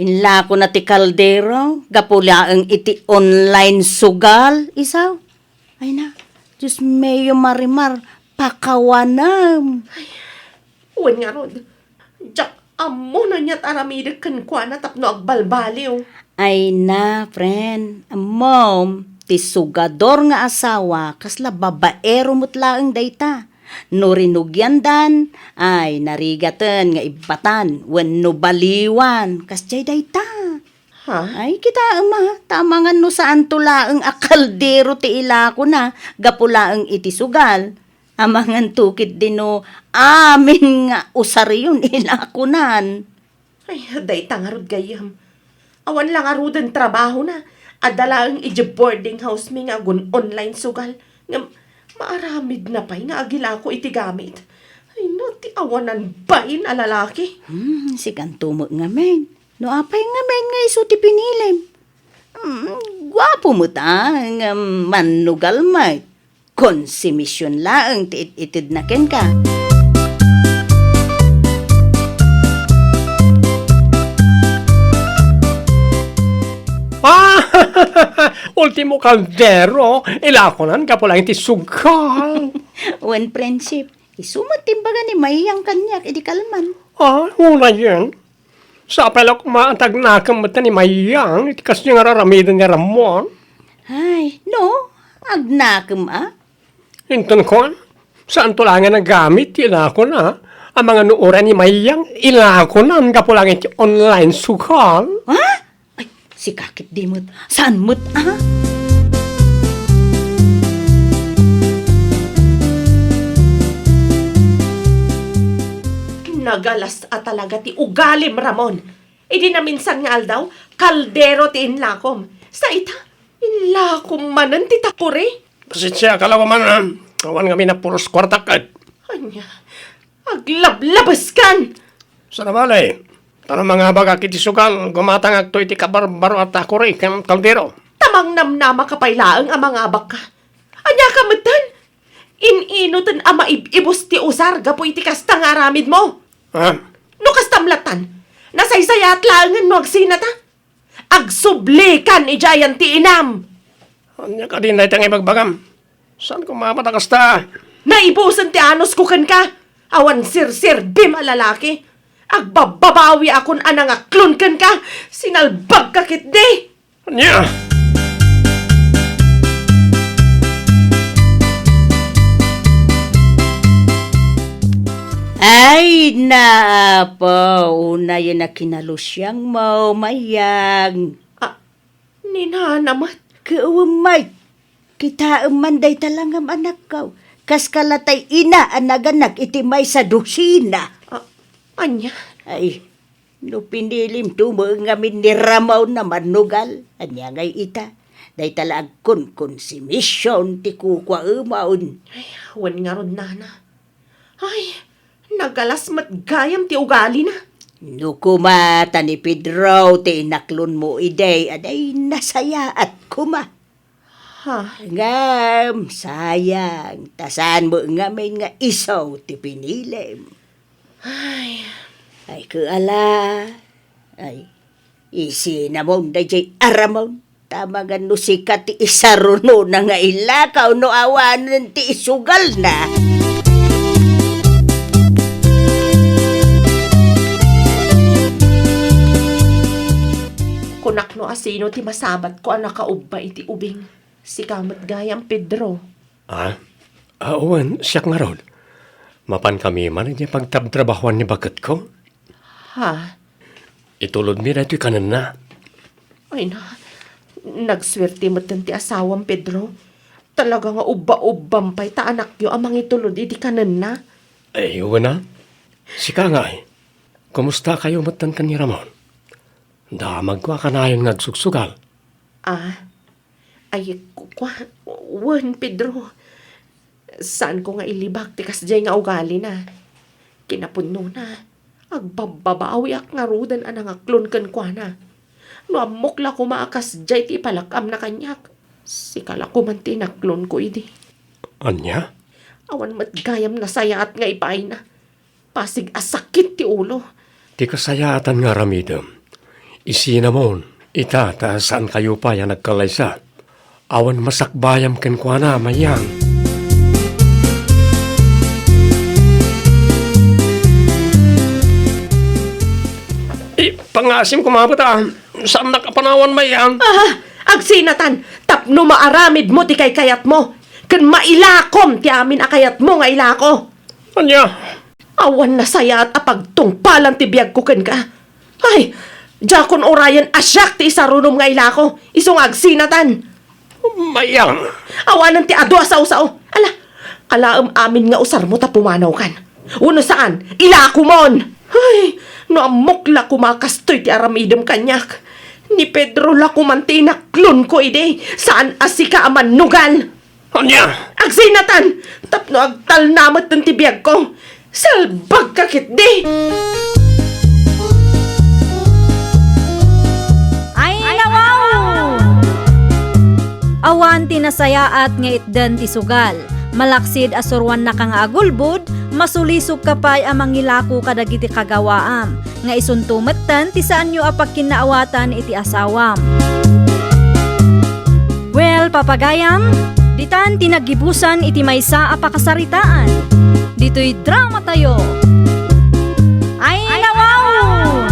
Inlakona ti kaldero gapu laeng iti online sugal, isaw? Ay na, Dios mio, Marimar, pakawanem. Wen ngarud, diak ammo no aniat aramidek kenkuana tapno agbalbaliw. Ay na, friend, ammom, ti sugador nga asawa, kasla babaero met laeng dayta. No rinugiandan, ay, narigaten nga ibbatan wenno baliwan, kasdiay dayta. Ha? Ay, kitaem a, ta amangan no saanto laeng a kaldero ti ilakona, gapu laeng iti sugal. Amanganto ketdi no amin nga usarion ilakonan. Ay, dayta ngarud gayyem. Awan la ngaruden trabahona. Adda laeng idiay boarding house mi nga agun-online sugal. Ngem maaramidna pay nga agilako iti gamit. Ay, no, ti awanan bain a lalaki. Hmm, sikanto met ngamin. No apay ngamin nga isu ti pinilim? Hmm, guapo met a, ngem mannugal met. Konsumision laeng ti it-itedna kenka. Ah! Ultimo kaldero, ilakonan gapu laeng ti sugal. Wen, friendship. Isu met ti imbaga ni Mayang kaniak idi kalman. Ah, unayen. Sapay la koma a tagnakem met ni Mayang iti kasdiay nga ar-aramiden ni Ramon. Ay, no, agnakem a? Inton kuan, saanto laeng a nagamit ti ilakona, amangan no uray ni Mayang ilakonan gapu laeng iti online sugal. Ha? Ay, sika ketdi met. Saan met, a? Nagalas a talaga ti ugalim, Ramon. Idi naminsan nga aldaw, kaldero ti inlakom. Sa ita, inlakom manen ti takuri. Pasensiaka la koman, a. Awan ngamin a pulos kuartak ket. Ania? Aglablabeskan! Saan a bale, ta no mangabagak iti sugal, gumatangakto iti kabarbaro a takuri ken kaldero. Ta Mangnamnamaka pay laeng a mangabakka. Ania ka metten? In-inoten a maib-ibus ti usar gapu iti kasta nga aramidmo? Ah. No kastam lattan, nasaysayaat laengen no agsinata. Agsublikan idiay ayan ti inam. Ania kadi dayta nga ibagbagam? Saan ko mapat a kasta? Naibusen ti anusko kenka. Awan serserbim a lalaki. Agbabbabawiakon a nangaklon kenka. Sinalbagka ketdi. Ania? Ay, naapo, unayen a kinalusiangmo, Mayang. Ah, ni nana met. Ket wen met, kitaem man dayta langam anakko. Kaskala tay ina a naganak iti maysa dosina. Ah, ania? Ay, no pinilimto met ngamin ni Ramon a mannugal, ania ngay ita? Dayta la agkonkonsumision ti kukuaemon. Ay, wen ngarud, nana. Ay, nagalas met gayam ti ugalina. No koma ta ni Pedro ti inaklonmo idi, ania, nasayaat koma. Ha? Ngem, sayang, ta saan met ngamin nga isu ti pinilim. Ay. Ay, ket ala. Ay, isinamon daydiay a Ramon. Ta magan no sika ti isarunona nga ilakaw no awanen ti isugalna. Kunak no asino ti masabatko a nakaubba iti ubing. Sika met gayam, Pedro. Ah? Ah, wen, siak ngarud. Mapankami man idiay pagtrabtrabahoan ni baketko. Ha? Itulodmi daytoy kanenna. Ay na, nagsuerte metten ti asawam, Pedro. Talaga nga ubba-ubbam pay ta anakyo a mangitulod iti kanenna. Ay, wen a. Sika ngay, kumustakayo metten ken ni Ramon? Damagko a kanayon nga agsugsugal. Ah, ay, ku-, kua-, wen, Pedro. Saanko nga ilibak ti kasdiay nga ugalina. Kinapudnona, agbabbabawiak ngaruden a nangaklon kenkuana. No ammok la koma a kasdiay ti ipalak-amna kaniak, sika la koman ti inaklonko idi. Ania? Awan met gayam nasayaat nga ipaayna. Pasig a sakit ti ulo. Ti kasayaatan nga aramidem, isinamon ita ta saankayo pay a nagkallaysa. Awan masakbayam kenkuana, Mayang. Ipangasim koma met a saannak a panawan, Mayang. Ah, agsinatan, tapno maaramidmo ti kaykayatmo, ken mailakom ti amin a kayatmo nga ilako. Ania? Awan nasayaat a pagtungpalan ti biagko kenka. Ay, diakon urayen a siak ti isarunom nga ilako, isu nga agsinatan. Mayang. Awanen ti adu a saosao. Ala, alaem amin nga usarmo ta pumanawkan. Wenno saan, ilakomon. Ay, no ammok la koma kastoy ti aramidem kaniak. Ni Pedro la koman ti inaklonko idi, saan a sika a mannugal. Ania? Agsinatan! Tapno agtalna metten ti biagko. Salbagka ketdi! Ay, nawaw! Awan ti nasayaat nga itden ti sugal. Malaksid a suruannaka nga agulbod, masulisogka pay a mangilako kadagiti kagawaam. nga isunto metten ti saanyo a pagkinnaawatan iti asawam. Well, papagayam, ditan ti naggibusan iti maysa a pakasaritaan. Ditoy dramatayo. Ay, nawaw!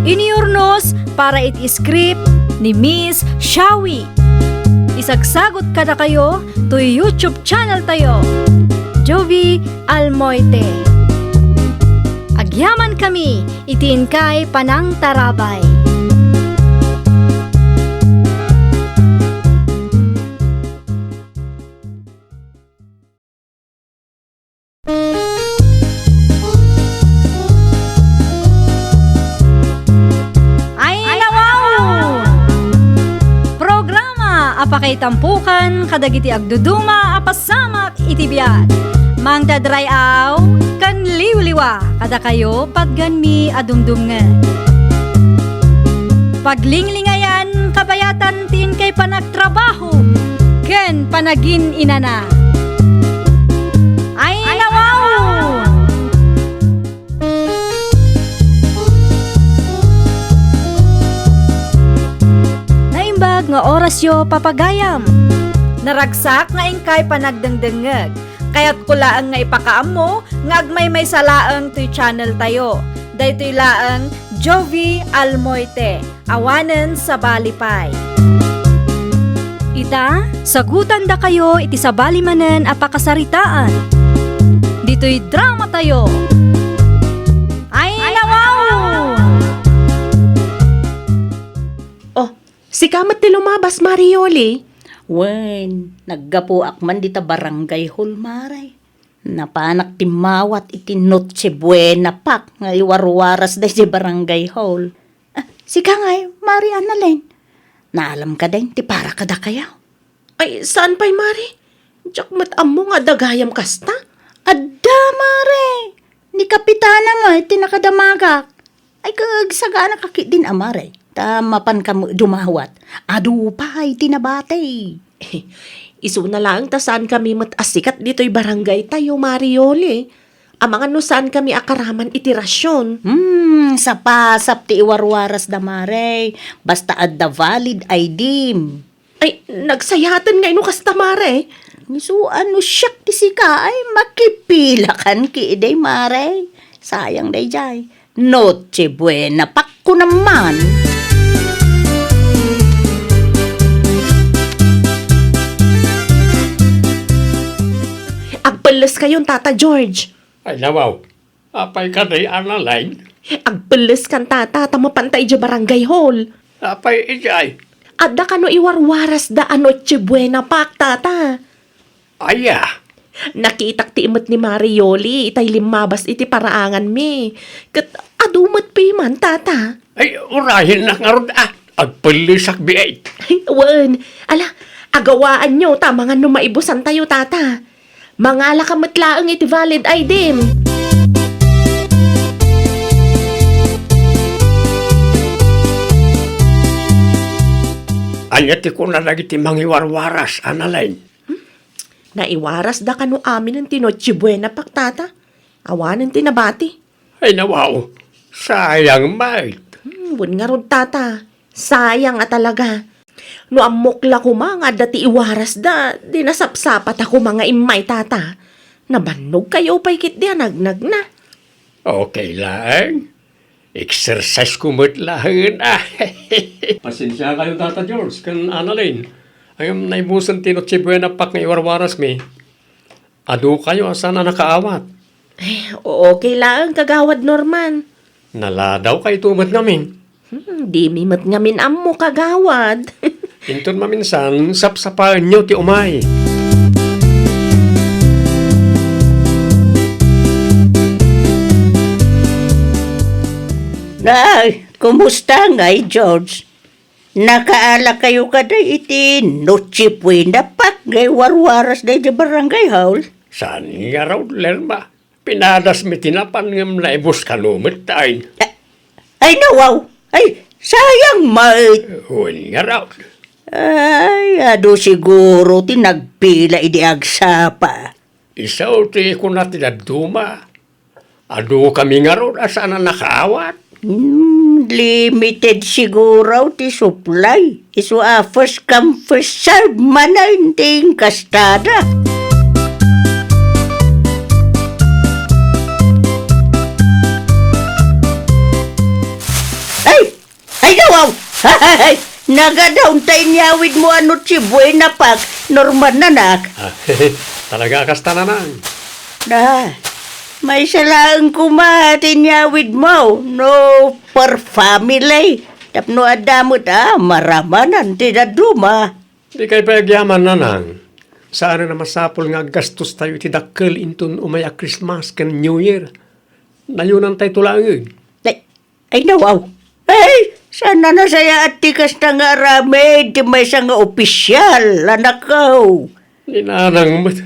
Inurnos para iti script ni Miss Shawi. Isagsagot kadakayo toy YouTube channel tayo, Jovie Almoite. Agyamankami iti inkay panangtarabay. Ay, nawaw! Programa a pakaitampokan kadagiti agduduma a pasamak iti biag. Mangdadray-aw ken liwliwa kadakayo patgenmi a dumdumngeg. Paglinglingayan kabayatan ti inkay panagtrabaho ken panagin-inana. Ay, nawaw! Naimbag nga orasyo, papagayam. Naragsak nga inkay panagdengdengngeg. Kayatko laeng nga ipakaammo nga agmaymaysa laeng toy channel tayo. Daytoy laeng Jovie Almoite, awanen sabali pay. Ita, sagutandakayo iti sabali manen a pakasaritaan. Ditoy drama tayo. Ay, nawaw! Oh, sika met ti lumabas, Mari Yoli? Wen, naggapuak man dita barangay hall, Mare. Napanak timmawat iti Noche Buena Pack nga iwarwaras daydiay barangay hall. Ah, sika ngay, Mari Annalyn. Naalam ka din ti para kadakayo. Ay, saan pay, Mare? Diak met ammo nga adda gayam kasta. Adda, Mare. Ni Kapitana met ti nakadamagak. Ay, kag sagana ka ketdin a, Mare. Ta mapan kami dumawat. Adu pay ti nabati. Isuna laeng ta saan kami met a sikat ditoy barangay tayo, Mari Yoli. Amangan no saan kami a karaman iti rasion. Hmm, sapasap ti iwarwarasda, Mare. Basta adda valid I D. Ay, nagsayaten ngay no kasta, Mare. Isu a no siak ti sika, ay, makipilakan ketdi, Mare. Sayang daydiay. Noche Buena Pack ko naman. Agpelles kayon, Tata George. Ay, nawaw. Apay kadi, Annalyn? Agpelles kan, Tata, ta mapanta idiay barangay hall. Apay idiay? Adda kano iwarwarasda a Noche Buena Pack, Tata. Aya. Nakitak ti imet ni Mari Yoli itay limmabas iti paraanganmi. Ket adu met piman, Tata. Ay, urayennak ngarud a. Agpellesak biit. Ay, wen. Ala, agawaanyo ta amangan no maibusantayo, Tata. Mangalaka met laeng iti valid I D-m. Ania ti kuna dagiti mangiwarwaras, Annalyn? Hmm? Naiwarasda kano aminen ti Noche Buena Pack, Tata. Awanen ti nabati. Ay, nawaw. Sayang met. Hmm, wen ngarud, Tata. Sayang a talaga. No ammok la koma nga adda ti iwarasda, di nasapsapata koma nga immay, Tata. Nabannogkayo pay ketdi a nagnagna. Okay laeng. Exercise ko met laeng, ah. Pasensiakayo, Tata George, ken Annalyn. Ngem naibusen ti Noche Buena Pack nga iwarwarasmi. Adukayo a saan a nakaawat. Ay, okay laeng, Kagawad Norman. Naladawkayto met ngamin. Hmm, dimi met ngamin ammo, Kagawad. Inton maminsan, sapsapaenyo ti umay. Nay, kumusta ngay, George? Nakaalakayo kadi iti Noche Buena Pack nga iwarwaras daydi barangay hall? Saan ngarud, Lerma? Pinadasmi ti napan ngem naibus kano met tayn. A-, ay, nawaw! Ay, sayang met! Wen ngarud. Ay, adu siguro ti nagpila idi agsapa. Isu ti kuna ti dadduma. Adu kami ngarud a saan a nakaawat. Hmm, limited siguro ti supply. Isu a first come, first serve manen ti inkastada. Ay! Ay, nawaw! Ay, nagadaw ta inyawidmo a Noche Buena Pack, Norman, anak. Ah, talaga kasta, Nanang. Na, maysa laeng koma ti inyawidmo, no per family. Tapno adda met a maramanan ti dadduma. Dikay pay agyaman, Nanang. Saan a masapul nga aggastostayo iti dakkel inton umay a Christmas ken New Year. Nayonantayto laengen. Ay, ay, nawaw. Ay, saan a nasayaat ti kasta nga aramid ti maysa nga opisial, anakko? Ni Nanang met.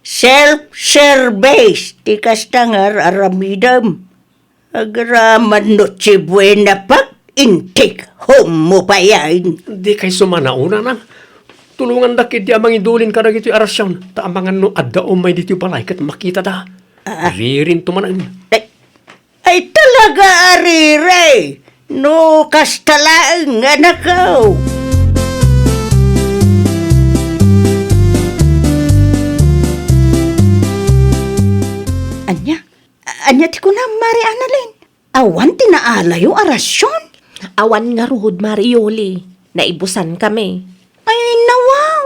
Self-service ti kasta nga ar-aramidem. Agraman Noche Buena Pack, intake home mo pay. Dikay sumanaw, nanang. Tulongandak idi a mangidulin kadagitoy a rasion, ta amangan no adda umay ditoy balay ket makitada. Ah. Ririnto manen. Ay, ay, talaga a riri! No kasta laeng, anakko. Ania? Ania ti kunam, Mari Annalyn? Awan ti naalayo a rasion? Awan ngarud, Mari Yoli. Naibusan kami. Ay, nawaw!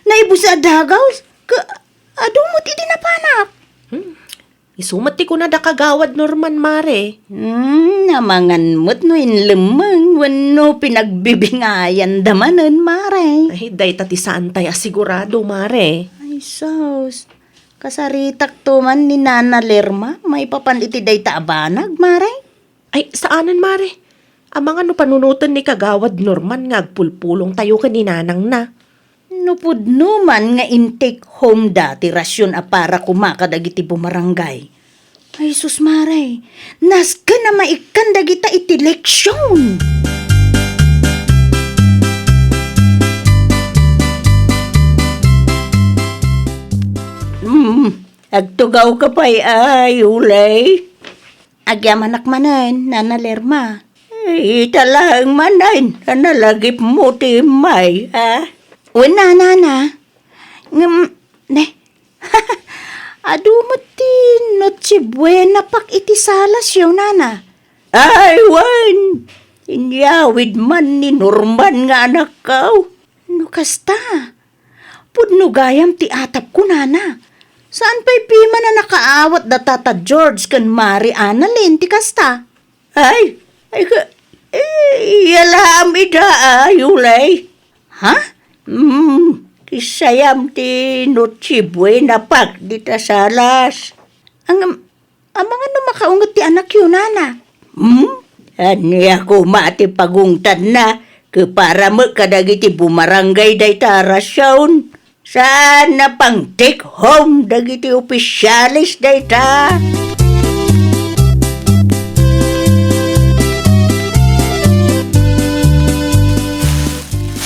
Naibus a dagaw? Ka, adu met idi napanak? Hmm. Isu met ti kuna da Kagawad Norman, Mare. Hmm, amangan met no inlemmeng wenno pinagbibingayanda manen, Mare. Ay, dayta ti saantay a sigurado, Mare. Ay, sus. Kasaritakto man ni Nana Lerma maipapan iti dayta a banag, Mare? Ay, saanen, Mare. Amangan no panunoten ni Kagawad Norman nga agpulpulongtayo ken ni nanangna. No pudno man nga intake home da ti rasion a para koma kadagiti bumarangay. Ay, sus, Mare. Nasken a maikkan dagita iti leksion. Hmm, agtugawka pay, ay, ulay. Agyamanak manen, Nana Lerma. Ay, ita laeng manen a nalagipmo ti immay, a? Wen, Nana. Ngem, ne? Adu met ti Noche Buena pak iti salasyo, Nana. Ay, wen! Inyawid man ni Norman nga anakko. No kasta, pudno gayam ti atapko, Nana. Saan pay piman a nakaawat da Tata George ken Mari Annalyn ti kasta? Ay, ay, ka, eh, iya laam ida, ay, ulay. Ha? Hmm, kisayam ti Noche Buena pak dita salas. Ang, amangan no makaunget ti anakyo, Nana. Hmm? Ania koma ti pagungtanna? Ket para met kadagiti bumarangay dayta a rasion. Saan a pang-take home dagiti opisyales dayta?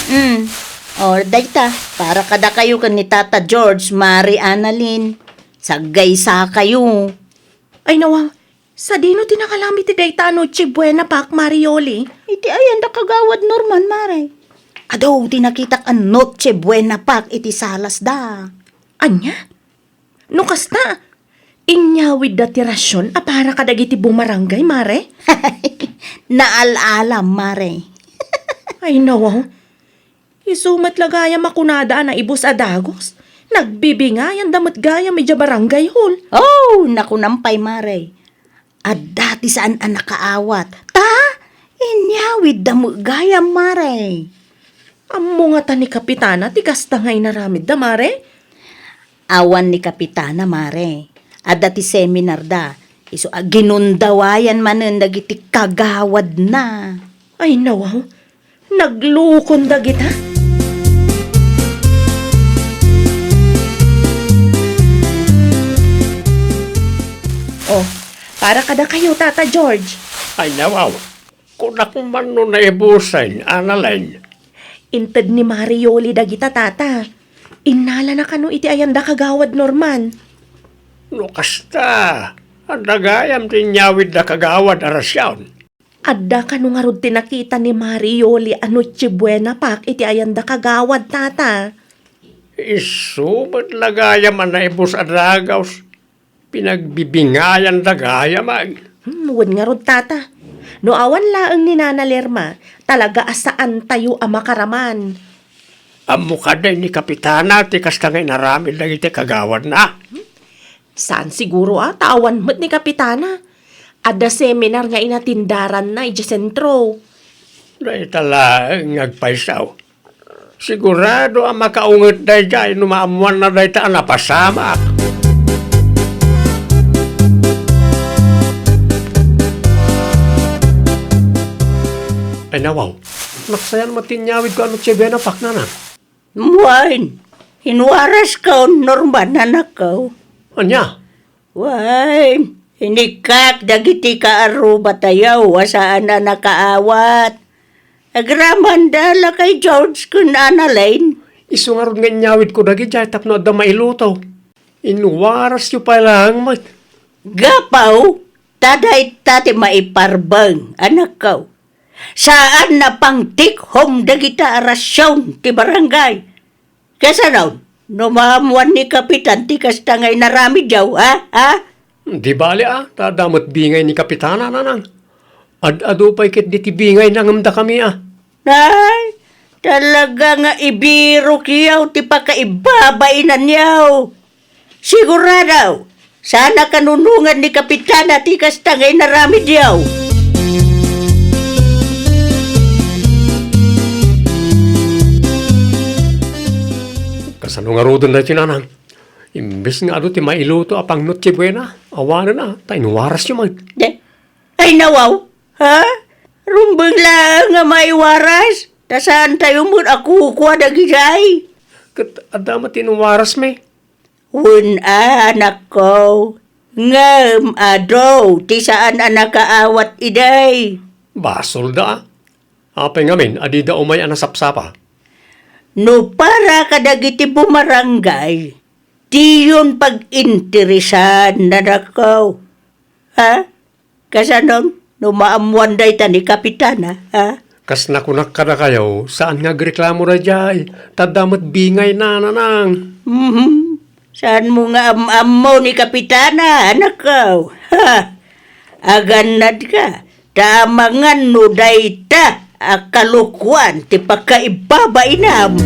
Hmm. O, dayta, para kadakayo ken ni Tata George, Mari Annalyn. Saggaysakayo. Ay, nawa, sadino ti nakalam iti dayta a Noche Buena pak, Mari Yoli? Iti ayan da Kagawad Norman, Mare. Adu ti nakitak a Noche Buena pak iti salasda. Ania? No kasta, inyawidda ti rasion a para kadagiti bumarangay, Mare? Naal-alam, Mare. Ay, nawaw. Isu met la gayam a kunada a naibus a dagus. Nagbibingayanda met gayam idiay barangay hall. Oh, nakunam pay, Mare. Adda ti saan a nakaawat. Ta, inyawidda met gayam, Mare. Ammo ngata ni Kapitana ti kasta nga inaramidda, Mare? Awan ni Kapitana, Mare. Adda ti seminarda. Isu a ginundawayan manen dagiti kagawadna. Ay, nawaw. Naglukon dagita? Oh, para kadakayo, Tata George. Ay, nawaw. Kunak man no naibusen, Annalyn. Inted ni Mari Yoli dagita, Tata. Innalana kano iti ayanda Kagawad Norman. No kasta, adda gayam ti inyawidda Kagawad a rasion. Adda kano ngarud ti nakita ni Mari Yoli a Noche Buena pak iti ayanda Kagawad, Tata. Isu met la gayam a naibus a dagus. Pinagbibingayanda gayam, ay. Hmm, wen ngarud, Tata. No awan laeng ni Nana Lerma, talaga a saantayo a makaraman. Ammo kadi ni Kapitana ti kasta nga inaramid dagiti kagawadna? Saan siguro a, ta awan met ni Kapitana. Adda seminar nga inatindaranna idiay sentro. Dayta laeng nga agpayso. Sigurado a makaunget daydiay no maammoanna dayta a napasamak. Ay, nawaw. Naksayan met ti inyawidko a Noche Buena pak, nanang. Wen, inwaraskon, Norman, anakko. Ania? Wen, Inikkak dagiti kaarrubatayo a saan a nakaawat. Agramanda la kay George ken Annalyn. Isu ngarud nga inyawidko dagidiay tapno adda mailuto. Inwarasyo pay laeng met. Gapu ta dayta ti maiparbeng, anakko. Saan a pangtikhom dagita a rasion ti barangay. Kasano? No maammuan ni Kapitan ti kasta nga inaramidyo, ha? Ha? Di bali, a, ta adda met bingay ni Kapitana, nanang. Ad-adu pay ketdi ti bingayna ngem dakami, a. Ay, talaga nga ibirokyo ti pakaibabainanyo. Sigurado, saan a kanunongan ni Kapitana ti kasta nga inaramidyo. Kasano ngaruden daytoy, nanang? Imbes nga adu ti mailuto a pang Noche Buena, awanen a, ta inwarasyo met. De, ay, nawaw, ha? Rumbeng laeng nga maiwaras, ta saantayo met a kukua dagidiay. Ket adda met ti inwarasmi. Wen a, anakko, ngem adu ti saan a nakaawat idi. Basolda, a. Apay ngamin a dida umay a nasapsapa? No para kadagiti bumarangay, diyon pag-interesan, anakko. Ha? Kasano no maammuan dayta ni Kapitana, ha? Kas nakunak kadakayo, saan nga agreklamo daydiay, ta adda met bingayna, nanang. Mhm. Saanmo nga am-ammo ni Kapitana, anakko? Ha? Agannadka, ta amangan no dayta a kalokuan ti pakaibabainam.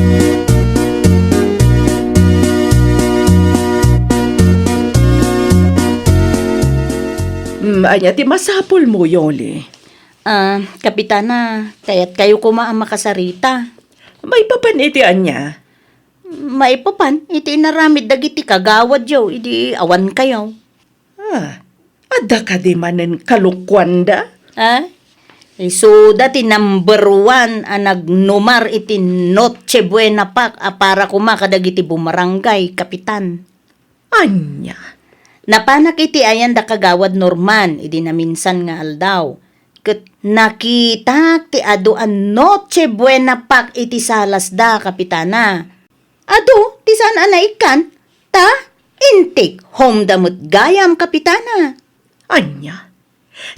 Mm, ania ti masapulmo, Yoli? Ah, Kapitana, kayatkayo koma a makasarita. Maipapan iti ania? Maipapan iti inaramid dagiti kagawadyo idi awankayo. Ah, adda kadi manen kalokuanda? Ah, isuda ti number one a nagnumar iti Noche Buena Pack a para koma kadagiti bumarangay, Kapitan. Ania? Napanak iti ayan da Kagawad Norman idi naminsan nga aldaw, ket nakitak ti adu a Noche Buena Pack iti salasda, Kapitana. Adu ti saan a naikkan, ta intake home da met gayam, Kapitana. Ania?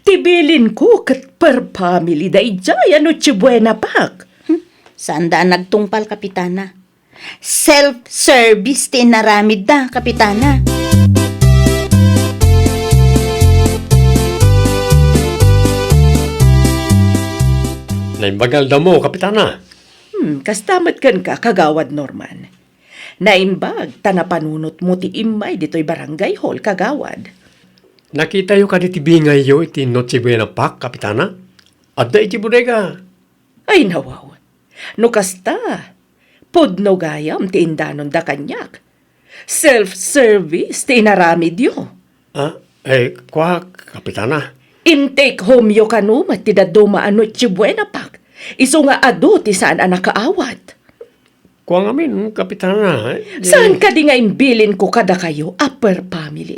Ti bilinko ket per family daydiay a Noche Buena Pack. Hmm, saanda a nagtungpal, Kapitana. Self-service ti inaramidda, Kapitana. Naimbag nga aldawmo, Kapitana. Hmm, kasta met kenka, Kagawad Norman. Naimbag ta napanunotmo ti immay ditoy barangay hall, Kagawad. Nakitayo kadi ti bingayyo iti Noche Buena Pack, Kapitana? Adda iti bodega. Ay, nawaw. No kasta, pudno gayam ti indanonda kaniak. Self-service ti inaramidyo. Ah, eh, kua, Kapitana. Intake home yo kano met ti dadduma a Noche Buena Pack. Isu nga adu ti saan a nakaawat. Kua ngamin, Kapitana, eh, di- Saan kadi nga imbilinko kadakayo a per family?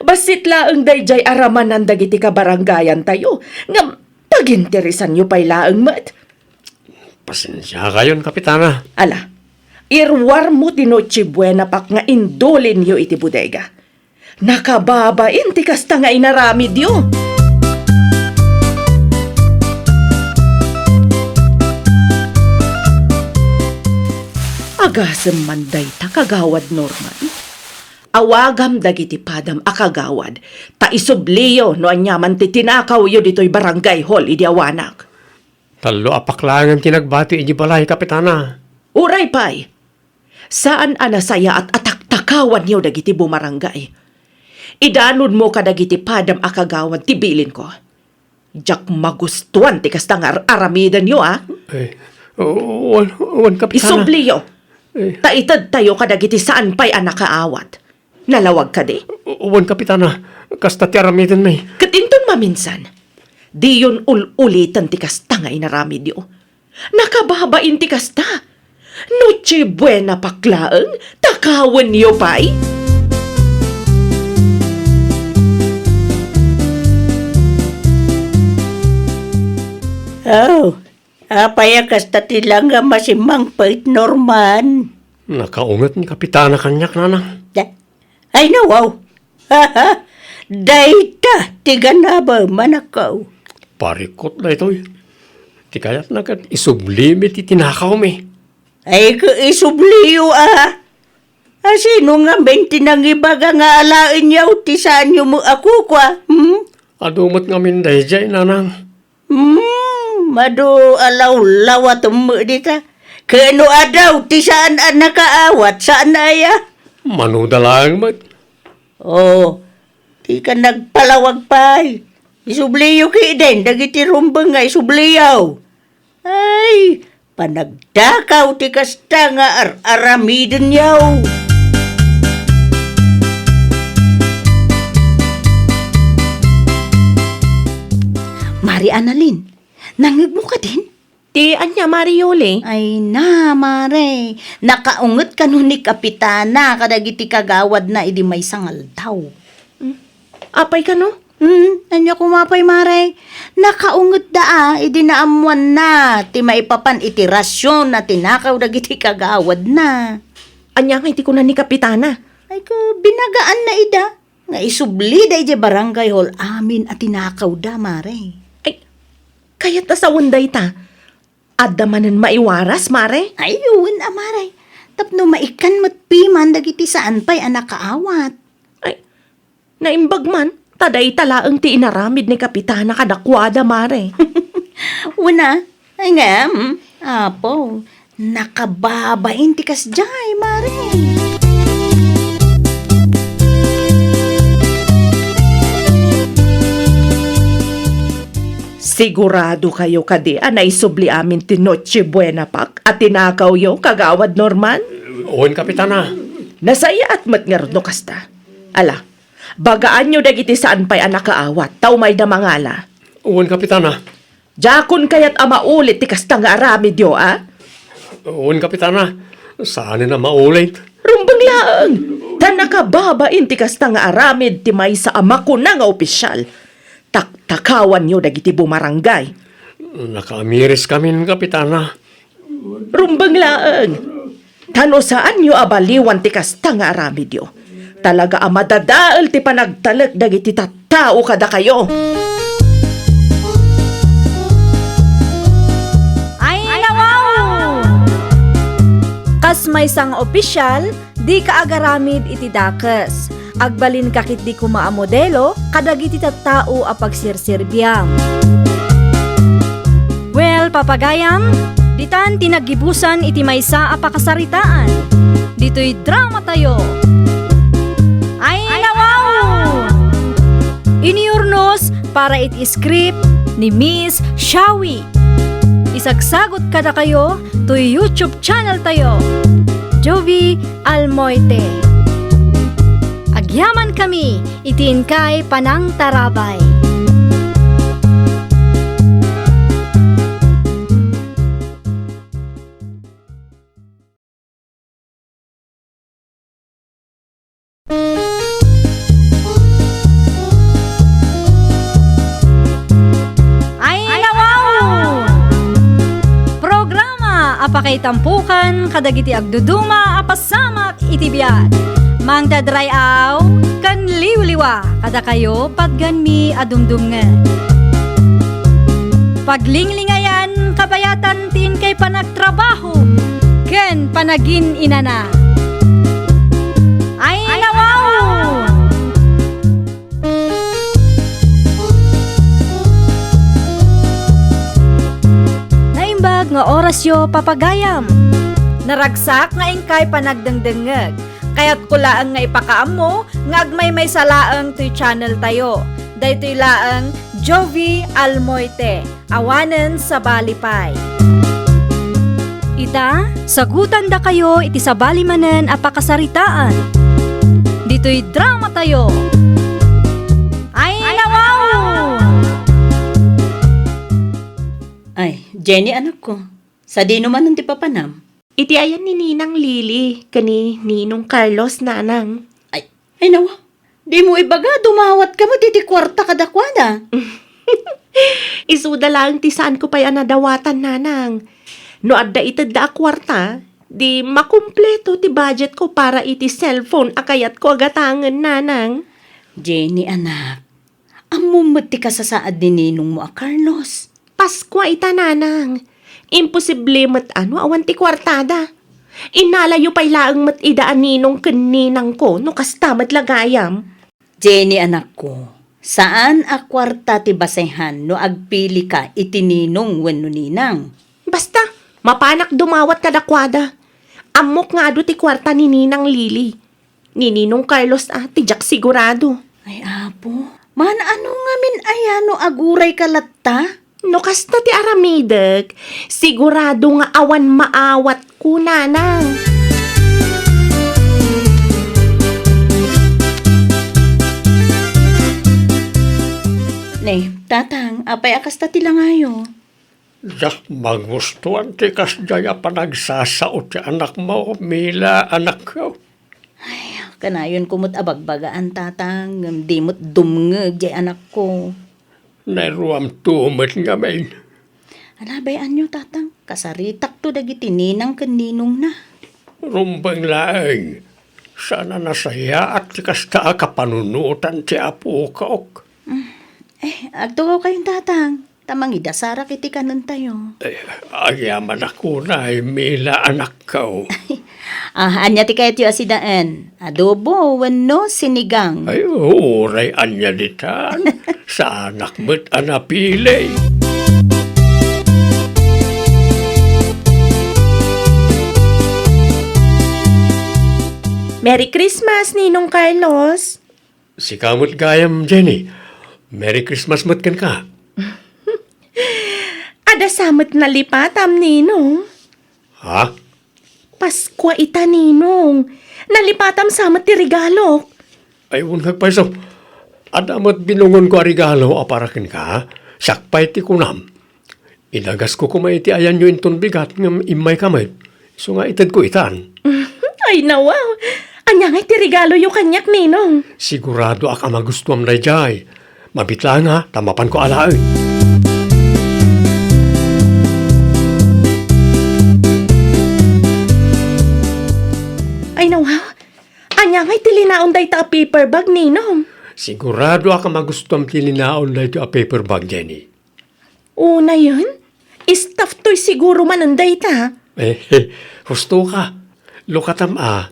Bassit laeng daydiay a ramanan dagiti kabarangayantayo, ngem paginteresanyo pay laeng met. Pasensiakayon, Kapitana. Ala, iruarmo ti Noche Buena Pack nga indulinyo iti bodega. Nakababain ti kasta nga inaramidyo. Agasem man dayta, Kagawad Norman. Awagam dagiti padam a kagawad, ta isubliyo no aniaman ti tinakawyo ditoy barangay hall idi awanak. Tallo a paklaengen ti nagbati idi balay, Kapitana. Uray pay, saan a nasayaat a taktakawanyo dagiti bumarangay. Idanonmo kadagiti padam a kagawad ti bilinko. Diak magustuan ti kasta nga ar-aramidenyo, a. Eh, wen, wen, Kapitana. Isubliyo. Eh. Ta itedtayo kadagiti saan pay a nakaawat. Nalawag kadi? Wen, Kapitana. Kasta ti aramidenmi. Ket inton maminsan, diyon ul-uliten ti kasta nga inaramidyo. Nakababain ti kasta. Noche Buena Pack laeng, takawenyo pay. Oh, apay a kasta ti langam a simmangpet, Norman? Nakaunget ni Kapitana kaniak, nanang. Da-, ay, nawaw. Dayta ti ganabem, anakko. Parikot daytoy. Ti kayatna ket isublimi ti tinakawmi. Ay, ket isubliyo, a. A, sino ngamin ti nangibaga nga alaenyo ti saanyo met a kukua, hmm? Adu met ngamin daydiay, nanang. Hmm, adu a lawlawatem met dita. Ket no adu ti saan a nakaawat, saan aya? Mano da laeng met. Oh, dika nagpalawag pay. Isubliyo ketdin dagiti rumbeng nga isubliyo. Ay, panagdakaw ti kasta nga ar-aramidenyo. Mari Annalyn, nangngegmo kadin? Ti ania, Mari Yuli? Ay na, Mare. Nakaunget kano ni Kapitana kadagiti kagawadna idi maysa nga aldaw. Hmm. Apay kano? Hmm, ania koma pay, Mare? Nakaungetda a idi naammoanna ti maipapan iti rasion a tinakaw dagiti kagawadna. Ania ngay ti kuna ni Kapitana? Ay, ka, binagaanna ida nga isublida idiay barangay hall amin a tinakawda, Mare. Ay, kayat a sawen dayta. Adda manen maiwaras, Mare? Ay, wen a, Mare. Tapno maikkan met piman dagiti saan pay a nakaawat. Ay, naimbag man, ta dayta laeng ti inaramid ni Kapitana kadakuada, Mare. Wen a, ay ngem, Apo, nakababain ti kasdiay, Mare. Sigurado kayo kadi a naisubli amin ti Noche Buena Pak a tinakawyo, Kagawad Norman? Wen, Kapitana. Nasayaat met ngarud no kasta. Ala, bagaanyo dagiti saan pay a nakaawat, ta umayda mangala. Wen, Kapitana. Diakon kayat a maulit ti kasta nga aramidyo, a? Wen, Kapitana. Saanen a maulit. Rumbeng laeng! Ta nakababain ti kasta nga aramid ti maysa a makuna nga opisyal. Taktakawanyo dagiti bumarangay. Nakaamiriskamin, Kapitana. Rumbeng laeng! Ta no saanyo a baliwan ti kasta nga aramidyo, talaga a madadael ti panagtalek dagiti tattao kadakayo. Ay, nawaw! Kas maysa nga opisyal, dika agaramid iti dakes. Agbalinka ketdi koma a modelo kadagiti tattao a pagsirserbiam. Well, papagayam, ditan ti naggibusan iti maysa a pakasaritaan. Ditoy dramatayo. Ay, nawaw! Iniurnos para iti script ni Miss Shawi. Isagsagot kadakayo toy YouTube channel tayo, Jovie Almoite. Agyamankami iti inkay panangtarabay. Ay, nawaw! Programa a pakaitampokan kadagiti agduduma a pasamak iti biag. Mangted ray-aw ken liwliwa kadakayo patganmi a dumdumngeg. Paglinglingayan kabayatan ti inkay panagtrabaho ken panagin-inana. Ay, nawaw! Naimbag nga orasyo, papagayam. Naragsak nga inkay panagdengdengngeg. Kayatko laeng nga ipakaammo nga agmaymaysa laeng toy channel tayo. Daytoy laeng Jovie Almoite, awanen sabali pay. Ita, sagutandakayo iti sabali manen a pakasaritaan. Ditoy dramatayo. Ay, nawaw! Ay, Jenny, anakko, sadino manen ti papanam? Iti ayan ni Ninang Lily ken ni Ninong Carlos, nanang. Ay, ay, nawa. Dimo ibaga, dumawatka met iti kuarta kadakuada. Isuda laeng ti saanko pay a nadawatan, nanang. No adda itedda a kuarta, di makumpleto ti budgetko para iti cellphone a kayatko a gatangen, nanang. Jenny, anak, ammom met ti kasasaad ni ninongmo a Carlos. Paskua ita, nanang. Imposible met a no awan ti kuartada. Innalayo pay laeng met ida a ninong ken ninangko no kasta met la gayam. Jenny, anakko, saan a kuarta ti basehan no agpilika iti ninong wenno ninang. Basta, mapanak dumawat kadakuada. Ammok nga adu ti kuarta ni Ninang Lily. Ni Ninong Carlos a, ti diak sigurado. Ay, apo, maan-ano ngamin aya no agurayka latta? No kasta ti aramidek, sigurado nga awan maawatko, nanang. Ne, tatang, apay a kasta ti langayo? Diak magustuan ti kasdiay a panagsasao ti anakmo, Mila, anakko. Ay, kanayonko met a bagbagaan, tatang, ngem di met dumngeg diay anakko. Nairuamto met ngamin. Alabay-anyo, tatang, kasaritakto dagiti ninang ken ninongna. Rumbeng laeng, saan a nasayaat ti kasta a kapanunotan ti apokok. Mm. Eh, agtugawkayon, tatang, ta mangidasarak iti kanentayo. Eh, agyamanak unay, Mila, anakko. Ah, ania ti kayatyo a sidaen? Adobo wenno sinigang? Ay, uray ania ditan. Saanak met a napili. Merry Christmas, Ninong Carlos! Sika met gayam, Jenny. Merry Christmas met kenka. Adda sa met nalipatam, Ninong. Ha? Paskua ita, Ninong. Nalipatam sa met ti regalok. Ay, wen nga agpayso. Adda met binungonko a regalo a para kenka. Siak pay ti kunam. Idagasko koma iti ayanyo inton bigat ngem immayka met. Isu nga itedko itan. Ay, nawaw! Ania ngay ti regaloyo kaniak, Ninong? Siguradoak a magustuam daydiay. Mabit laeng, ha, ta mapanko alaen. Ay, nawaw! Ania ngay ti linaon dayta a paper bag, Ninong? Siguradoak a magustuam ti linaon daytoy a paper bag, Jenny. Unayen, stuffed toy siguro manen dayta. Eh, husto ka. Lukatam a,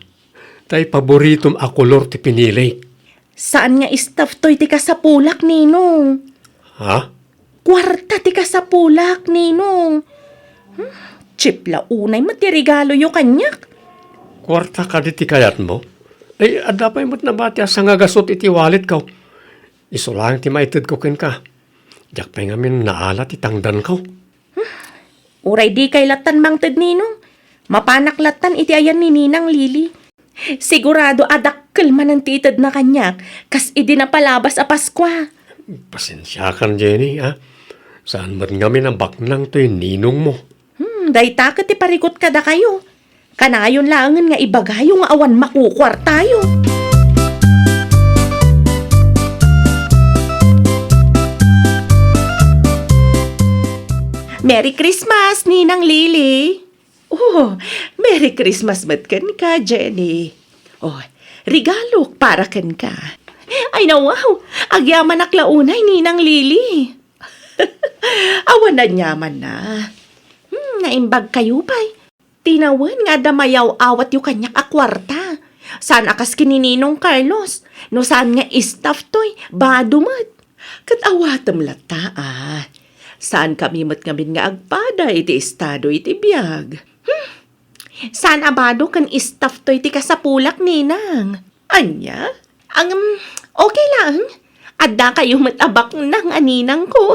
tay paboritom a kolor ti pinilik. Saan nga stuffed toy ti kasapulak, Ninong? Ha? Kuarta ti kasapulak, Ninong. Hmm, cheap la unay met ti regaloyo kaniak. Kuarta kadi ti kayatmo? Ay, adda pay met nabati a sangagasut iti walletko. Isu laeng ti maitedko kenka. Diak pay ngamin naala ti tangdanko. Uray dikay lattan mangted, Ninong. Mapanak lattan iti ayan ni Ninang Lily. Sigurado a dakkel manen ti itedna kaniak, kas idi napalabas a Paskua. Pasensiakan, Jenny, a. Saan met ngamin a baknang toy ninongmo. Hmm, dayta ket ti parikut kadakayo. Kanayon laengen nga ibagayo nga awan makukuartayo. Merry Christmas, Ninang Lily! Oh, Merry Christmas met kenka, Jenny. Oh, regalok para kenka. Ay, nawaw! Agyamanak la unay, Ninang Lily. Awan aniamanna. Hmm, naimbag kayo pay. Tinawen nga adda mayaw-awatyo kaniak a kuarta. Saan a kas ken ni Ninong Carlos, no saan nga stuffed toy, bado met. Ket awatem latta, a. Saankami met ngamin nga agpada iti estado iti biag. Hmm. Saan a bado ken stuffed toy ti kasapulak, Ninang. Ania? Ang, okay lang. Adda kayo met a baknang a ninangko.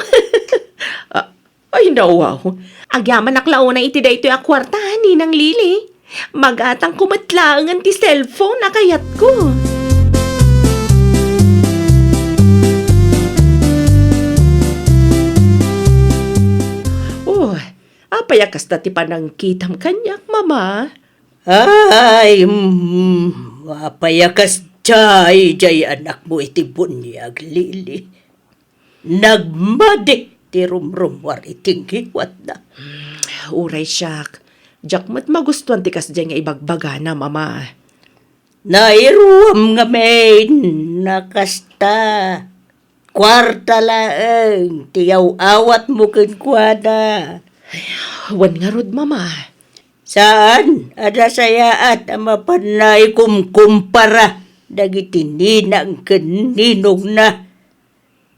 Ah, Ay, nawaw. Agyamanak la unay iti daytoy a kuarta, Ninang Lily. Magatangko met laengen ti cellphone a kayatko. Oh, apay a kasta ti panangkitam kaniak, Mama? Ay, mm, apay a kasdiay, diay anakmo iti buniag, Lily? Nagmadi ti rumrumuar iti ngiwatna. Uray siak, diak met magustuan ti kasdiay nga ibagbagana, Mama. Nairuam ngamin a kasta. Kuarta laeng ti yaw-awatmo kenkuana. Wen ngarud, Mama. Saan a nasayaat a mapanna ikumkumpara dagiti ninang ken ninongna.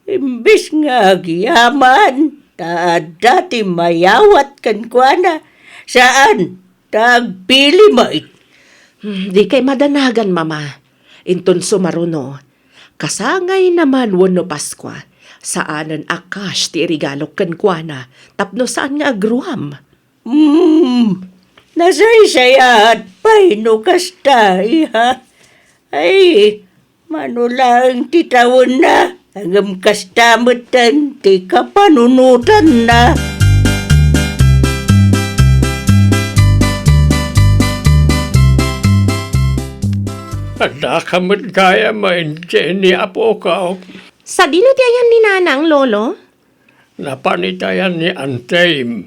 Imbes nga agyaman, ta adda ti mayawat kenkuana, saan ta agpili met. Hmm, dikay madanagan, Mama. Inton sumaruno, kasangayna man wenno Paskua, saanen a cash ti iregalok kenkuana tapno saan nga agruam. Hmm, nasaysayaat pay no kasta, iha. Ay, mano laeng ti tawenna, ngem kasta metten ti kapanunotanna. Addaka met gayam, Jenny, apok. Sadino ti ayan ni Nanang, Lolo? Napan iti ayan ni Antem.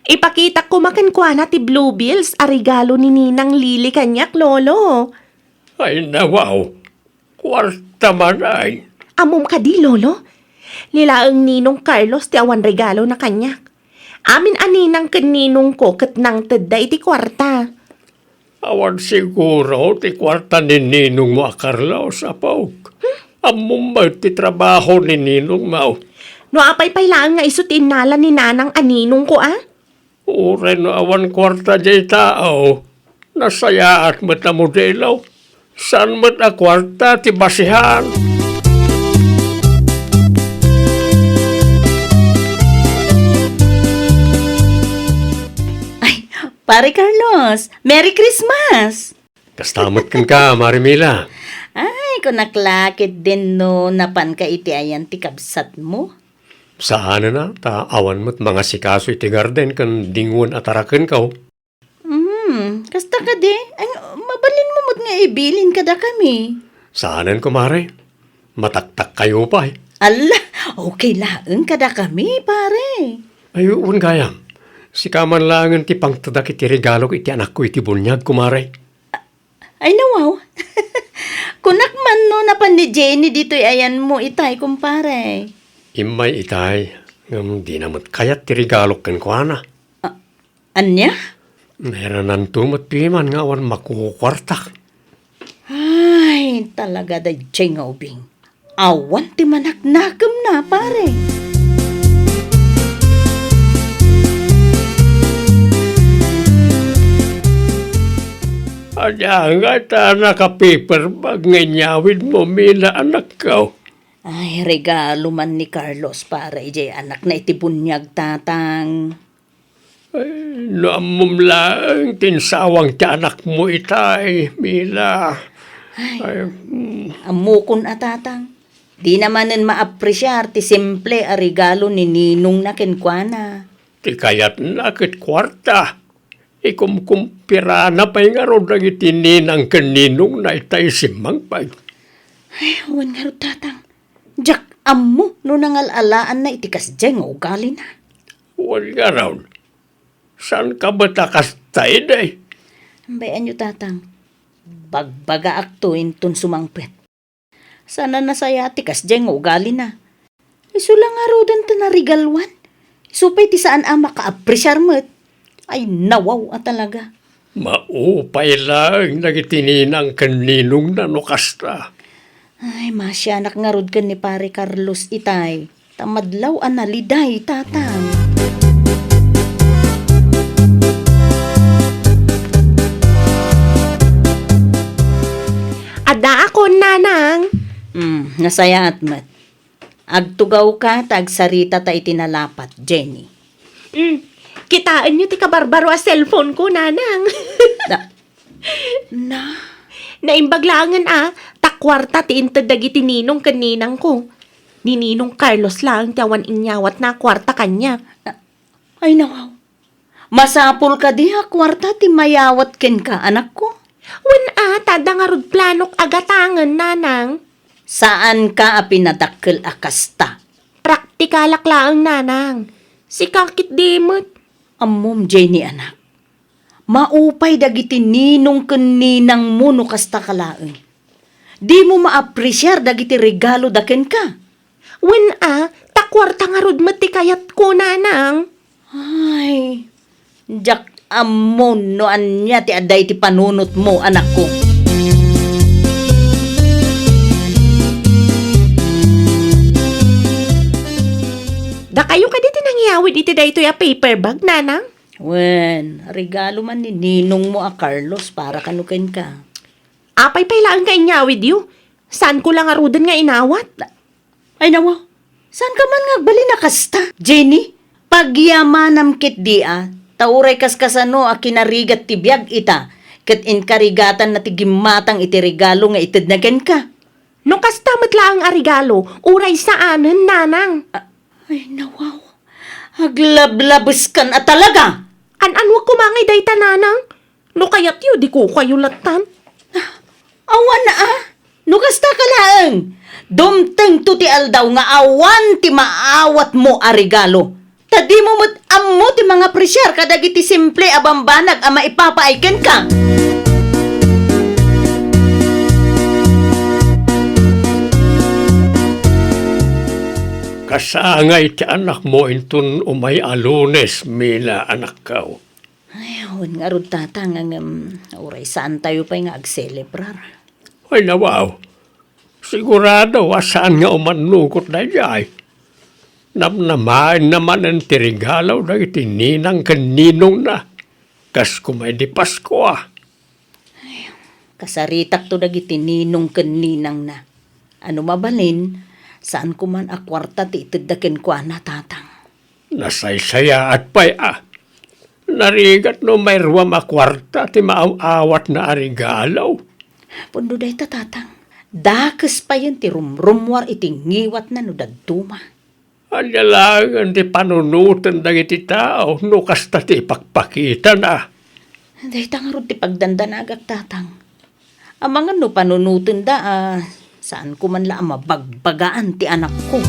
Ipakitak koma kenkuana ti bluebills a regalo ni Ninang Lily kaniak, Lolo. Ay, nawaw. Kuarta man ay. Ammom kadi, Lolo? Ni laeng Ninong Carlos ti awan regalona kaniak. Amin a ninang ken ninongko ket nangtedda iti kuarta. Awan siguro ti kuarta ni ninongmo a Carlos, apok. Ammom met ti trabaho ni ninongmo. No apay pay laeng nga isu ti innala ni nanang a ninongko, a? Uray no awan kuarta diay tao, nasayaat met a modelo. Saan met a kuarta ti basihan? Ay, Pare Carlos, Merry Christmas! Kasta met kenka, Mare Mila. Ay, kunak la ketdin no napanka iti ayan ti kabsatmo. Saanen a, ta awan met mangasikaso iti garden ken dingwen a tarakenko. Hmm, kasta kadi? Ay, mabalinmo met nga ibilin kadakami. Saanen, kumare. Mataktakkayo pay. Alla, okay laeng kadakami, pare. Ay, wen gayam. Sika man laengen ti pangtedak iti regalok iti anakko iti buniag, kumare. Ay, nawaw. Kunak man no napan ni Jenny ditoy ayanmo itay, kumpare. Immay itay, ngem dina met kayat ti regalok kenkuana. A-, ania? Nairananto met piman nga awan makukuartak. Ay, talaga daydiay nga ubing. Awan ti manaknakemna, pare. Ania ngay ta nakapaperbag nga inyawidmo, Mila, anakko? Ay, regalo man ni Carlos para idiay anakna iti buniag, Tatang. Ay, no ammom laeng ti insawang ti anakmo itay, Mila. Ay, ay, mm. Ammokon a, Tatang. Dina manen maapresiar ti simple a regalo ni ninongna kenkuana. Ti kayatna ket kuarta. Ikumkumpirana pay ngarud dagiti ninang ken ninongna itay simmangpet. Ay, wen ngarud, Tatang. Diak ammo no nangal-alaanna iti kasdiay nga ugalina. Wen ngarud, saanka met a kasta idi? Bay-anyo, Tatang. Bagbagaakto inton sumangpet. Saan a nasayaat ti kasdiay nga ugalina. Isu la ngaruden ti naregaluan. Isu pay ti saan a makaapresiar met. Ay, nawaw a talaga. Maupay laeng dagiti ninang ken ninongna no kasta. Ay, masianak ngarud ken ni Pare Carlos itay. Ta madlaw a naliday, Tatang. Addaakon, Nanang. Hmm, nasayaat met. Agtugawka ta agsaritata iti nalapat, Jenny. Mm. Kitaenyo ti kabarbaro a cellphone ko, Nanang. Na, na? Naimbag laengen a, ta kuarta ti inted dagiti ninong ken ninangko. Ni Ninong Carlos laeng ti awan inyawatna a kuarta kaniak. Ay, nawaw. Masapul kadi a kuarta ti mayawat kenka, anakko? Wen a, ta adda ngarud planok a gatangen, Nanang. Saanka a pinadakkel a kasta. Praktikalak laeng, nanang. Sika ketdi met. Ammom, Jenny, anak. Maupay dagiti ninong ken ninangmo no kasta ka laeng. Dimo maapresiar dagiti regaloda kenka. Wen a, ta kuarta ngarud met ti kayatko, nanang. Ay, diak ammo no ania ti adda iti panunotmo, anakko. Dakayo kadi ti nangyawid iti daytoy a paper bag, nanang? Wen, regalo man ni ninongmo a Carlos para kano kenka. Apay pay laeng nga inyawidyo? Saanko la ngaruden nga inawat? Ay, nawa, saanka man nga agbalin a kasta, Jenny? Pagyamanam ketdi a, ta uray kaskasano a kinarigat ti biag ita, ket inkarigatanna ti gimmatang iti regalo nga itedna kenka. No kasta met laeng a regalo, uray saanen, nanang. A-, ay, nawaw. Aglablabeskan a talaga! An-anuak koma ngay dayta, nanang? No kayatyo, dikokayo lattan. Awan a, no kasta ka laeng, dumtengto ti aldaw nga awan ti maawatmo a regalo. Ta dimo met ammo ti mangapresiar kadagiti simple a bambanag a maipapaay kenka. Kasangay ti anakmo inton umay a Lunes, Mila, anakko. Ay, wen ngarud, Tatang, ngem uray saantayo pay nga agselebrar. Ay, nawaw. Sigurado a saan nga umannugot daydiay. Namnamaenna manen ti regalo dagiti ninang ken ninongna. Kas koma idi Paskua. Ay, kasaritakto dagiti ninong ken ninangna. A no mabalin, saan koman a kuarta ti itedda kenkuana, Tatang. Nasaysayaat pay a. Narigat no mayruam a kuarta ti maaw-awatna a regalo. Pudno dayta, Tatang. Dakes payen ti rumrummuar iti ngiwatna no dadduma. Ania laengen ti panunoten dagiti tao no kasta ti ipakpakitana? Dayta ngarud ti pagdandanagak, Tatang. Amangan no panunotenda a saan koman la a mabagbagaan ti anakko.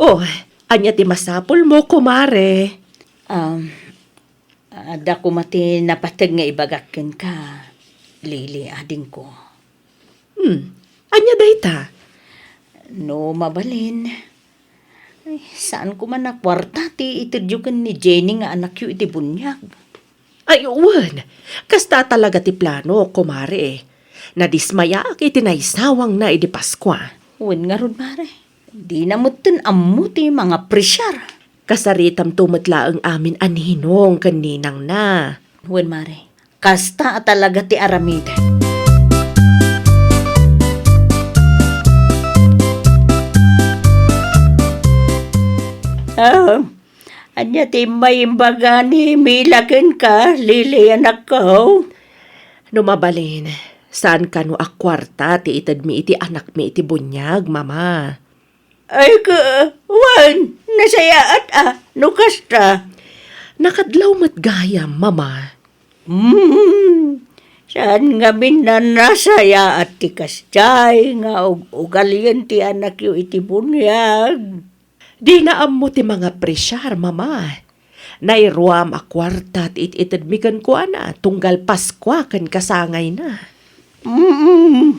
Oh, ania ti masapulmo, kumare? Um, Adda koma ti napateg nga ibagak kenka, Lily, adingko. Hmm, ania dayta? No mabalin, ay, saan koman a kuarta ti itedyo ken ni Jenny nga anakyo iti buniag. Ay, wen, kasta talaga ti plano, kumare. Nadismayaak iti naisawangna idi Paskua. Wen ngarud, mare. Dina metten ammo ti mangapresiar. Kasaritamto met laeng amin a ninong ken ninangna. Wen, mare. Kasta a talaga ti aramid. Ah, ania ti imbaga ni Mila kenka, Lily, anakko? No mabalin, saan kano a kuarta ti itedmi iti anakmi iti buniag, Mama? Ay, ka, wen, nasayaat a, no kasta. Nakadlaw met gayam, Mama. Hmm, saan ngamin a nasayaat ti kasdiay nga ug-, ugalien ti anakyo iti buniag? Dina ammo ti mangapresiar, Mama. Nairuam a kuarta ti it-itedmi kenkuana tunggal Paskua ken kasangayna. Mm,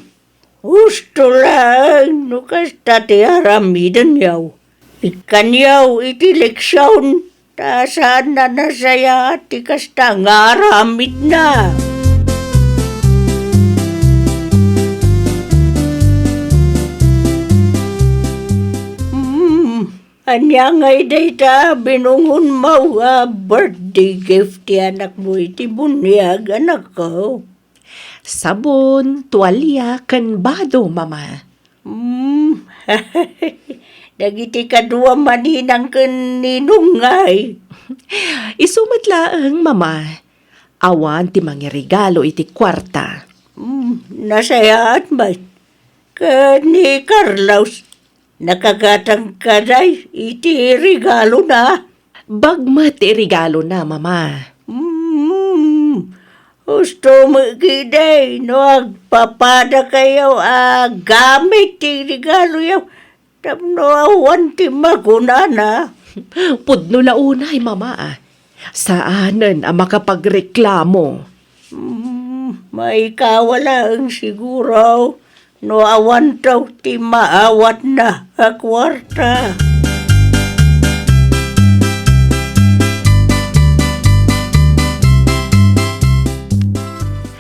husto laeng no kasta ti aramidenyo. Ikkanyo iti leksion, ta saan a nasayaat ti kasta nga aramidna. Mm, Ania ngay dayta binungonmo a birthday gift ti anakmo iti buniag, anakko? Sabon, tualia, ken bado, Mama. Hmm. Dagiti kaduam a ninang ken ninong ngay? Isu met laeng, Mama. Awan ti mangiregalo iti kuarta. Hmm, nasayaat met. Ken ni Carlos, nakagatang kadi iti regalona? Bag met ti regalona, Mama. Hmm, Husto met ketdi no agpapadakayo a gamit ti regaloyo tapno awan ti makunana. Pudno la unay, Mama. Saanen a makapagreklamo. Hmm, maikawa laeng siguro no awanto ti maawatna a kuarta.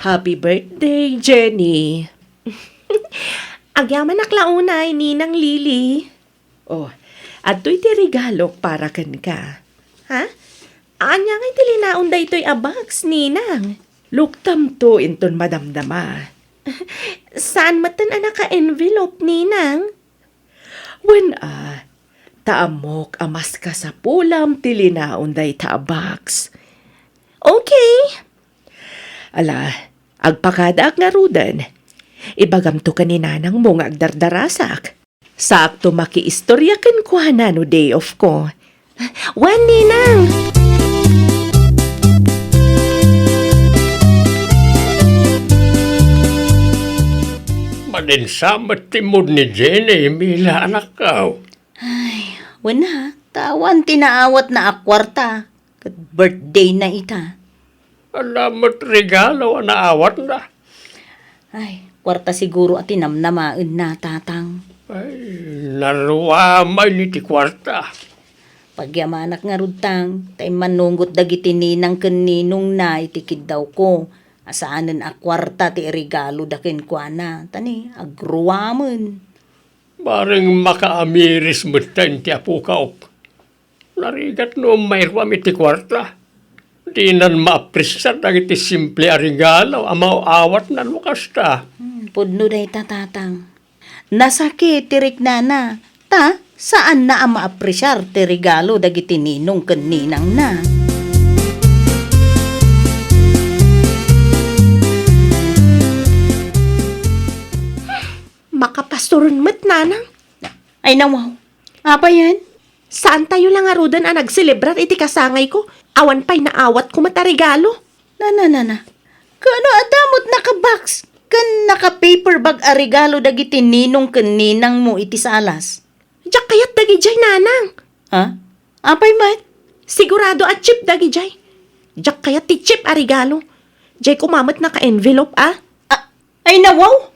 Happy birthday, Jenny! Agyamanak la unay, Ninang Lily. Oh, adtoy ti regalok para kenka. Ha? Ania ngay ti linaon daytoy a box, Ninang? Luktamto inton madamdama. Saan metten a naka-envelope, Ninang? Wen a, ta ammok a mas kasapulam ti linaon dayta a box. Okay. Ala, agpakadaak ngaruden. Ibagamto ken ni nanangmo nga agdardarasak. Saakto makiistoria kenkuana no day off ko. Wen, Ninang! Madinsa met ti mood ni Jenny, Mila, anakko. Ay, wen a, ta awan ti naawatna a kuarta. Ket birthday na ita. Ala met regalo a naawatna. Ay, kuarta siguro a ti namnamaenna, Tatang. Ay, naruamay ni ti kuarta. Pagyamanak ngarud, Tang, ta immannungot dagiti ninang ken ninongna iti kiddawko a saanen a kuarta ti iregaloda kenkuana, ta ni agruamen. Bareng makaamiris metten ti apokaok. Narigat no mayruam iti kuarta. Dinan maapresiar dagiti simple a regalo a maaw-awatna no kasta. Hmm, pudno dayta, Tatang. Nasakit ti riknana, ta saanna a maapresiar ti regalo dagiti ninong ken ninangna. Makapastoren met, Nanang. Ay, nawaw. Apay yan? Saantayo la ngaruden a nagselebrar iti kasangayko? Awan pay naawatko met a regalo. Na, na, na, na. Kaano adda met naka-box ken naka-paper bag a regalo dagiti ninong ken ninangmo iti salas? Diak kayat dagidiay, Nanang. Ha? Apay met? Sigurado a cheap dagidiay. Diak kayat ti cheap a regalo. Diay koma met naka-envelope, a? A-, ay, nawaw!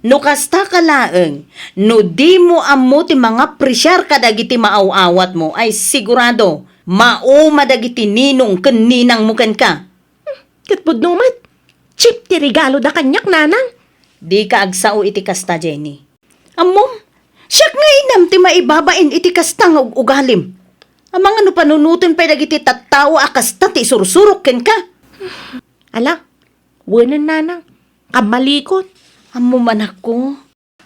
No kasta ka laeng, no dimo ammo ti mangapresiar kadagiti maaw-awatmo, ay sigurado, mauma dagiti ninong ken ninangmo kenka. Ket pudno met, cheap ti regaloda kaniak, Nanang. Dika agsao iti kasta, Jenny. Ammom, siak nga inam ti maibabain iti kasta nga ug-ugalim. Amangan no panunoten pay dagiti tattao a kasta ti isursurok kenka. Ala, wenen, Nanang. Kammalikon. Ammom, anakko,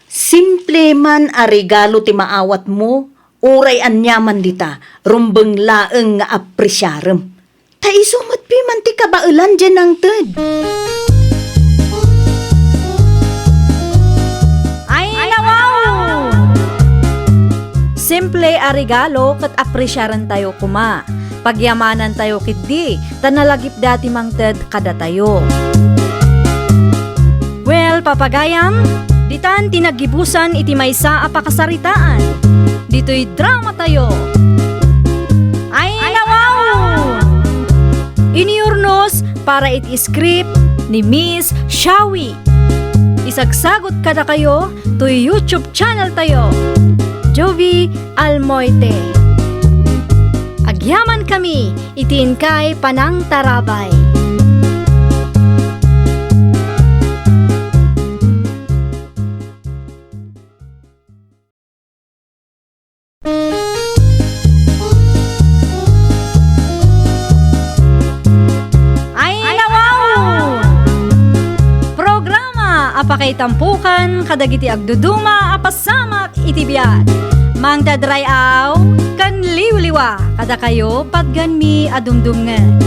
simple man a regalo ti maawatmo, uray aniaman dita, rumbeng laeng nga apresiarem. Ta isu met piman ti kabaelan diay nangted. Ay, nawaw! Simple a regalo ket apresiarentayo koma. Pagyamanantayo ketdi, ta nalagipda ti mangted kadatayo. Well, papagayam, ditan ti naggibusan iti maysa a pakasaritaan. Ditoy dramatayo. Ay, nawaw! Inurnos para iti script ni Miss Shawi. Isagsagut kadakayo toy YouTube channel tayo, Jovie Almoite. Agyamankami iti inkay panangtarabay. Ay, nawaw! Programa a pakaitampukan kadagiti agduduma a pasamak iti biag. Mangted ray-aw ken liwliwa kadakayo patgenmi a dumdumngeg.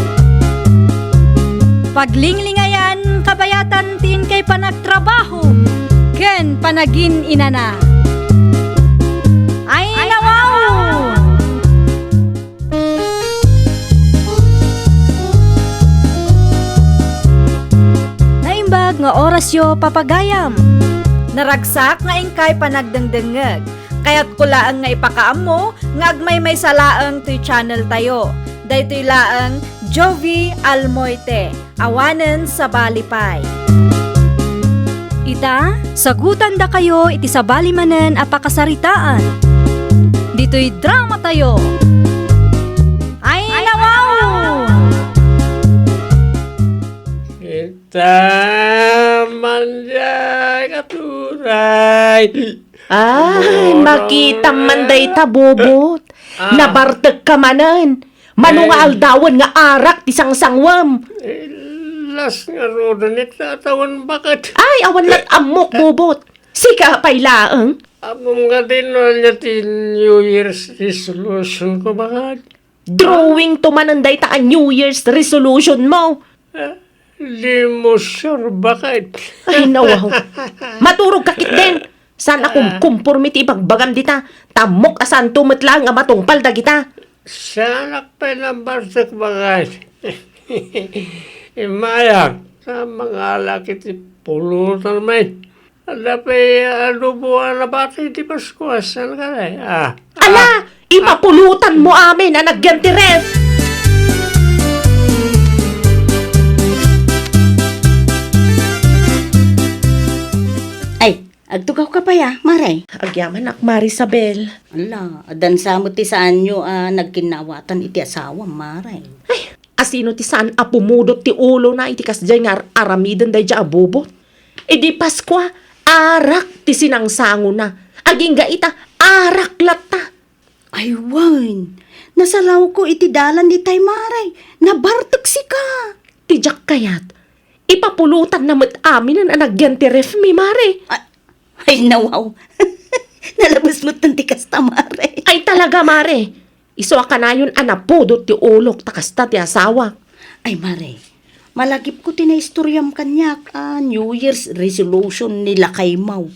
Paglinglingayan kabayatan ti inkay panagtrabaho ken panagin-inana. Ay, nawaw! Orasyo, papagayam. Naragsak nga inkay panagdengdengngeg. Kayatko laeng nga ipakaammo nga agmaymaysa laeng toy channel tayo. Daytoy laeng Jovi Almoite, awanen sabali pay. Ita, sagutandakayo iti sabali manen a pakasaritaan. Ditoy drama tayo. Ay, nawaw! Ita, mandiay, katuray. Ay, Bubot. Makitam man dayta, Bubot. Ah. Nabartek ka manen. Mano nga Eh. aldawen nga arak ti sangsangwem? Eh, las nga roda ni tatawen baket. Ay, awan lat ammok, Bubot. Sika pay laeng. Ammom nga dino ania ti New Year's resolution ko, baket? Drawing to manen dayta a New Year's resolution mo. Ah, di mo sure, baket? Ay, nawaw. Maturog ka ketdin. Saan a kumkumpormi ti ibagbagam dita? Tammok a santo met laeng a matungpal dagita. Saanak pay nabartek, baket. Immayak, sa mangalak iti pulutan met. Adda pay adobo a nabati iti Paskua, saan kadi? Ah. Ala, ah. Ipapulutan mo amin a nagyan ti ref. Ay, agtugaw ka pay a, Mare? Agyamanak, Mare Isabel. Ala, addan sa met ti saanyo a nagkinnawatan iti asawam, Mare? Ay, asino ti saan a pumudot ti ulona iti kasdiay nga ar-, aramiden daydiay a Bubot? Idi Paskua, arak ti sinangsangona. Agingga ita, arak latta. Ay wen, nasalawko iti dalan itay, Mare. Nabartek sika. Ti diak kayat, ipapulutanna met aminen a nagyan ti refmi, Mare. Ay, ay, nawaw. Nalabes met ti kasta, Mare. Ay, talaga, Mare. Isu a kanayon a napudot ti ulok ta kasta ti asawak. Ay, Mare, malagipko ti naistoriam kaniak a New Year's resolution ni lakaymo.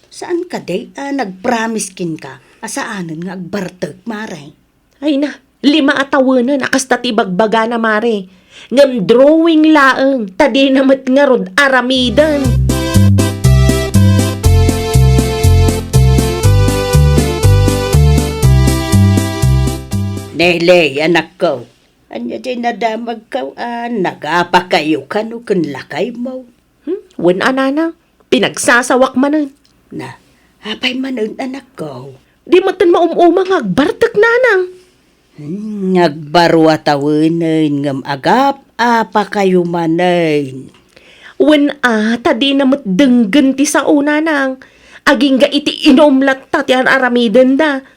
Saan kadi a nagpromise kenka a saanen nga agbartek, Mare? Ay na, lima a tawenen a kasta ti ibagbagana, Mare. Ngem drawing laeng, ta dina met ngarud aramiden. Nelly, anakko, ania diay nadamagko a nagapakayo kano ken lakaymo? Hmm? Wen a, nanang, pinagsasawak manen. Na, apay manen, anakko? Di metten maum-uma nga agbartek, nanang. Hmm, agbaro a tawenen ngem agap-apakayo manen. Wen a, ta dina met denggen ti sao, nanang. Agingga iti inum latta ti ar-aramidenda.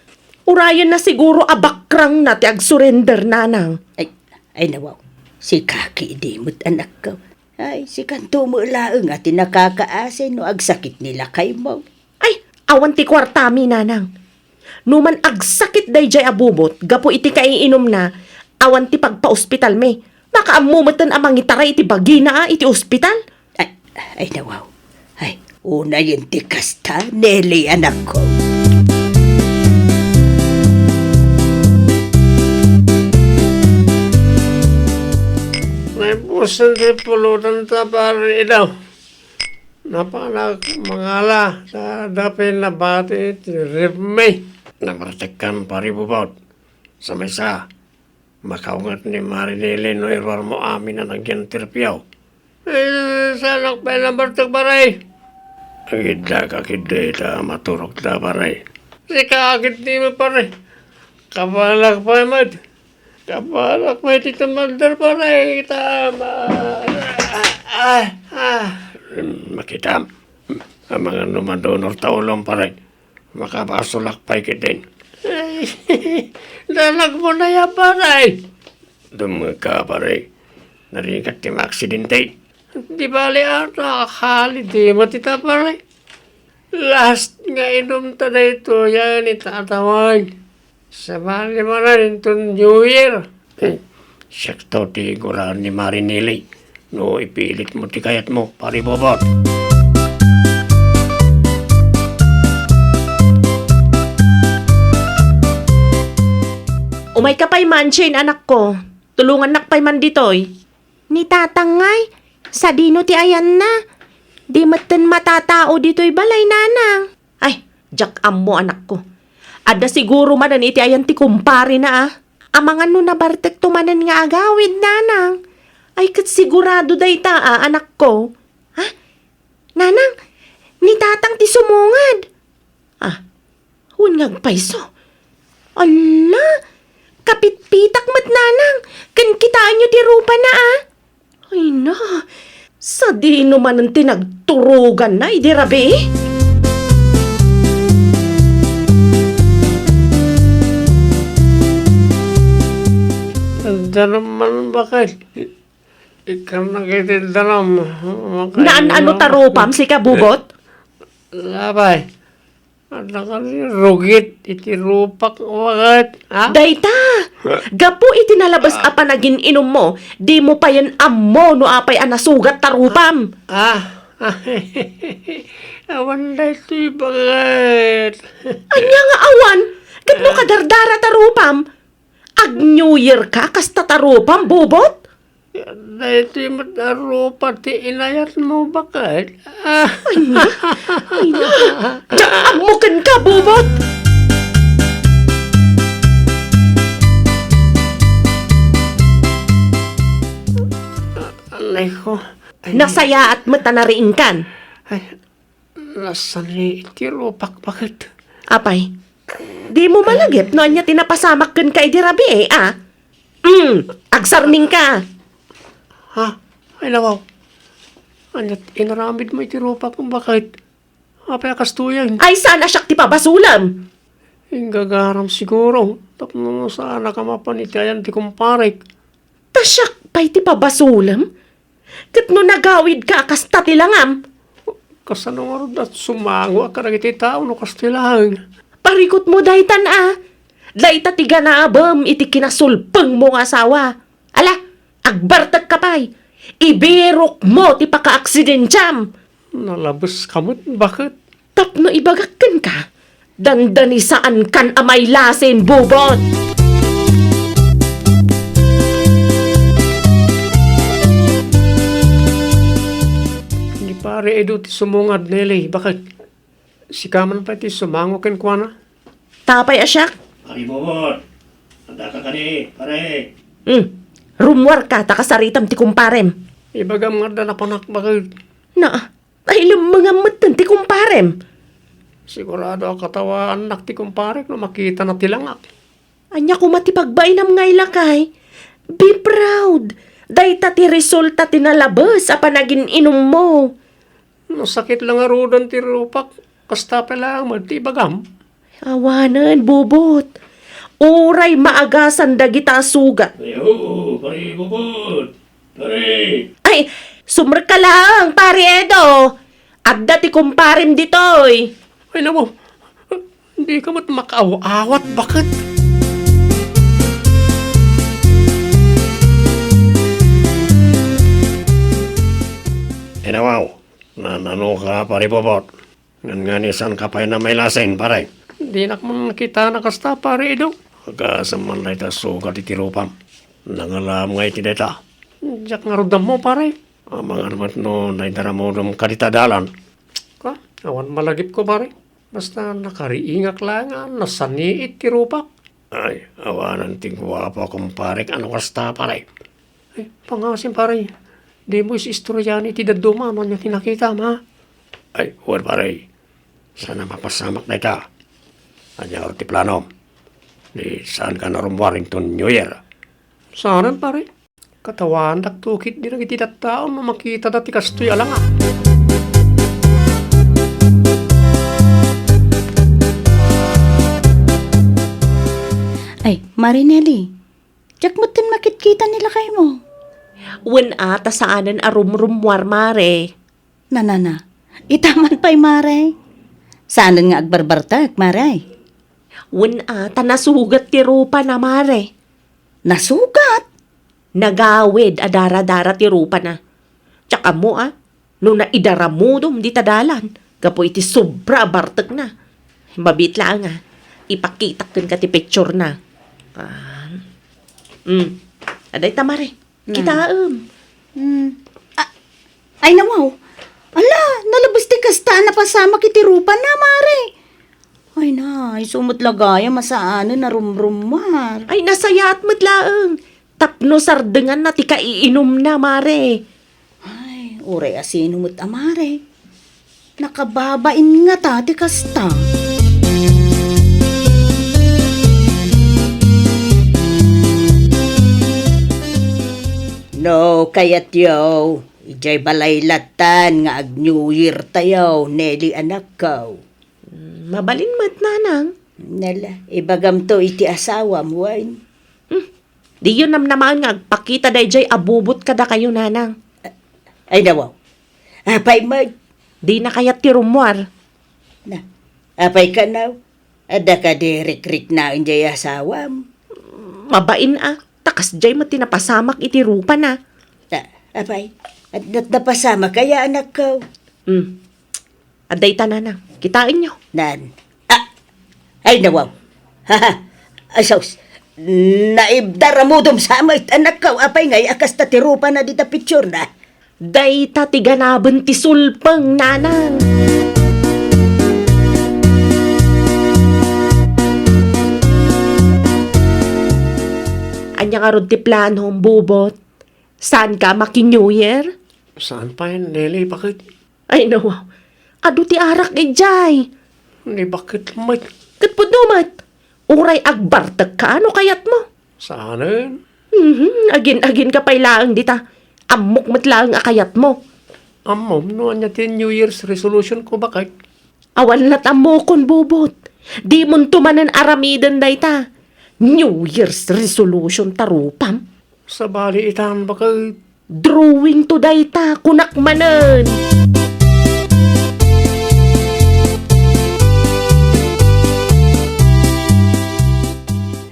Urayenna siguro a bakrangna ti agsurrender, nanang. Ay, ay, nawaw. Sika ketdi met, anakko. Ay, sikanto met laeng a ti nakakaasi no agsakit ni lakaymo. Ay, awan ti kuartami, nanang. No man agsakit daydiay a Bubot gapu iti kaiinumna, awan ti pagpaospitalmi. Makaammo metten a mangitaray iti bagina a iti ospital. Ay, ay, nawaw. Ay, unayen ti kasta, Nelly, anakko. Naipusan ti pulutan ta, pare, idaw. Napanak mangala, ta adda pay nabati ti refmi. Nabartekkan, pare Bubot. Sa maysa, makaunget ni Mare Nelly no iruarmo amin a nagyan ti refmi. Eh, saanak pay nabartek, pare. Agidda ka ketdi ta maturogta, pare. Sika ketdi met, pare. Kapanak pay met. Kapanak pay ti tumaldar, pare. Ta ma-, ah, ah, ah. Makitam. Amangan no madunor ta ulom, pare. Makabasolak pay ketdin. Ay, danagmo na ya, pare. Dumngegka, pare. Narigat ti maaksidente. Di bale a ta, halidimo ti ta, pare. Last nga inumta daytoy a ni Tata Juan. Sabali manen inton New Year. Hmm. Siakto ti iguraan ni Mare Nelly. No ipilitmo ti kayatmo, pare Bobot. Umayka pay man, Shane, anakko. Tulongannak pay man ditoy. Ni Tatang ngay, sadino ti ayanna? Di metten matatao ditoy balay, nanang. Ay, diak ammo, anakko. Adda siguro manen iti ayan ti kumparena, a. Amangan no nabartekto manen nga agawid, nanang. Ay, ket sigurado dayta, a, anakko. Ha? Nanang, ni tatang ti sumungad. Ah, wen nga agpayso. Alla, kapitpitak met, nanang. Ken kitaenyo ti rupana, a. Ay na, sadino manen ti nagturoganna idi rabii? Danum man, baket. Ikkannak iti danum, baket. Naan-ano ta rupam, sika, Bubot? Labay. Adda kadi rugit iti rupak, baket, ha? Dayta! Gapu iti nalabes a panagin-inummo, dimo payen ammo no apay a nasugat ta rupam. Ah? Awan daytoy, baket. Ania nga awan? Ket no kadardara ta rupam, ag-New Year ka, kasta ta rupam, Bubot? Daytoy met a rupa ti inayatmo, baket. Ay na, ay na. Diak ammo kenka, Bubot! Anay ko. Nasayaat met a nariingkan. Ay, nasani iti rupak, baket. Apay, dimo malagip no ania ti napasamak kenka idi rabii, a? Mm, agsarningka. Ha? Ay, nawaw. Ania ti inaramidmo iti rupak, baket? Apay a kastoyen? Ay, saan a siak ti pabasolem? Inggagaram siguro, tapno saanaka mapan iti ayan ti kumparek. Ta siak pay ti pabasolem? Ket no nagawidka a kasta ti langam? Kasano ngarud a sumangoak kadagiti tao no kastoy laeng? Parikutmo daytan a. Dayta ti ganaabem iti kinasulpengmo nga asawa. Ala, agbartekka pay. Ibirokmo ti pakaaksidentiam. Nalabeska met, baket. Tapno ibagak kenka, dandani saankan a mailasin, Bubot! Ni Pare Edo ti sumungad, Nelly, baket. Sika man pay ti sumango kenkuana? Apay a siak? Pare Bubot, addaka kadi, pare? Hmm. Rummuarka ta kasaritam ti kumparem. Ibagam nga adda napanak, baket. Na, Ay, lemmengam metten ti kumparem. Sigurado a katawaannak ti kumparek no makitana ti langak. Ania koma ti pagbainam nga ilakay? Be proud. Dayta ti resulta ti nalabes a panagin-inummo. No sakit la ngaruden ti rupak, kasta pay laeng met ti ibagam. Awanen, Bubot. Uray maagasan dagita a sugat. Ay, oo, Pare Bubot. Pare! Ay, sumrekka laeng, Pare Edo. Adda ti kumparem ditoy. Ay, nawaw. Dika met makaaw-awat, baket. Ay, nawaw. Nanano ka, Pare Bubot? Nganngan, saanka pay a mailasin, pare? Dinak man nakitana kasta, Pare Edo. Agasem man dayta sugat iti rupam. Nangalaam nga iti dayta. Diak ngarud ammo, pare. Amangan met no naidaramudem kadita dalan. Ka, awan malagipko, pare. Basta nakariingak laeng a nasaniit ti rupak. Ay, awanen ti guapo a kumparek a no kasta, pare. Ay, pangasim, pare. Dimo is-istorian iti dadduma no ania ti nakitam, ha? Ay, wen, pare. Saan a mapasamak dayta. Ania ngarud ti planom? Di saanka a rummuar inton New Year? Saanen, pare. Katawaandakto ketdi dagiti tattao no makitada ti kastoy a langak. Ay, Mare Nelly, diak metten makitkita ni lakaymo. Wen a, ta saanen a rumrummuar, Mare. Nanana, ita man pay, Mare. Saanen nga agbarbartek, Mare. Wen a, ta nasugat ti rupana, Mare. Nasugat? Nagawid a daradara ti rupana. Diak ammo, a, no naidaramudom dita dalan gapu iti sobra a bartekna. Mabiit laeng, a, ipakitak kenka ti picturena. Ah. Mm. Adda ita, Mare. Hmm. Kitaem. Hmm. Ah, ay, nawaw. Ala, nalabes ti kasta a napasamak iti rupana, Mare. Ay na, isu met la gayam a saanen a rumrummuar. Ay, nasayaat met laeng. Tapno sardenganna ti kaiinumna, Mare. Ay, uray a sino met a Mare. Nakababain ngata ti kasta. No, kayatyo, idiay balay lattan nga ag-New Year tayo, Nelly anakko. Mm, mabalin met, nanang. Nala, ibagamto iti asawam, wen? Hmm, diyo namnamaen nga agpakita daydiay a Bubot kadakayo, nanang. Ay, nawaw. Apay met? Dina kayat ti rummuar. Na, apay kano? Adda kadi rikriknaen diay asawam? Mabain a, ta kasdiay met ti napasamak iti rupana. Ta, apay, at, at napasamak aya, anakko? Hmm. Adda ita, nanang. Kitaenyo. Nan. Ah! Ay, nawaw. Haha. Ay, sus. Naibdaramudom sa met, anakko. Apay ngay a kasta ti rupana dita picture na? Dayta ti ganaben ti sulpeng, nanang. Ania ngarud ti planom, Bubot? Saanka a maki-New Year? Saan pay, Nelly, baket? Ay, nawaw. Adu ti arak idiay. Ni baket met. Ket pudno met. Uray agbartekka no kayatmo. Saanen? Mhm, agin-aginka pay laeng dita. Ammok met laeng a kayatmo. Ammom no ania ti New Year's resolution ko, baket? Awan lat ammokon, Bubot. Dimonto manen aramiden dayta. New Year's resolution ta rupam. Sabali itan, baket. Drawing to dayta, kunak manen.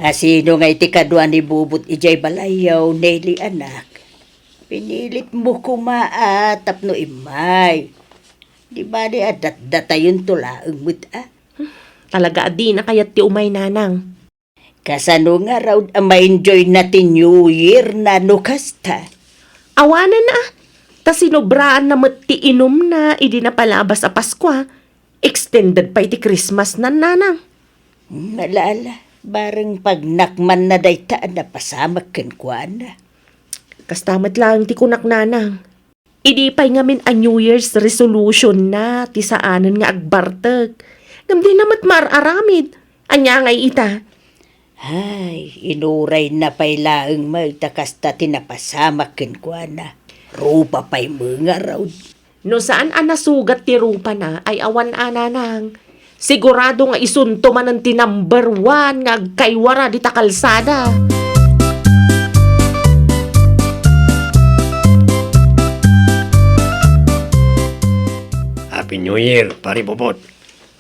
A sino ngay ti kadua ni Bubot idiay balayyo, Nelly anak? Pinilitmo koma a tapno immay. Di bali a datdatayonto laeng met a. Talaga a dina kayat ti umay, nanang. Kasano ngarud a ma-enjoyna ti New Year na no kasta? Awanen a, ta sinobraanna met ti inumna idi napalabas a Paskua, extended pay ti Christmas-na, nanang. Hmm, ala, ala, bareng pagnakmanna dayta a napasamak kenkuana. Kasta met laeng ti kunak, nanang. Idi pay ngamin a New Year's resolution-na ti saanen nga agbartek. Ngem dina met maar-aramid. Ania ngay ita? Ay, inurayna pay laeng met ta kasta ti napasamak kenkuana. Rupa pay met ngarud. No saan a nasugat ti rupana, ay awan a, nanang. Sigurado nga isunto manen ti number one nga agkaywara dita kalsada. Happy New Year, Pare Bobot.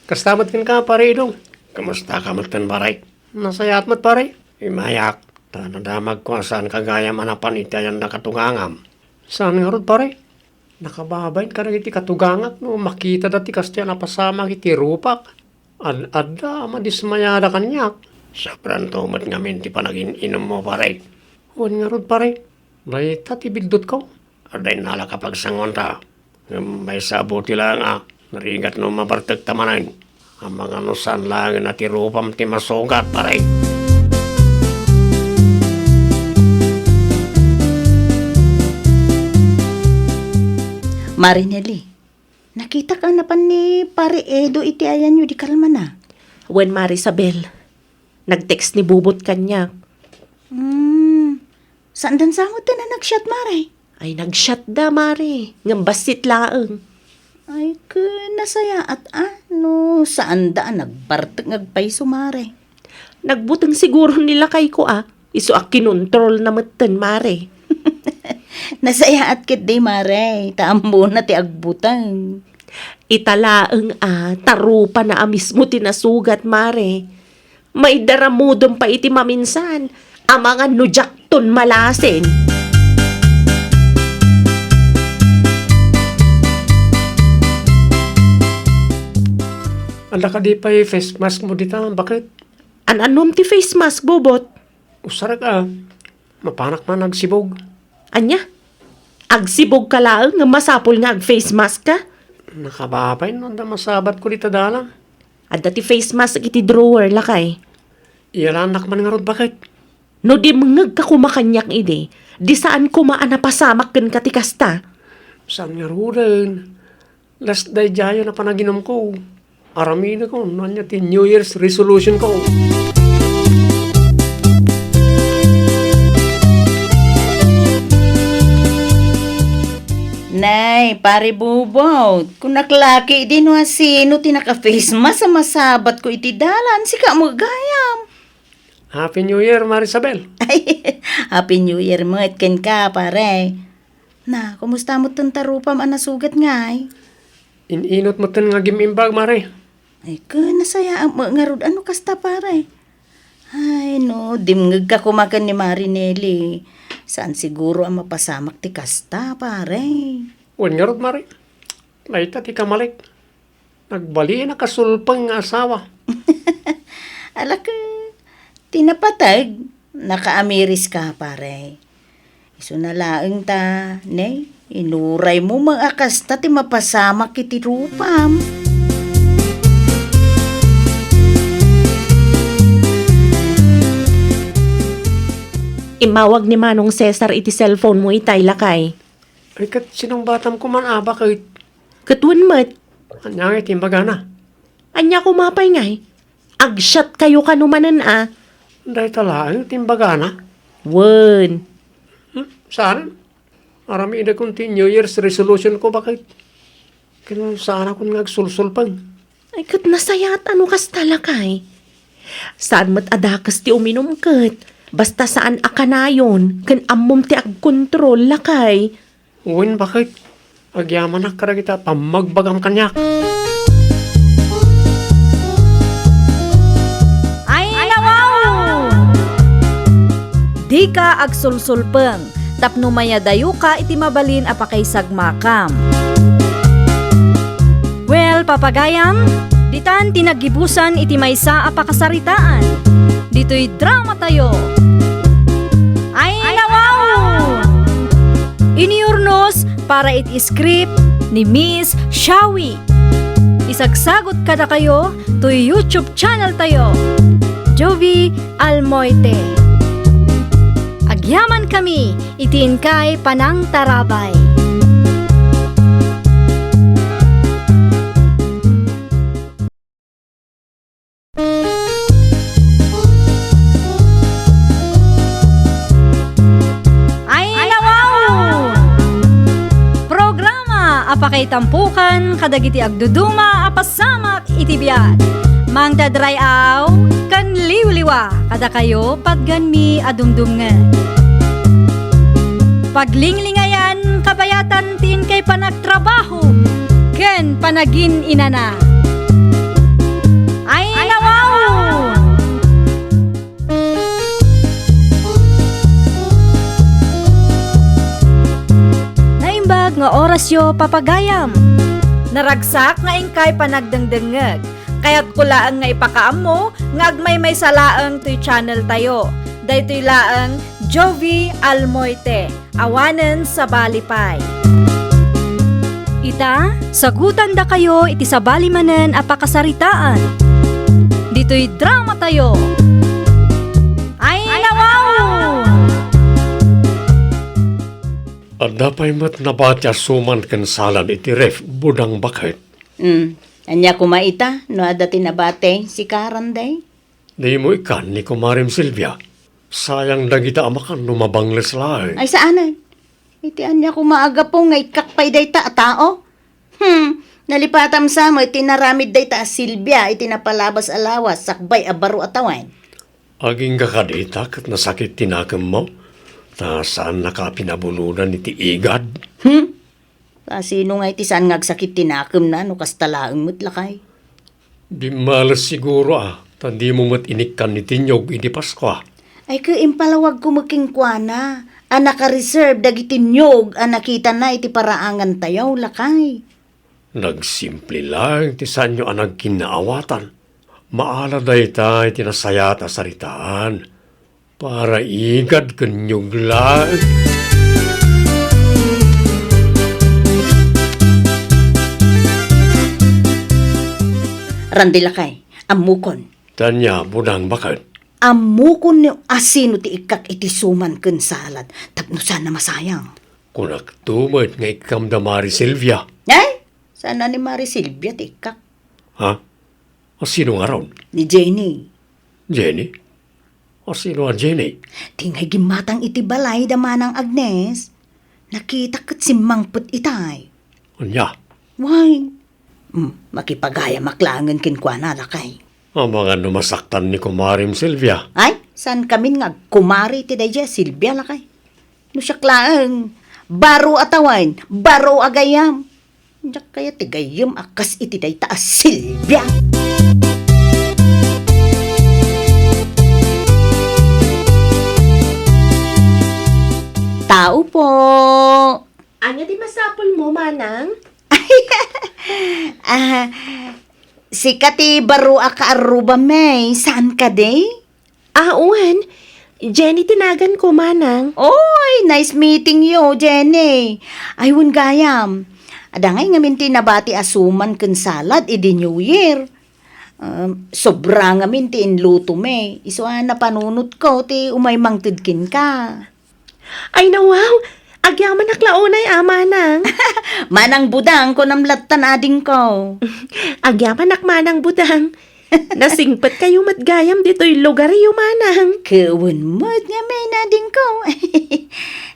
Kasta met kenka, Pare Idong. Kumusta ka met ken, Pare? Nasayaat met, Pare. Immayak, ta nadamagko a saanka gayam a napan iti ayan a katugangam. Saan ngarud, Pare? Nakababain kadagiti katugangak no makitada ti kasdiay a napasamak iti rupak. Ad-adda a madismayada kaniak. Sobranto met ngamin ti panagin-inummo, Pare. Wen ngarud, Pare, dayta ti biddutko. Adda innalak a pagsangonta. Ngem maysa a buti laeng a narigat no mabartekta manen. Amangan no saan laengen a ti rupam ti masugat, Pare. Mare Nelly, nakitak a napan ni Pare Edo iti ayanyo di kalmana. Wen, Mare Isabel, nag-text ni Bubot kaniak. Hmm, saandan sa met a nag-chat, Mare? Ay, nag-chat da, Mare. Ngem bassit laeng. Ay, ket nasayaat a no saanda a nagbartek nga agpayso, Mare. Nagbuteng siguro ni lakayko a. Isu a kinontrolna metten, Mare. Nasayaat ketdi, Mare. Ta ammona ti agbuteng. Ita laeng a, ta rupana a mismo ti nasugat, Mare. Maidaramudom pay iti maminsan, amangan no diakton malasin. Adda kadi pay face mask mo dita, baket? An-anom ti face mask, Bobot? Usarek a, mapanak man agsibog. Ania? Agsibog ka laeng nga masapul nga ag-face mask ka? Nakababay no adda masabatko dita dalan. Adda ti face mask iti drawer, lakay. Iyalannak man ngarud, baket. No dimngegka koma kaniak idi, di saan koma a napasamak kenka ti kasta. Saan ngaruden? Last daydiayen a panaginumko. Aramidekon no ania ti New Year's resolutionko. Nay, Pare Bubot, kunak laki idi no asino ti naka-face mask a masabatko iti dalan, sika met gayam. Happy New Year, Mare Isabel. Ay, Happy New Year met kenka, pare. Na, kumusta metten ta rupam a nasugat ngay? In-inot metten nga agim-imbag, Mare. Ay, ken nasayaat met ngarud a no kasta, pare. Ay, no, dimngegka koma ken ni Mare Nelly. Saan siguro a mapasamak ti kasta, pare. Wen ngarud, Mare. Dayta ti kamalek. Nagbalin a kasulpeng nga asawa. Alaka, ti napateg, nakaamiriska, pare. Isuna laeng ta, ne, inuraymo met a kasta ti mapasamak iti rupam. Immawag ni Manong Cesar iti cellphone-mo itay, lakay. Ay, ket sinungbatam koma a, baket. Ket wen met. Ania ngay ti imbagana? Ania koma pay ngay? Agsiatkayo kano manen a. Dayta laeng ti imbagana? Wen. Hmm, saan? Aramidekon ti New Year's resolutionko, baket. Ken saanakon nga agsulsulpeng. Ay, ket nasayaat a no kasta, lakay. Saan met a dakes ti uminum ket. Basta saan a kanayon, ken ammom ti agkontrol, lakay. Wen, baket. Agyamanak kadagita pammagbagam kaniak. Ay, nawaw! Dika agsulsulpeng tapno mayadayoka iti mabalin a pakaisagmakam. Well, papagayam, ditan ti naggibusan iti maysa a pakasaritaan. Ditoy dramatayo. Ay, nawaw! Iniurnos para iti script ni Miss Shawi. Isagsagot kadakayo toy YouTube channel tayo, Jovi Almoite. Agyaman kami iti inkay panangtarabay. Ay, nawaw! Programa a pakaitampukan kadagiti agduduma a pasamak iti biag. Mangted ray-aw ken liwliwa kadakayo patgenmi a dumdumngeg. Paglinglingayan kabayatan ti inkay panagtrabaho ken panagin-inana. Ay, nawaw! Naimbag nga orasyo, papagayam. Naragsak nga inkay panagdengdengngeg. Kayatko laeng nga ipakaammo nga agmaymaysa laeng toy channel tayo. Daytoy laeng Jovi Almoite, awanen sabali pay. Ita, sagutandakayo iti sabali manen a pakasaritaan. Ditoy dramatayo. Ay, nawaw! Adda pay met nabati a suman ken salad iti ref, budang baket. Hmm. Ania koma ita, no adda ti nabati, sikaran, day? Dimo ikkan ni Kumarem Silvia. Sayang dagita a makan no mabangles laeng. Ay, saanen. Iti ania koma a gapu nga ikkak pay dayta a tao? Hmm, nalipatam sa met ti inaramid dayta a Silvia iti napalabas a lawas sakbay a baro a tawen. Agingga kadi ita ket nasakit ti nakemmo, ta saannaka a pinabunodan iti igad. Hmm? Kasino nga iti saan nga agsakit ti nakemna no kasta laeng met, lakay? Dimmales siguro a, ta dimo met inikkan iti niog idi Paskua. Ay, ket impalawagko met kenkuana a naka-reserve dagiti niog a nakitana iti paraangantayo, lakay. Nagsimple laeng ti saanyo a nagkinnaawatan. Maala dayta iti nasayaat a saritaan. Para igad ken niog laeng. Randy lakay, ammokon. Tania, Budang, baket? Ammokon no asino ti ikkak iti suman ken salad tapno saan a masayang. Kunakto met nga ikkam da Mari Silvia. Ay, saan a ni Mari Silvia ti ikkak. Ha? Asino ngarud? Ni Jenny. Jenny? Asino a Jenny? Ti ngay gimmatang iti balay da Manang Agnes. Nakita ket simmangpet itay. Ania? Why? Mm, makipagayamak laengen kenkuana, lakay. Amangan no masaktan ni kumarim Silvia. Ay, saan kamin nga agkumari ti daydiay a Silvia, lakay? No siak laeng, baro a tawen, baro a gayyem. Diak kayat ti gayyem a kas iti dayta a Silvia. Tao po. Ania ti masapulmo, manang? Ah, sika ti baro a kaarrubam, May. Saan kadi? Ah, wen. Jenny ti naganko, manang. Oy, nice meeting you, Jenny. Ay, wen gayam. Adda ngay ngamin ti nabati a suman ken salad idi New Year. Um, sobra ngamin ti inlutom. Isu a napanunotko ti umay mangted kenka. Ay, nawaw! Agyamanak la unay a, manang. Manang Budang, kunam lattan adingko. Agyamanak, Manang Budang. Nasingpetkayo met gayam ditoy lugaryo, manang. Ket wen met ngamin adingko.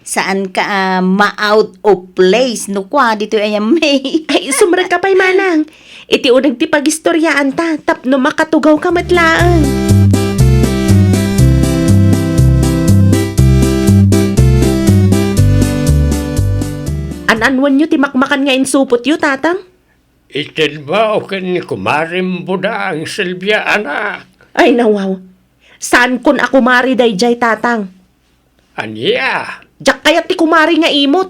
Saanka a ma-out of place no kua ditoy a yammay. Ay, sumrekka pay, manang. Iti uneg ti pagistoriaanta tapno makatugawka met laeng. An-annuanyo ti makmakan nga insupotyo, tatang? Itedmo ken ni kumarim Budang, Silvia, anak. Ay, nawaw. Saankon a kumari daydiay, tatang. Ania? Diak kayat ti kumari nga imot.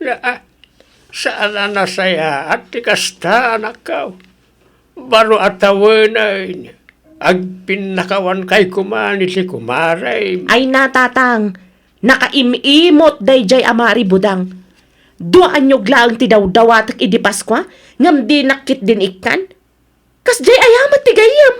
Na, ah, saan a nasayaat ti kasta, anakko. Baro a tawenen, agpinnakawankay koma iti kumarem. Ay na, tatang, nakaim-imot daydiay a Mari Budang. Dua a niog laeng ti dawdawatek idi Paskua, ngem dinak ketdin ikkan. Kasdiay aya met ti gayyem?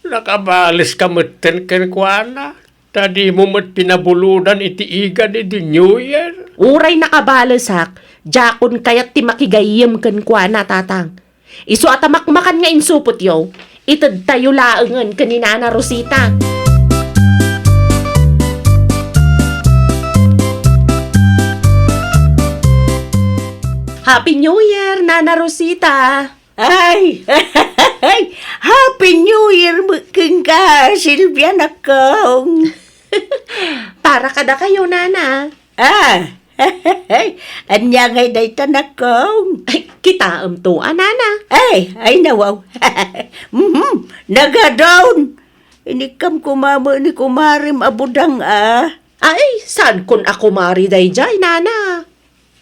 Nakabaleska metten kenkuana, ta dimo met pinabulodan iti igad idi New Year. Uray nakabalesak, diakon kayat ti makigayyem kenkuana, tatang. Isu a ta makmakan nga insupotyo, itedtayo laengen ken ni Nana Rosita. Happy New Year, Nana Rosita! Ay! Happy New Year met kenka, Silvia, anakko. Para kadakayo, Nana. Ah! Ania ngay dayta, anakko? Ay, kitaemto a, Nana. Ay, ay, nawaw. Mhm, nagadon. Inikkam koma met ni kumarim a Budang, ah. Ay, saankon a kumari daydiay, Nana.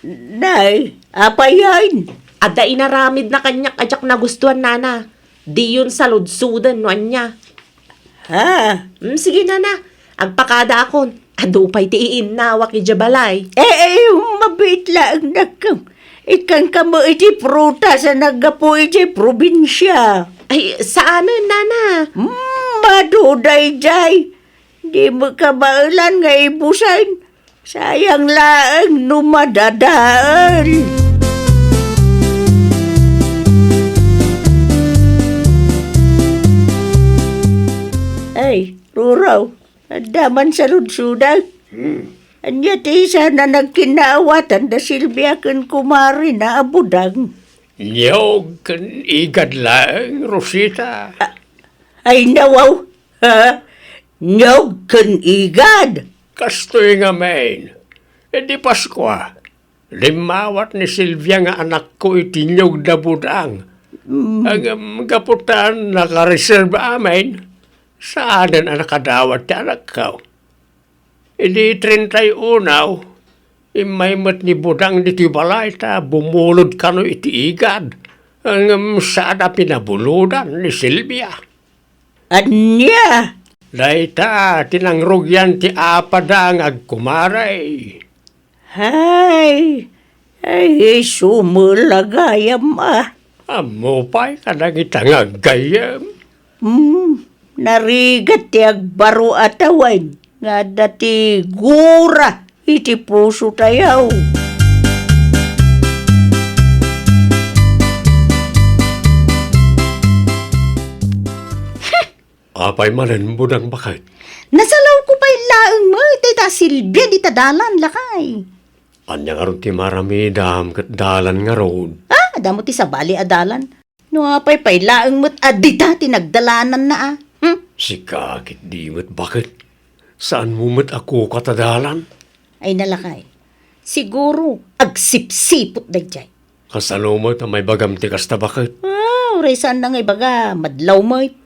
Nay, apayen? Adda inaramidna kaniak a diak nagustuan, Nana. Diyon saludsoden no ania. Ha? Mm, sige, Nana. Agpakadaakon. Adu pay ti iinnawak idiay balay. Eh, eh, mabiit laeng, anakko. Ikkanka met iti prutas a naggapu idiay probinsia. Ay, saanen, Nana. Mm, adu daydiay. Dimo kabaelan nga ibusen. Sayang laeng no madadael. Ay, Ruraw, adda man saludsoda. Hmm. Ania ti saan a nagkinnaawatan da Silvia ken kumarina a Budang? Niog ken igad laeng, Rosita. A-, ay, nawaw. Ha? Niog ken igad? Kastoy ngamin. Idi Paskua, limmawat ni Silvia nga anakko iti niog da Budang. Mm. Ngem gapu ta nakareserba amin, saanen a nakadawat ti anakko. Idi treinta y uno, immay met ni Budang ditoy balay ta bumulod kano iti igad. Ngem saan a pinabulodan ni Silvia. Ania? Dayta ti nangrugian ti apada nga agkumari. Hay, ay, isu met la gayam a. Ammo pay kadagita nga aggayyem. Hmm, narigat ti agbaro a tawen nga adda ti gura iti pusotayo. Apay manen, Budang, baket? Nasalawko pay laeng met dayta Silvia dita dalan, lakay. Ania ngarud ti maaramidam ket dalan ngarud? Ah, adda met ti sabali a dalan. No apay pay laeng met a dita ti nagdalananna, a? Hmm? Sika ket di met, baket? Saanmo met a kukat a dalan? Ay, nalakay. Siguro, agsipsipot daydiay. Kasano met a maibagam ti kasta, baket? Ah, uray saanna nga ibaga, madlaw met.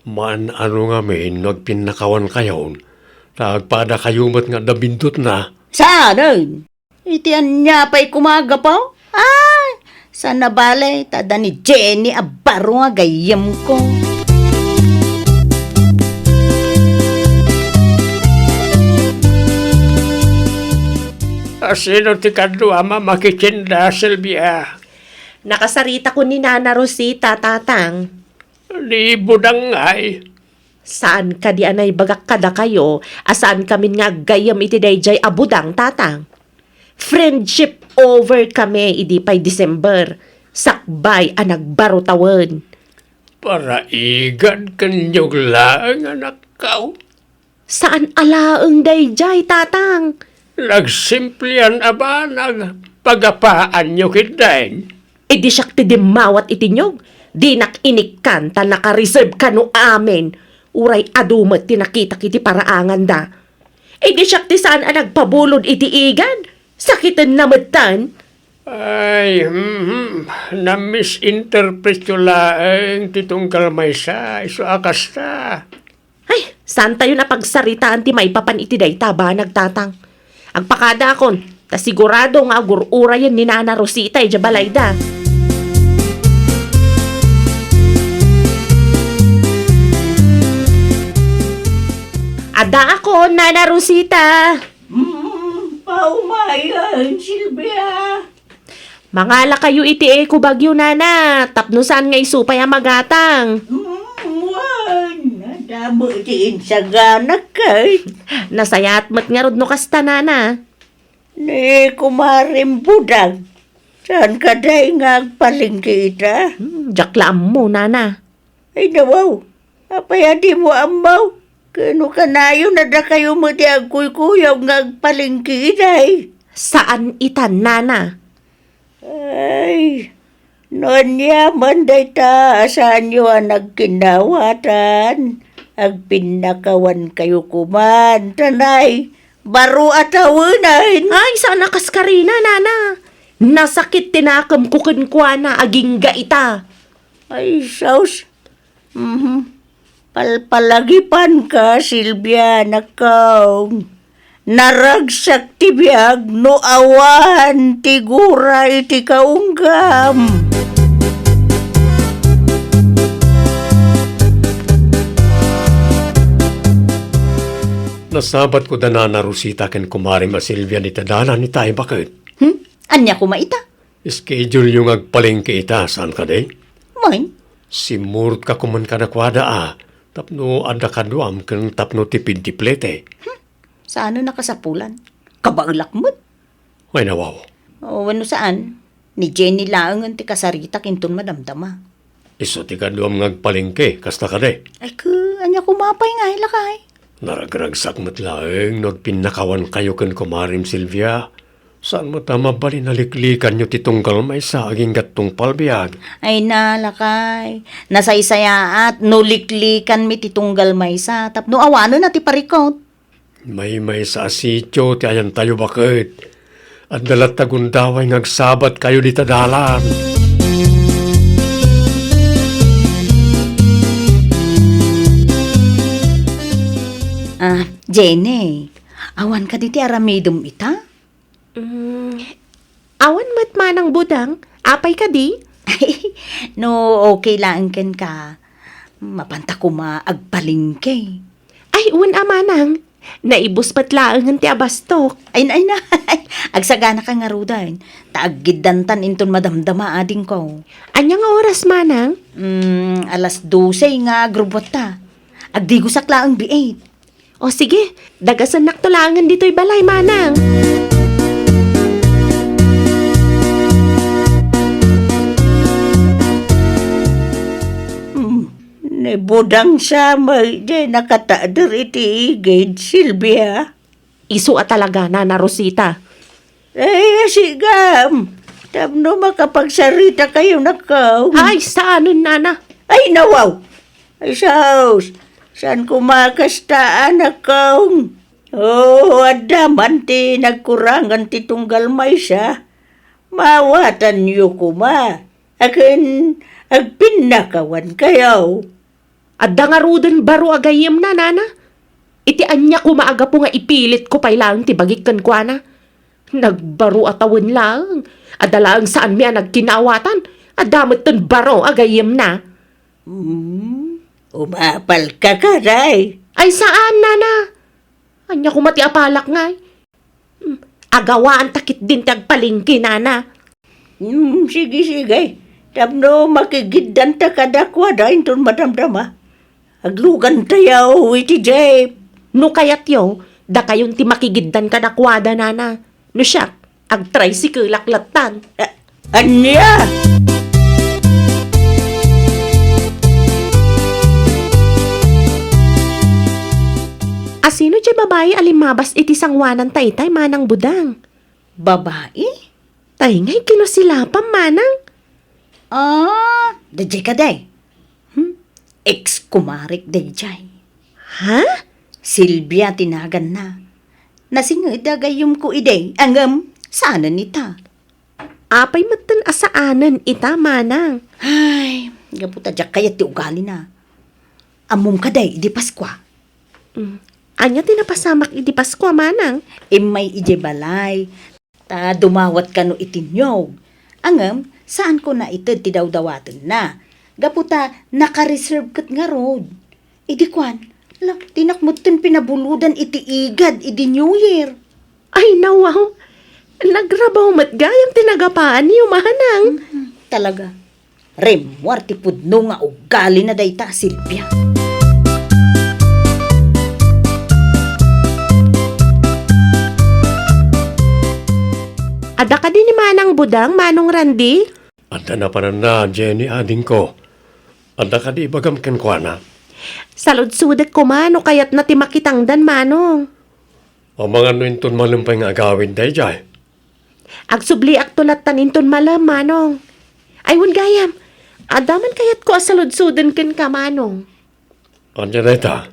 Maan-ano ngamin no agpinnakawankayon, ta agpadakayo met nga adda bindutna? Saanen? Iti ania pay koma a gapu? Ay, saan a bale, ta adda ni Jenny a baro nga gayyemko. A, sino ti kaduam a makitienda, Silvia? Nakasaritakon ni Nana Rosita, Tatang. Ni Budang ngay? Saan kadi a naibagak kadakayo a saankamin nga aggayyem iti daydiay a Budang, Tatang? Friendship over kami idi pay December, sakbay a nagbaro tawen. Paraigad ken niog laeng, anakko. Saan a laeng daydiay, Tatang. Nagsimplian a banag, pagapaanyo ketdin. Idi siak ti dimmawat iti niog, dinak inikkan ta naka-reserve kano amin. Uray adu met ti nakitak iti paraanganda. Idi siak ti saan a nagpabulod iti igad, sakitenna metten. Ay, mhm, na-misinterpretyo laeng ti tunggal maysa, isu a kasta. Ay, saantayon a pagsaritaan ti maipapan iti dayta a banag, Tatang. Agpakadaakon, ta sigurado nga agur-urayen ni Nana Rosita idiay balayda. Addaakon, Nana Rosita. Mm, paumayen, Silvia. Mangalakayo iti eco bagyo, Nana, tapno saan nga isu pay a magatang. Mm, wen, adda met ti insaganak kay. Nasayaat met ngarud no kasta, Nana. Ni kumarem Budang, saan kadi nga agpalengke ita? Hmm, diak la ammo, Nana. Ay, nawaw. Apay a dimo ammo? Ken no kanayon a dakayo met ti agkuykuyaw nga agpalengke idiay? Saan ita, Nana. Ay, no ania man dayta a saanyo a nagkinnawatan, agpinnakawankayo koman, ta nay, baro a tawenen. Ay, saan a kaskarina, Nana. Nasakit ti nakemko kenkuana, agingga ita. Ay, sus. Mhm. Palpalagipanka, Silvia, anakko. Naragsak ti biag no awan ti gura iti kaunggam. Nasabatko da Nana Rosita ken kumarem a Silvia dita dalan ita, ay baket? Hmm? Ania koma ita? Schedule-yo nga agpalengke ita, saan kadi? Wen. Simmurot ka koman kadakuada a, tapno adda kaduam ken tapno tipid ti plete. Hmm. Saan a nakasapulan? Kabaelak met. Ay, nawaw. O, wenno saan? Ni Jenny laengen ti kasaritak inton madamdama. Isu ti kaduam nga agpalengke, kasta kadi? Ay, ke, ania koma pay nga, lakay? Naragragsak met laeng no agpinnakawankayo ken kumarem Silvia. Saan met a mabalin a liklikanyo ti tunggal maysa agingga tungpal biag? Ay na, lakay. Nasaysayaat no liklikanmi ti tunggal maysa tapno awanen a ti parikut. Maymaysa a sitio ti ayantayo, baket. Adda latta gundaway nga agsabatkayo dita dalan. Ah, Jenny, awan kadi ti aramidem ita? Mm, awan met manang Budang, apay kadi? No okay laeng kenka, mapanta koma agpalengke. Ay, wen a manang. Naibus met laengen ti abastok. Ay na, ay na. Agsaganaka ngaruden. Ta aggiddantan inton madamdama, adingko. Ania nga oras, manang? Mm, alas dose nga agrubuatta. Agdigosak laeng biit. O sige, dagasennakto laengen ditoy balay, manang. Hmm, ni Budang sa met diay nakatader iti igid, Silvia. Isu a talaga, Nana Rosita. Ay, asigam. Tapno makapagsarita kayo, nakaw. Ay, saanen, Nana. Ay, nawaw. Ay, saos. Saan ko makastaan, nakaw? Oo, adda man ti nagkurangan ti tunggal maysa. Mawatanyo koma. Akin, agpinnakawan kayo. Adda ngaruden baro a gayyemna, Nana. Iti ania koma a gapu nga ipilitko pay laeng ti bagik kenkuana. Nagbaro a tawen laeng. Adda laeng saanmi a nagkinawatan. Adda metten baro a gayyemna. Hmm, umapalka kadi? Ay, saan, Nana. Ania koma ti apalak ngay? Hmm, agawaanta ketdin ti agpalengke, Nana. Hmm, sige, sige. Tapno makigiddanta kadakuada inton madamdama. Aglugantayo iti jeep. No kayatyo, dakayon ti makigiddan kadakuada, Nana. No siak, agtricycle-ak lattan. A-, ania? Asino diay babai a limmabas iti sangoananta itay, Manang Budang? Babai? Tay ngay, kinosilapan, Manang? Ah, daydiay kadi. Hmm? Ex-kumarek daydiay. Ha? Silvia ti naganna. Nasinged a gayyemko idi, ngem saanen ita. Apay metten a saanen ita, Manang? Ay, gapu ta diak kayat ti ugalina. Ammom kadi idi Paskua? Mm. Ania ti napasamak idi Paskua, Manang? Immay idiay balay. Ta dumawat kano iti niyog. Ngem, saanko naited ti dawdawatenna. Gapu ta naka-reserve ket ngarud. Idi kuan, la, dinak metten pinabulodan iti igad idi New Year. Ay, nawaw. Nagrabaw met gayam ti nagapaanyo, Manang. Mm, talaga. Rimmuar ti pudno nga ugalina dayta a Silvia. Adda kadi ni Manang Budang, Manong Randy? Adda napananna, Jenny, adingko. Adda kadi ibagam kenkuana? Saludsodek koma no kayatna ti makitangdan, Manong. Amangan no inton malem pay nga agawid daydiay. Agsubliakto lattan inton malem, Manong. Ay, wen gayam, adda man kayatko a saludsoden kenka, Manong. Ania dayta?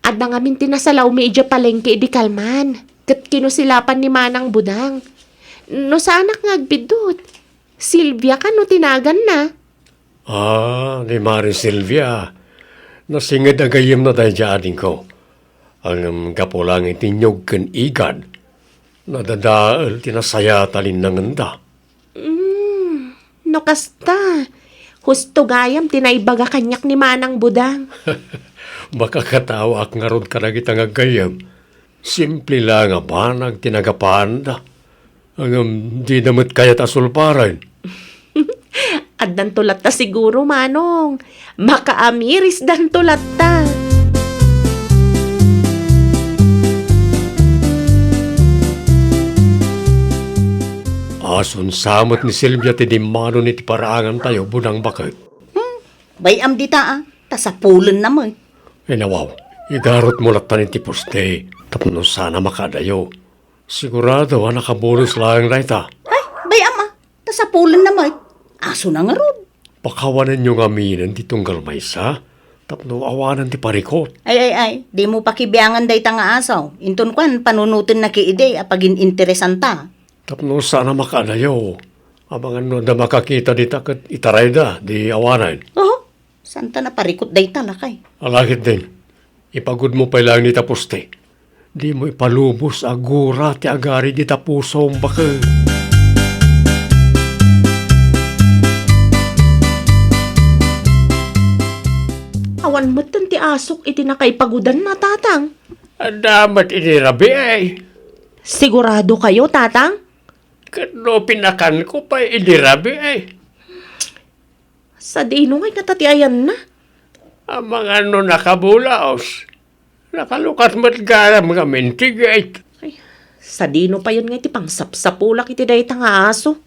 Adda ngamin ti nasalawmi idiay palengke idi kalman, ket kinosilapan ni Manang Budang. No saanak nga agbiddut, Silvia kano ti naganna? Ah, ni Mari Silvia. Nasinged a gayyemna daydiay, adingko. Ngem gapu laeng iti niyog ken igad, nadadael ti nasayat a linnangenda. Mm, no kasta, husto gayam ti naibaga kaniak ni Manang Budang. Makakatawaak ngarud kadagita nga aggayyem. Simple laeng a banag ti nagapaanda. Ngem dida met kayat a sulparen. Addanto latta siguro, Manong. Makaamirisdanto latta. Asunsa met ni Silvia ti dimmano iti paraangantayo, Budang baket. Hmm, bay-am dita, a. Ta sapulenna met. Ay, nawaw, igarutmo lattan iti poste tapno saan a makaadayo. Sigurado a nakabulos laeng dayta. Ay, bay-am, a. Ta sapulenna met. Asona ngarud. Pakawanenyo ngaminen ti tunggal maysa tapno awanen ti parikut. Ay, ay, ay. Dimo pakibiangan dayta nga aso. Inton kuan, panunotennak idi a pagin-interesanta. Tapno saan a makaadayo. Amangan no adda makakita dita ket itarayda, di awanen. Oho. Saanta naparikut dayta, lakay. Ala ketdin, ipagudmo pay laeng dita poste. Dimo ipalubos a gura ti agari dita pusom, baket. Awan metten ti asok iti nakaipagudanna, tatang. Adda met idi rabii. Sigurado kayo, Tatang? Ket no pinakanko pay idi rabii. Sadino ngay ngata ti ayanna? Amangan no nakabulaos. Nakalukat met gayam ngamin ti gate. Ay, sadino payen nga iti pangsapsapulak iti dayta nga aso?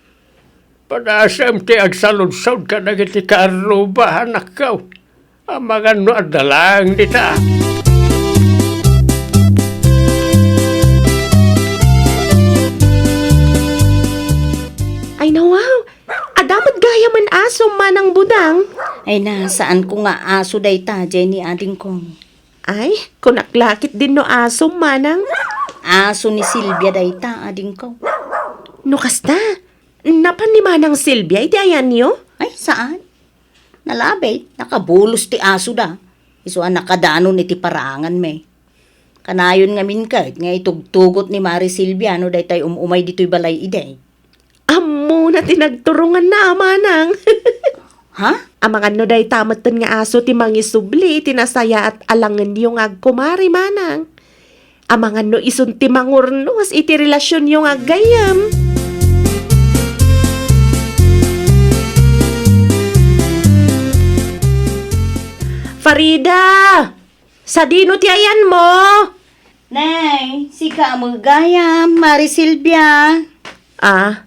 Padasem ti agsaludsod kadagiti kaarruba, anakko. Amangan no adda laeng dita. Ay, nawaw. Adda met gayamen aso, Manang Budang. Ay na, saanko nga aso dayta, Jenny, adingko. Ay, kunak la ketdin no asom, Manang. Aso ni Silvia dayta, adingko. No kasta, napan ni Manang Silvia iti ayanyo? Ay, saan. Nalabit, nakabulos ti asoda. Isu a nakadanon iti paraanganmi. Kanayon ngamin ket nga itugtugot ni Mari Silvia no daytay um-umay ditoy balay idi. Ammona ti nagturonganna, Manang. Ha? Amangan no dayta metten nga aso ti mangisubli iti nasayaat a langenyo nga agkumari, Manang. Amangan no isun ti mangurnos iti relasionyo nga aggayyem. Farida! Sadino ti ayanmo? Nay, sika met gayam, Mari Silvia. Ah,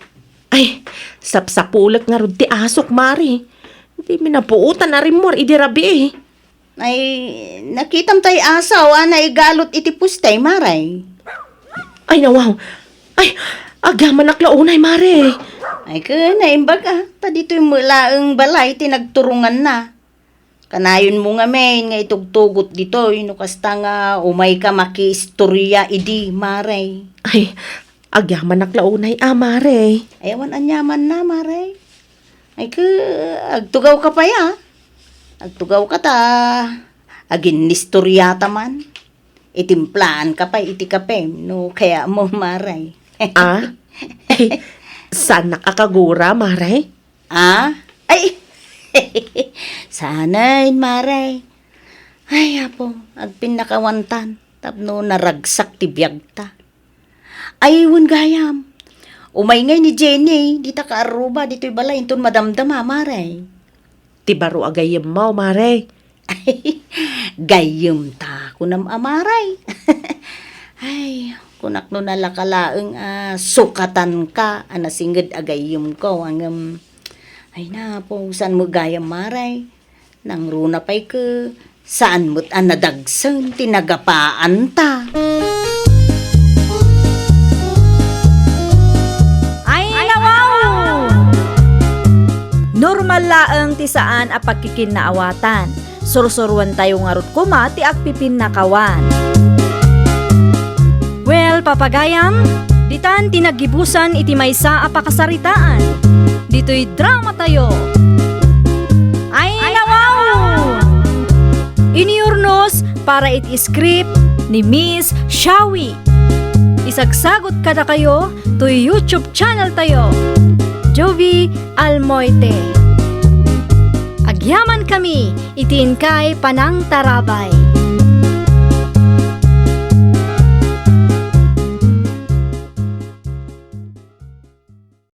ay, sapsapulek ngarud ti asok, Mari. Dimi napuotan a rimmuar idi rabii. Ay, nakitam tay aso a naigalot iti puste, Mari. Ay, nawaw. Ay, agyamanak la unay, Mari. Ay, ken, naimbag a, ta ditoy met laeng balay ti nagturonganna. Kanayonmo ngamin nga itugtugot ditoy no kasta nga umayka makiistoria idi, Mari. Ay, agyamanak la unay a, Mari. Ay, awan aniamanna, Mari. Ay, ke, agtugawka pay a. Agtugawka ta aginnistoriata man. Itimplaanka pay iti kapem no kayatmo, Mari. Ah? Ay, saanak a kagura, Mari? Ah? Ay! Saanen, Mari. Ay, Apo, agpinnakawantan tapno naragsak ti biagta. Ay, wen gayam. Umay ngay ni Jenny, dita kaarruba, ditoy balay, inton madamdama, Mari. Ti baro a gayyemmo, Mari. Gayyemta, kunam a, Mari. Ay, kunak no nalaka laeng a sukatanka a nasinged a gayyemko, ngem, ay, napo, saan met gayam, Mari. Nangruna pay ke, saan met a nadagsen ti nagapaanta. Ay, nawaw! Normal laeng ti saan a pagkikinnaawatan. Sursuroentayo ngarud koma ti agpipinnakawan. Well, papagayam, ditan ti naggibusan iti maysa a pakasaritaan. Ditoy dramatayo. Ay, nawaw! Inurnos para iti script ni Miss Shawi. Isagsagot kadakayo toy YouTube channel tayo, Jovie Almoite. Agyaman kami iti inkay panangtarabay.